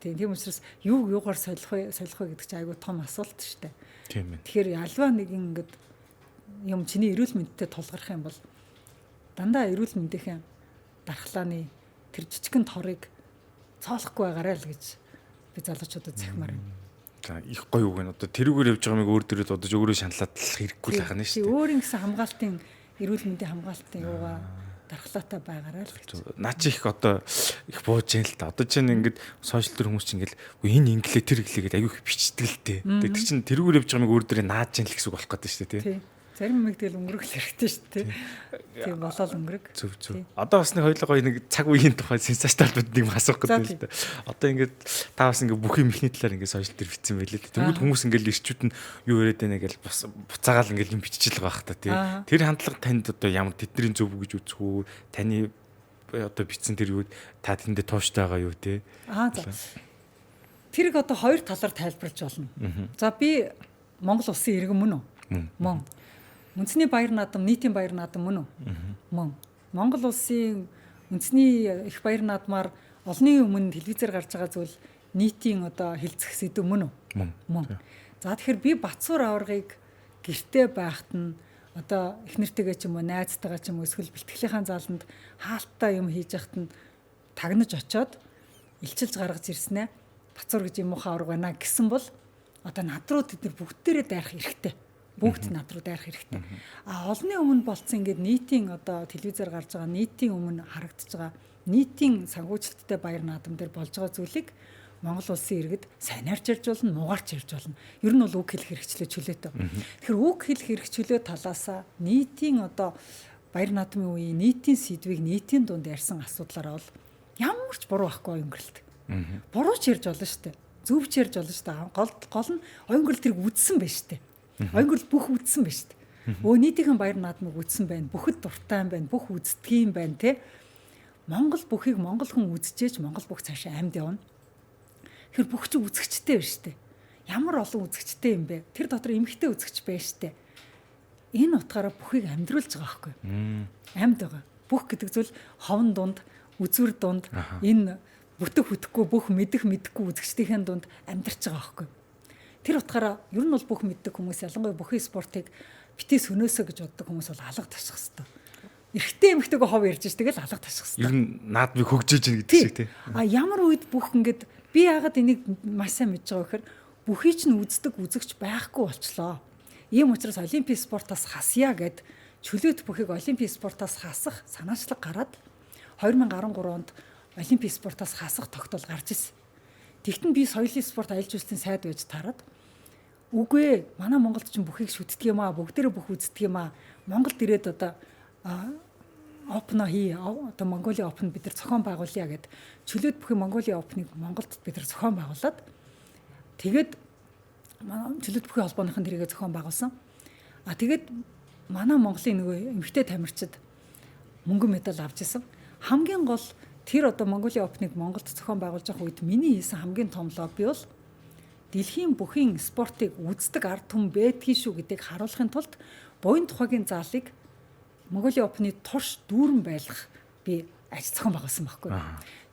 Тийм учраас юуг юугаар солих вэ гэдэг чинь айгүй том асуулт шүү дээ. Тийм ээ. Тэгэхээр альва нэгэн ингээд юм чиний эрүүл мэндтэй тулгарх юм бол дандаа эрүүл мэндийн дархлааны тэр жижигхэн торыг цоолохгүй байгаарай л гэж би залуучуудад захимаар байна. За их гоё үг байна. Одоо тэрүүгээр явж байгаа мыг өөр дөрөд бодож өөрөө шаналаад хэрэггүй л ахна шүү дээ. Өөрийн гэсэн хамгаалтын эрүүл мэндийн хамгаалтын юугаа дархлаатай байгаарай л гэж. Наа чи их одоо их бууж яана л та. Одоо чинь ингээд сошиал дээр хүмүүс чинь ингээд үгүй энэ инглээ тэр инглээ гэдээ аюу их бичдэг л дээ. Тэр чинь тэрүүгээр явж байгаа мыг өөр дөрөө нааж яана л гэсэн үг болох гэдэг шүү дээ тий. Зарим юм тэгэл өнгөрөх хэрэгтэй шүү дээ. Тийм болол өнгөрөг. Зөв зөв. Одоо бас нэг хоёулаа гоё нэг цаг үеийн тухай сенсацтай холбоотой нэг юм асуух гэдэг л дээ. Одоо ингээд та бас ингээд бүх юм ихний талаар ингээд сошиал дээр бичсэн байлээ л. Тэнгүүд хүмүүс ингээд ирчүүд нь юу яриад байна гэж бас буцаагаал ингээд юм бичиж л байгаа хта тий. Тэр хандлага танд одоо ямар тэдний зөв гэж үзэх үү? Таны одоо бичсэн тэр юу та тэндээ тууштай байгаа юу тий? Аа за. Тэрийг одоо хоёр талаар тайлбарлаж болно. За би Монгол улсын иргэн мөн үү? Мөн. Үндэсний баяр наадам, нийтийн баяр наадам мөн үү? Мөн. Монгол улсын үндэсний их баяр наадмаар олонний өмнө телевизээр гарч байгаа зүйл нийтийн одоо хэлцэх сэдв мөн үү? Мөн. За тэгэхээр би Батсуур аваргыг гэртээ байхад нь одоо их нэртэйгээ ч юм уу, найзтайгаа ч юм уу эсвэл бэлтгэлийнхаа зааланд хаалттай юм хийж яхад нь тагнаж очоод илчилж гаргаж ирснэ. Батсуур гэж юм муухай аварга байна гэсэн бол одоо над руу тэд нар бүгдээрээ дайрах эрхтэй. Бүгд над руу дайрах хэрэгтэй. А олонний өмнө болцсон ингээд нийтийн одоо телевизээр гарч байгаа нийтийн өмнө харагдаж байгаа нийтийн санхүүжилттэй баяр наадам дээр болж байгаа зүйлийг Монгол улсын иргэд сайнаарч ярьж болно, муугаарч ярьж болно. Ер нь бол үг хэлэх хэрэгчлээ чөлөөтэй. Тэгэхээр үг хэлэх эрх чөлөө талаасаа нийтийн одоо баяр наадмын үеийн нийтийн сэдвийг нийтийн дунд ярьсан асуудлаараа бол ямар ч буруу байхгүй оюун гэрэлт. Буруу ч ярьж болно шүү дээ. Зөв ч ярьж болно шүү дээ. Гол нь оюун гэрэл тэрийг үдсэн байж шүү дээ. Оюун гэрэл бүх үдсэн байж шүү дээ. Өө нийтийнхэн баяр наадмыг үдсэн байна. Бүхэд дуртай юм байна. Бүх үздэгийм байна те. Монгол бүхийг монгол хүн үзчихээж Монгол бүх цаашаа амьд явна. Тэгэхээр бүх чи үзэгчтэй байна шүү дээ. Ямар олон үзэгчтэй юм бэ? Тэр дотор эмэгтэй үзэгч байна шүү дээ. Энэ утгаараа бүхийг амьдруулж байгаа байхгүй. Амьд байгаа. Бүх гэдэг зүйл ховн дунд, үзүр дунд энэ бүтэх бүтэхгүй бүх мэдэх мэдэхгүй үзэгчдийн дунд амьдарч байгаа байхгүй. Тэр утгаараа ер нь бол бүх мэддэг хүмүүс ялангуяа бүхий спортыг битгий сөнөөсөө гэж боддог хүмүүс бол алга таших хэвээр. Эрэгтэй эмэгтэйгээ хов ярьж ш тэгэл алга таших хэвээр. Ер нь наадмыг хөгжиж гин гэдэг шиг тий. А ямар үед бүх ингээд би яагаад энийг маш сайн мэдж байгаа гэхээр бүхий чинь үздэг үзэгч байхгүй болчлоо. Ийм учраас олимпийн спортоос хасъя гэд чөлөөт бүхийг олимпийн спортоос хасах санаачлаг гараад 2013 онд олимпийн спортоос хасах тогтоол гарч ирсэн. Тэгтэн би соёлын спорт аялал жуулчлалын сайд байж тараад үгүй ээ манай Монголд ч бүхийг шүтдэг юм аа, бүгдээрээ бүх үздэг юм аа. Монголд ирээд одоо Open хий, одоо Mongolia Open бид нар зохион байгуулъя гэд чөлөөт бүхий Mongolia Open-ыг Монголд бид нар зохион байгуулад тэгээд чөлөөт бүхий холбооныхон тэрийгэ зохион байгуулсан. А тэгээд манай Монголын нөгөө эмэгтэй тамирчид мөнгөн медаль авч исэн. Хамгийн гол тэр одоо Mongolia Open-ыг Монголд зохион байгуулж явах үед миний хийсэн хамгийн том лобби бол дэлхийн бүхийн спортыг үздэг ард түмэн байдгийг шүү гэдгийг харуулахын тулд буян тухайгийн заалыг Mongolia Open-ы турш дүүрэн байлгах би ажил зохион байгуулсан байхгүй.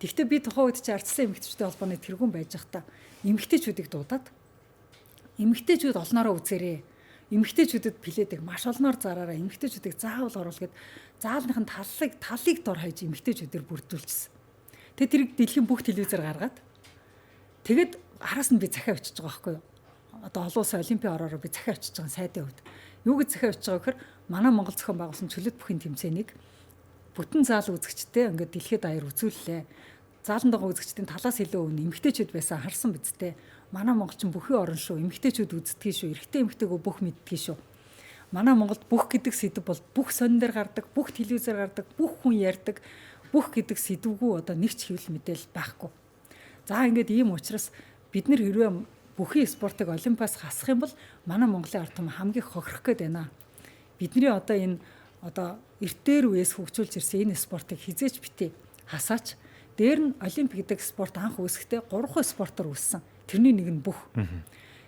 Тэгэхдээ би тухайн үед чи ардчлан эмэгтэйчүүдийн холбооны тэргүүн байж байхдаа эмэгтэйчүүдийг дуудаад эмэгтэйчүүд олноороо үзээрэй. Эмэгтэйчүүдэд пледийг маш олноор зараараа эмэгтэйчүүдийг заавал оруул гэд заалныхын талыг дор хаяж эмэгтэйчүүдээр бүрдүүлчихсэн. Тэгээ тэрийг дэлхийн бүх телевизээр гаргаад тэгээд араас нь би захиа бичиж байгаа байхгүй юу? Одоо олон улсын олимпийн ороороо би захиа бичиж байгаа сайдын хувьд. Юу гэж захиа бичиж байгаа гэхээр манай Монгол зохион байгуулсан чөлөөт бүхийн тэмцээнийг бүтэн заал үзэгчтэй ингээд дэлхийд даяар үзүүллээ. Зааланд байгаа үзэгчдийн талаас илүү өмнө эмэгтэйчүүд байсан харсан биз дээ. Манай монголчин бүхий орон шүү, эмэгтэйчүүд үздэгий шүү, эрэгтэй эмэгтэйгөө бүх мэддэгий шүү. Манай Монголд бүх гэдэг сэдв бол бүх сонин дээр гардаг, бүх телевизээр гардаг, бүх хүн ярьдаг, бүх гэдэг сэдвгүй одоо нэг ч хэвлэл мэдээлэл байхгүй. За ингээд ийм учраас бид нар хэрвээ бүхий спортыг олимпиас хасах юм бол манай Монголын ард түмэн хамгийн хохирох гээд байна. Бидний одоо энэ одоо эртээр үеэс хөгжүүлж ирсэн энэ спортыг хизээч битээ хасаач. Дээр нь олимп гэдэг спорт анх үүсэхдээ 3 спортоор үүссэн. Тэрний нэг нь бүх.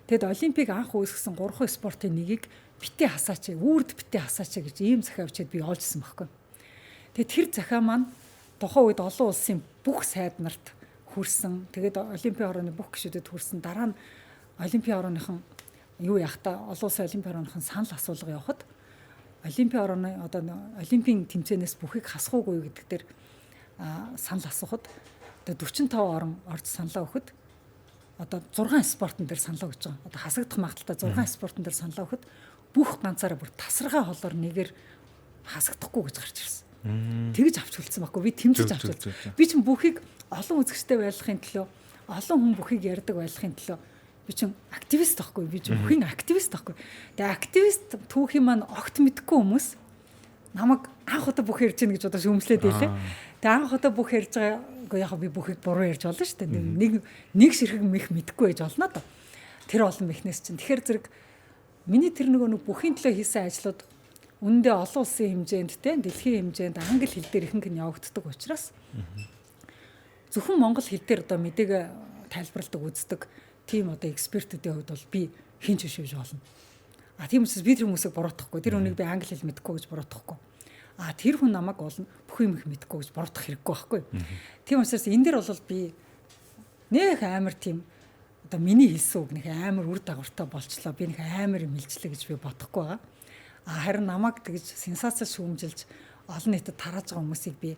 Тэгэд олимпийг анх үүсгэсэн 3 спортын нэгийг битээ хасаач, үүрд битээ хасаач гэж ийм захиа бичээд би олжсэн байхгүй. Тэгээд тэр захиа маань тухайн үед олон улсын бүх сайд нарт хүрсэн. Тэгээд олимпийн хорооны бүх гишүүдэд хүрсэн. Дараа нь олимпийн хорооныхон юу яхта олон улсын олимпийн хорооныхон санал асуулга явахад олимпийн хорооны одоо олимпийн тэмцээнээс бүхийг хасах уугүй гэдэг дээр санал асуухад одоо 45 орон орж саналаа өгөхөд одоо 6 спортон дээр саналаа өгч байгаа. Одоо хасагдах магадлалтай 6 спортон дээр саналаа өгөхөд бүх ганцаараа бүр тасархай холоор нэгээр хасагдахгүй гэж гарч ирсэн. Тэгж авч үлдсэн байхгүй. Би тэмцэж авч үлдсэн. Би чинь бүхийг олон үзэгчтэй байлгахын төлөө, олон хүн бүхийг ярьдаг байлгахын төлөө Би чинь активист байхгүй, би чинь бүхийн активист байхгүй. Тэгээ активист түүхийн маань огт мэдэхгүй хүмүүс намайг анх удаа бүх ярьж гин гэж одоо шүүмжлээд байлээ. Тэгээ анх удаа бүх ярьж байгаа, үгүй яг би бүхийг буруу ярьж болно шүү дээ. Нэг ширхэг мэх мэдэхгүй байж болно доо. Тэр олон мэхнээс чинь. Тэгэхээр зэрэг миний тэр нөгөө нэг бүхийн төлөө хийсэн ажлууд үнэндээ олон улсын хэмжээнд те, дэлхийн хэмжээнд англи хэл дээр ихэнх нь явагддаг учраас зөвхөн монгол хэл дээр одоо мэдээг тайлбарладаг, үздэг тийм одоо экспертүүдийн хувьд бол би хэн ч биш байж болно. А тийм учраас би тэр хүмүүсийг буруутгахгүй. Тэр хүнийг би англи хэл мэдэхгүй гэж буруутгахгүй. А тэр хүн намайг бол бүх юм их мэдэхгүй гэж буруутгах хэрэггүй байхгүй. Тийм учраас энэ дэр бол би нэх амар тийм одоо миний хэлсэн үг нэх амар үр дагавартай болчлоо. Би нэх амар юм хэлжлээ гэж би бодохгүй байгаа. А харин намайг тэгж сенсац шүүмжилж олон нийтэд тарааж байгаа хүмүүсийг би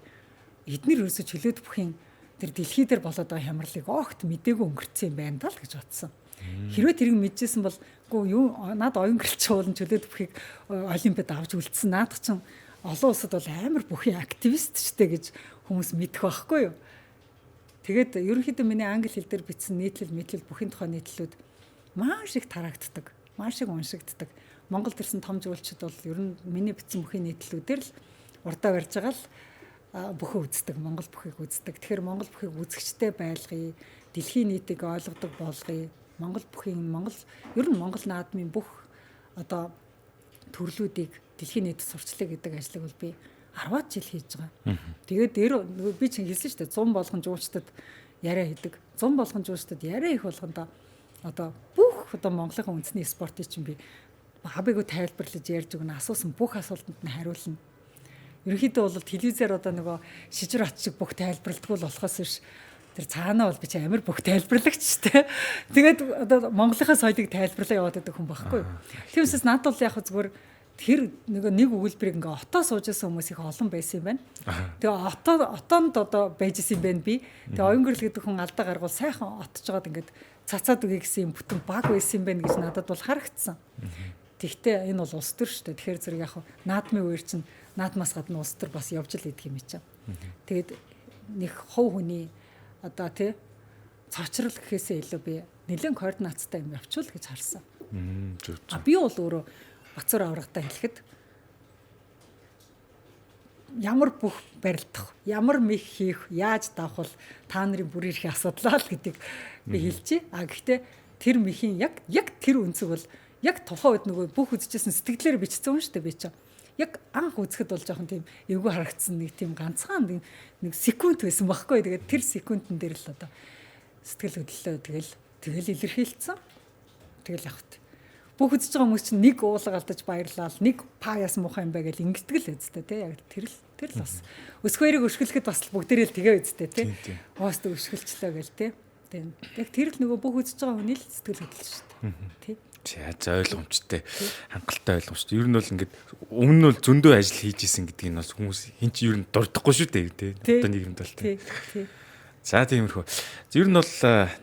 эднэр ерөөсө чөлөөт бүхийн тэр дэлхий дээр болоод байгаа хямралыг огт мдээгүй өнгөрцөн юм байна даа л гэж бодсон. Хэрвээ тэрийг мэдчихсэн бол үгүй юу, над оюун гэрэлч уулын чөлөөт бүхийг олимпиад авч үлдсэн. Наадах чинь олон улсад бол амар бүхийн активист ч тэ гэж хүмүүс мэдэх байхгүй юу. Тэгээд ерөнхийдөө миний англи хэл дээр бичсэн нийтлэл, мэтлэл, бүхийн тухай нийтлэлүүд маш их тараагддаг, маш их уншигддаг. Монголд ирсэн том жуулчид бол ер нь миний бичсэн бүхийн нийтлэлүүдээр л урдаа барьж байгаа л бүхөө үздэг, Монгол бүхийг үздэг. Тэгэхээр Монгол бүхийг үзэгчтэй байлгая, дэлхийн нийтийг ойлгодог болгоё. Монгол бүхийн, Монгол ер нь Монгол наадмын бүх одоо төрлүүдийг дэлхийн нийтэд сурчлаа гэдэг ажлыг бол би 10 жил хийж байгаа. Тэгээд дээр би чинь хэлсэн шүү дээ, 100 болгон жуулчдад яриа хийдэг. 100 болгон жуулчдад яриа их болгондоо одоо бүх одоо Монголын үндэсний спортыг чинь би хабыгөө тайлбарлаж ярьж өгнө, асуусан бүх асуултанд нь хариулна. Ерөнхийдөө бол телевизээр одоо нөгөө шижир хат шиг бүх тайлбарладаг л болохоос биш, тэр цаанаа бол би чи амар бүх тайлбарлагч те. Тэгээд одоо Монголынхаа соёлыг тайлбарлаа яваад байдаг хүн байхгүй юу. Тиймээс надад бол яг зүгээр тэр нөгөө нэг өгүүлбэрийг ингээ отоо сууж исэн хүмүүс их олон байсан юм байна. Тэгээ отоонд одоо байж исэн юм байна би. Тэгээ оюун гэрэл гэдэг хүн алдаа гаргуул сайхан отож байгаад ингээд цацаад үгүй гэсэн юм бүтэн баг байсан юм байна гэж надад бол харагдсан. Тэгтээ энэ бол улс төр шүү дээ. Тэгэхээр зэрэг яг наадмын үеэр чинь наадмаас гадна улс төр бас явж л идэх юм чинь. Тэгээд нэг хов хүний одоо тий цочрол гэхээсээ илүү би нэлээд координацтай юм явуул гэж харсан. Зөв зөв. Би бол өөрөө Бацуур аврагтаа хэлэхэд ямар бүх барилдах, ямар мэх хийх, яаж давах бол та нарын бүр эрхийн асуудлаа л гэдгийг би хэлчихье. А гэхдээ тэр мэхийн яг тэр өнцөг бол яг тухайн үед нөгөө бүх үзчихсэн сэтгэлээр бичсэн юм шүү дээ би чинь. Яг анх үзэхэд бол жоохон тийм эвгүй харагдсан нэг тийм ганцхан нэг секунд байсан байхгүй. Тэгээд тэр секундэн дээр л одоо сэтгэл хөдлөлөө тэгэл илэрхийлсэн. Тэгэл явах. Бүх үзэж байгаа хүмүүс чинь нэг уулга алдаж баярлал, нэг паяас муухай юм бай гэл ингэдэг л үстэй тий. Яг тэр л бас өсгөөрийг өшгөлөхөд бас бүгдээрээ л тэгээ үстэй тий. Ууст өшгөлчлөө гэл тий. Тийм. Яг тэр л нөгөө бүх үзэж байгаа хүний л сэтгэл хөдлөл шүү дээ. Тий. За ойлгомжтой. Хангалттай ойлгомжтой. Ер нь бол ингээд өмнө нь бол зөндөө ажил хийж исэн гэдгийг нь бас хүмүүс хэн ч ер нь дурдахгүй шүү дээ тий. Одоо нийгэмд бол тий. Тий. За тиймэрхүү. Ер нь бол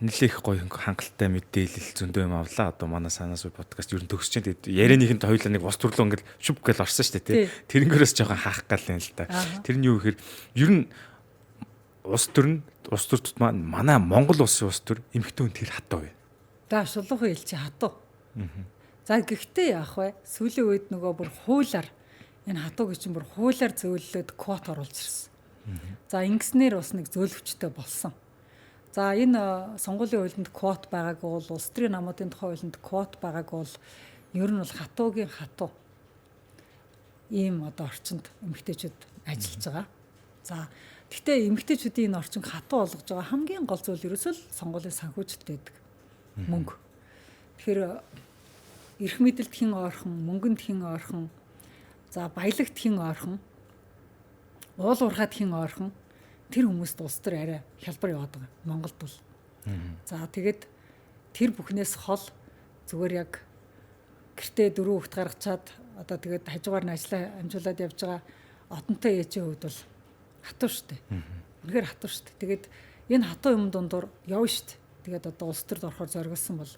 нэлээх гоё хангалттай мэдээлэл зөндөө юм авлаа. Одоо манай санаас үе подкаст ер нь төгсөж чинь. Тэгээд ярианыхын хоёулаа нэг бус төрлөө ингээд шүп гэл орсон шүү дээ тий. Тэрнгээрээс жоохон хаах гал юм л та. Тэр нь юу гэхээр ер нь улс төр нь улс төр тутмаа манай Монгол улсын улс төр эмэгтэй хүн тэр хатуу вэ? За шулуухан хэлчих хатуу. За гэхдээ яах вэ? Сүүлийн үед нөгөө бүр хуулиар энэ хатуу гэж чинь бүр хуулиар зөөллөөд квот оруулж ирсэн. За ингэснээр бас нэг зөөлөвчтэй болсон. За энэ сонгуулийн хуулинд квот байгаагүй бол улс төрийн намуудын тухай хуулинд квот байгаагүй бол ер нь бол хатуугийн хатуу ийм одоо орчинд эмэгтэйчүүд ажиллаж байгаа. За гэхдээ эмэгтэйчүүдийн энэ орчин хатуу болгож байгаа хамгийн гол зүйл ерөөсөө л сонгуулийн санхүүжилт байдаг. Мөнгө. Тэгэхээр эрх мэдэлд хэн ойрхон, мөнгөнд хэн ойрхон, за баялагт хэн ойрхон, уул уурхайд хэн ойрхон тэр хүмүүст улс төр арай хялбар яваад байгаа. Монголд бол. За тэгээд тэр бүхнээс хол зүгээр яг гэртээ 4 хүүхэд гаргачаад одоо тэгээд хажуугаар нь ажиллаа амжуулаад явж байгаа одонтой ээжийн хувьд бол хатуу штэ. Үнэхээр хатуу штэ. Тэгээд энэ хатуу юм дундуур явна штэ. Тэгээд одоо улс төрд орохоор зориглосон бол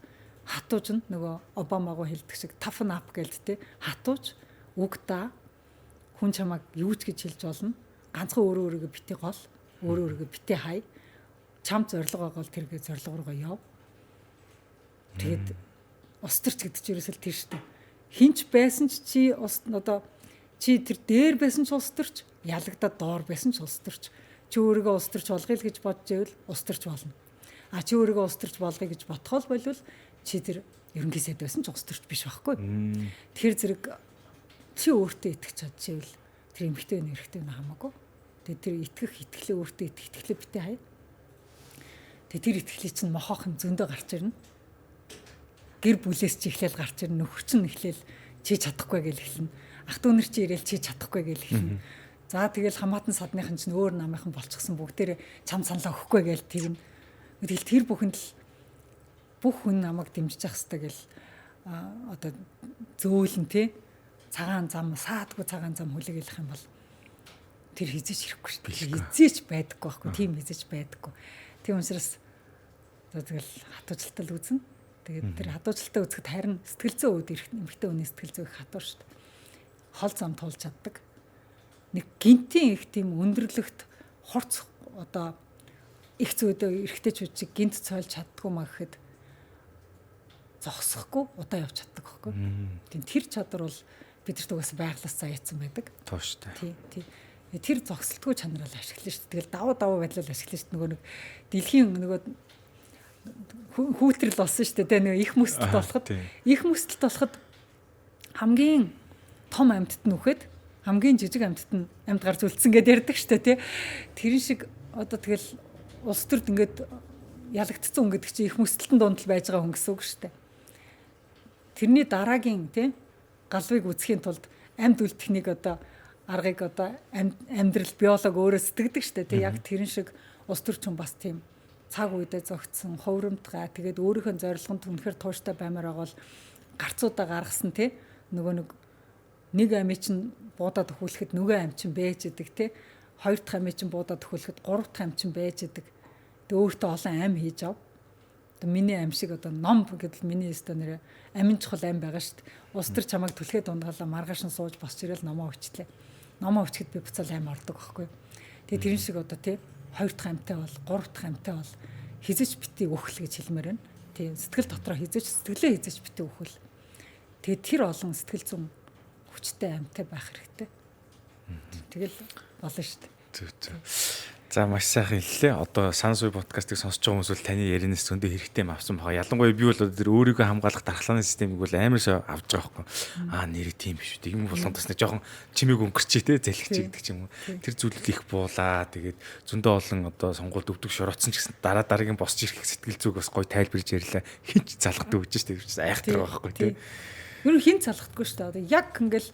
хатууж нь нөгөө Обамагүй хэлдэг шиг toughen up гэлд те хатууж үг даа хүн чамайг юу ч гэж хэлж болно. Ганцхан өөрөө өөрийгөө бити гол, өөрөө өөрийгөө бити хай. Чамд зорилго байгаа бол тэргээ зорилго руугаа яв. Тэгээд улс төрч гэдэг чинь ерөөсөө тэр шүү дээ. Хинч байсан ч чи улс одоо чи тэр дээр байсан ч улс төрч, ялагдаад доор байсан ч улс төрч. Чи өөрийгөө улс төрч болгоё л гэж бодож ивэл улс төрч болно. А чи өөрийгөө улс төрч болгоё гэж бодхол болвол чи тэр ерөнхий сайд байсан ч улс төрч биш байхгүй. Тэр зэрэг чи өөртөө итгэж чадчихвэл тэр эмэгтэй хүн эрэгтэй хүн хамаагүй. Тэгээ тэр итгэх итгэлээ өөртөө итгэх итгэлээ битээ хаяа. Тэгээ тэр итгэлийг чинь мохоох юм зөндөө гарч ирнэ. Гэр бүлээс чи эхлээл гарч ирнэ. Нөхөр чинь эхлээл чи чадахгүй гэж эхэлнэ. Ах дүү нар чи ирээл чи чадахгүй гэж эхэлнэ. За тэгэл хамаатан садныхан чинь өөр намынхан болчихсон бүгдээрээ чам саналаа өгөхгүй гэж тэгнэ. Тэгэл тэр бүхэнд л бүх хүн намайг дэмжиж явах хэрэгтэй гэл одоо зөөлөн тий цагаан зам саадгүй цагаан зам хүлээгэлэх юм бол тэр хизээч ирэхгүй шүү дээ. Хизээч байдаггүй байхгүй. Тийм хизээч байдаггүй. Тийм учраас тэгэл хатуучлалтал үзнэ. Тэгээд тэр хатуучлалтаа үзэхэд харин сэтгэл зүйн үед эмэгтэй хүний сэтгэл зүй их хатуу шүү дээ. Хол зам туулж чаддаг. Нэг гинтийн их тийм өндөрлөгт хурц одоо их зүйдээ эрэгтэйчүүд чиг гинт цойлж чаддгүй маа гэхэд зогсохгүй удаа явж чаддаг байхгүй. Тийм тэр чадвар бол бидэрт угаасаа байглаас заяатсан байдаг. Тууштай. Тий, тий. Тэр зогсолтгүй чанараа ашиглана шүү дээ. Тэгэл давуу давуу байдлаар ашиглана шүү дээ. Нөгөө нэг дэлхийн нөгөө хүүтрэл болсон шүү дээ. Тэ нөгөө их мөсөлт болоход их мөсөлт болоход хамгийн том амьтад нь үхэд хамгийн жижиг амьтад нь амьд гарч үлдсэн гэдээ ярьдаг шүү дээ, тий. Тэрэн шиг одоо тэгэл улс төрд ингээд ялагдцсан хүн гэдэг чинь их мөсөлтөн дунд л байж байгаа хүн гэсэн үг шүү дээ. Тэрний дараагийн тий галвыг үзэхийн тулд амьд үлдэхнийг одоо аргыг одоо амьдрал биолог өөрөө сэтгэдэг штэ тий яг тэрэн шиг улс төрч хүн бас тийм цаг үедээ зогтсон хувирамтгай тэгээд өөрийнхөө зорилгонд үнэхээр тууштай баймаар байгаа бол гарцуудаа гаргасан тий нөгөө нэг амь чинь буудаад өхүүлэхэд нөгөө ам чинь байж идэг тий хоёр дахь амь чинь буудаад өхүүлэхэд гурав дахь ам чинь байж идэг. Тэг өөртөө олон ам хийж ав. Одоо миний ам шиг одоо ном гэдэл миний өстө нэрэ амин чухал ам байгаа шүү дээ. Улс төр чамайг түлхээ дундгалаа маргааш нь сууж босч ирэл номоо өчлээ. Номоо өчгөд би буцаал ам ордог байхгүй. Тэгээ тэрэн шиг одоо тий хоёр дахь амтай бол гурав дахь амтай бол хизэж бити өөхл гэж хэлмээр байна. Тий сэтгэл дотроо хизэж сэтгэлээ хизэж бити өөхөл. Тэгээ тэр олон сэтгэл зүйн хүчтэй амтай байх хэрэгтэй. Тэгэл болно шүү дээ. Зөв зөв. За маш сайхан хэллээ. Одоо Сан суй подкастыг сонсож байгаа хүмүүс бол таны ярианаас зөндөө хэрэгтэй юм авсан байгаа. Ялангуяа би бол тэр өөрийгөө хамгаалах дархлааны системийг бол амар сайн авч байгаа байхгүй. Аа нэрээ тийм биш үү. Юм болгонд бас нэг жоохон чимээг өнгөрчээ те залхич гэдэг ч юм уу. Тэр зүйлүүд их буулаа. Тэгээд зөндөө олон одоо сонгуульд өвдөг шороцсон ч гэсэн дараа дараагийн босч ирэх сэтгэл зүг бас гоё тайлбарж ярьлаа. Хинч залгадаг гэж шүү дээ. Айхтар байгаа байхгүй те. Ер нь хин залгахдаггүй шүү дээ. Одоо яг ингээл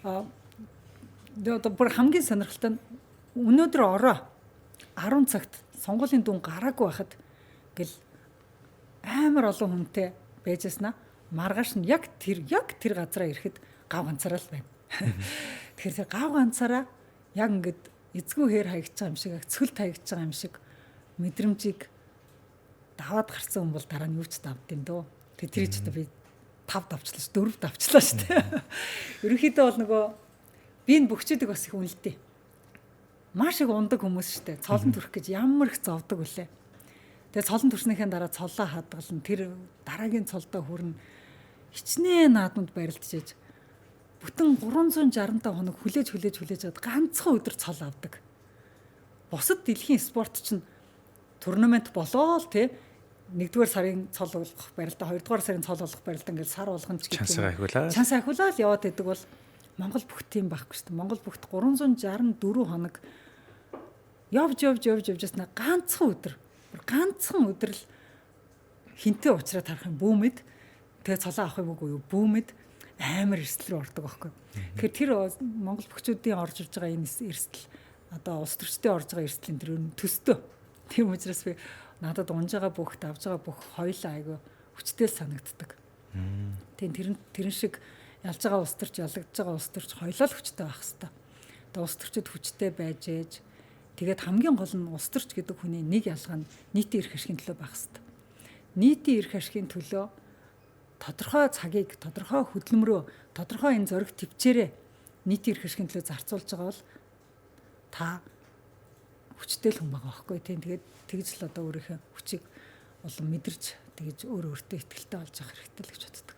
одоо бүр хамгийн сонирхолтой нь өнөөдөр ороо 10 цагт сонгуулийн дүн гараагүй байхад гэл амар олон хүнтэй байжсна маргааш нь яг тэр газараа ирэхэд гав ганцаараа л байна. Тэгэхээр тэр гав ганцаараа яг ингээд эзгүй хээр хаягдж байгаа юм шиг, цөлд хаягдж байгаа юм шиг мэдрэмжийг даваад гарсан хүн бол дараа нь юу ч давд юм дөө. Тэр тэр ч одоо би 5 давчлаа ш 4 давчлаа ш тэ. Ерөнхийдөө бол нөгөө би энэ бөхчүүдэг бас их үнэлтэй. Маш их ундаг хүмүүс штэ. Цолон төрөх гэж ямар их зовдөг вүлээ. Тэгээ цолон төрснийхэн дараа цоллоо хадгална. Тэр дараагийн цолдоо хүрнэ. Хичнээн наадманд барилдчихэж бүтэн 365 хоног хүлээж чад ганцхан өдөр цол авдаг. Бусад дэлхийн спорт чинь турнамент болоо л тий. 1-р сарын цол болгох барилдаа, 2-р сарын цол болгох барилдаа ингээл сар болгон ч гэдэг юм. Чанс ахиулаа л яваад идэг бол Монгол бүх тийм байхгүй шүү дээ. Монгол бүгд 364 хоног явж явжсэн ганцхан өдөр. Ганцхан өдөр л хинтээ уучраад харах юм бүүмэд. Тэгээ цолоо авах юм уу юу бүүмэд амар эрсдэл рүү ордог байхгүй. Тэгэхээр тэр Монгол бөхчүүдийн орж ирж байгаа энэ эрсдэл одоо улс төрчдийн орж байгаа эрсдэл энэ төр төстөө. Тийм учраас би надад унж байгаа бүх давж байгаа бүх хоёлаа айгүй хүчтэй санагддаг. Тийм тэрэн шиг ялж байгаа улс төрч ялагдж байгаа улс төрч хоёлаа л хүчтэй байх хэвээр. Одоо улс төрчид хүчтэй байж ээж тэгээд хамгийн гол нь улс төрч гэдэг хүний нэг ялгаа нь нийтийн эрх ашигын төлөө байх хэвээр. Нийтийн эрх ашигын төлөө тодорхой цагийг, тодорхой хөдөлмөрөө, тодорхой энэ зориг төвчээрээ нийтийн эрх ашигын төлөө зарцуулж байгаа бол та хүчтэй л хүн байгаа байхгүй тийм. Тэгээд тэгж л одоо өөрийнхөө хүчийг улам мэдэрч Тэгэж өөр өөртөө итгэлтэй болж явах хэрэгтэй л гэж боддог.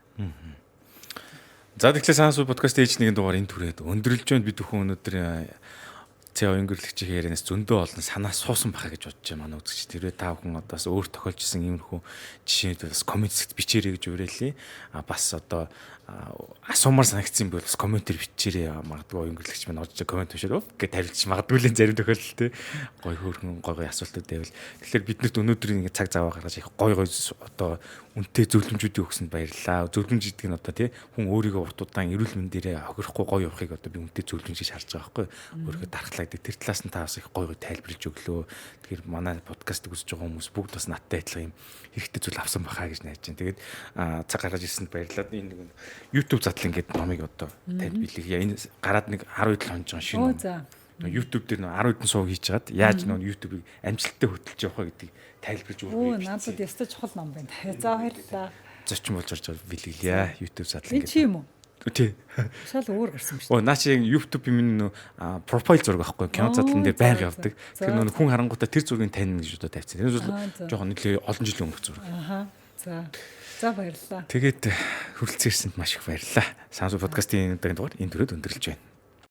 За, тэгэхээр Сансуу подкаст ээж нэгэн дугаар энэ түрээд өндөрлж байна. Бид бүхэн өнөөдөр Цэ оюун гэрлэгчийн ярианаас зөндөө олон санаа суусан баха гэж бодож байна манай үзэгч. Тэрвээ та бүхэн одоо бас өөр тохиолж исэн иймэрхүү жишээнүүд бас comment хэсэгт бичээрэй гэж уриалъя. А бас одоо асуумаар санагдсан бол бас comment ээр бичээрэй. Магадгүй оюун гэрлэгч маань орж comment уншаад гэж тавилж магадгүй л зарим тохиолдолд те гой хөөрхөн гой гой асуултууд байвал. Тэгэхээр биднэрт өнөөдөр ингэ цаг зав гаргаж их гой гой одоо үнэтэй зөвлөмжүүдийг өгсөнд баярлалаа. Зөвлөмж гэдэг нь одоо тий хүн өөрийгөө урт удаан эрүүл мэндээрээ хохирохгүй гоё явахыг одоо би үнэтэй зөвлөмж гэж харж байгаа байхгүй. Өөрийгөө дархлаа гэдэг. Тэр талаас нь та бас их гоё гоё тайлбарлаж өглөө. Тэгэхээр манай подкастыг үзэж байгаа хүмүүс бүгд бас надтай адилхан юм хэрэгтэй зүйл авсан бахаа гэж найдаж байна. Тэгээд цаг гаргаж ирсэнд баярлалаа. Энэ нэг YouTube задлан гэдэг номыг одоо танд бэлгэе. Энэ гараад нэг 10 7 хоног байгаа шинэ ном. YouTube дээр нөө 10 хэдэн сувг хийж хагаад яаж нөө YouTube-ыг амжилттай хөтөлж явах вэ гэдгийг тайлбарлаж өгөх. Оо, надад ёстой чухал ном байна. За, баярлалаа. Зочин болж орж байгаа бэлгэлье. YouTube задлан гэдэг. Энэ чи юм уу? Тий. Шал өөр гарсан юм шүү дээ. Оо, наа чи яг YouTube-ийн миний нөө profile зураг байхгүй, кино задлан дээр байнга явдаг. Тэр нөө хүн харангуутаа тэр зургийг танина гэж одоо тавьсан. Тэр бол жоохон нэлээ олон жилийн өмнөх зураг. Аха. За. За, баярлалаа. Тэгээд хүрэлцэн ирсэнд маш их баярлалаа. Сансуу подкастын энэ удаагийн дугаар энэ түрээд өндөрлөж байна.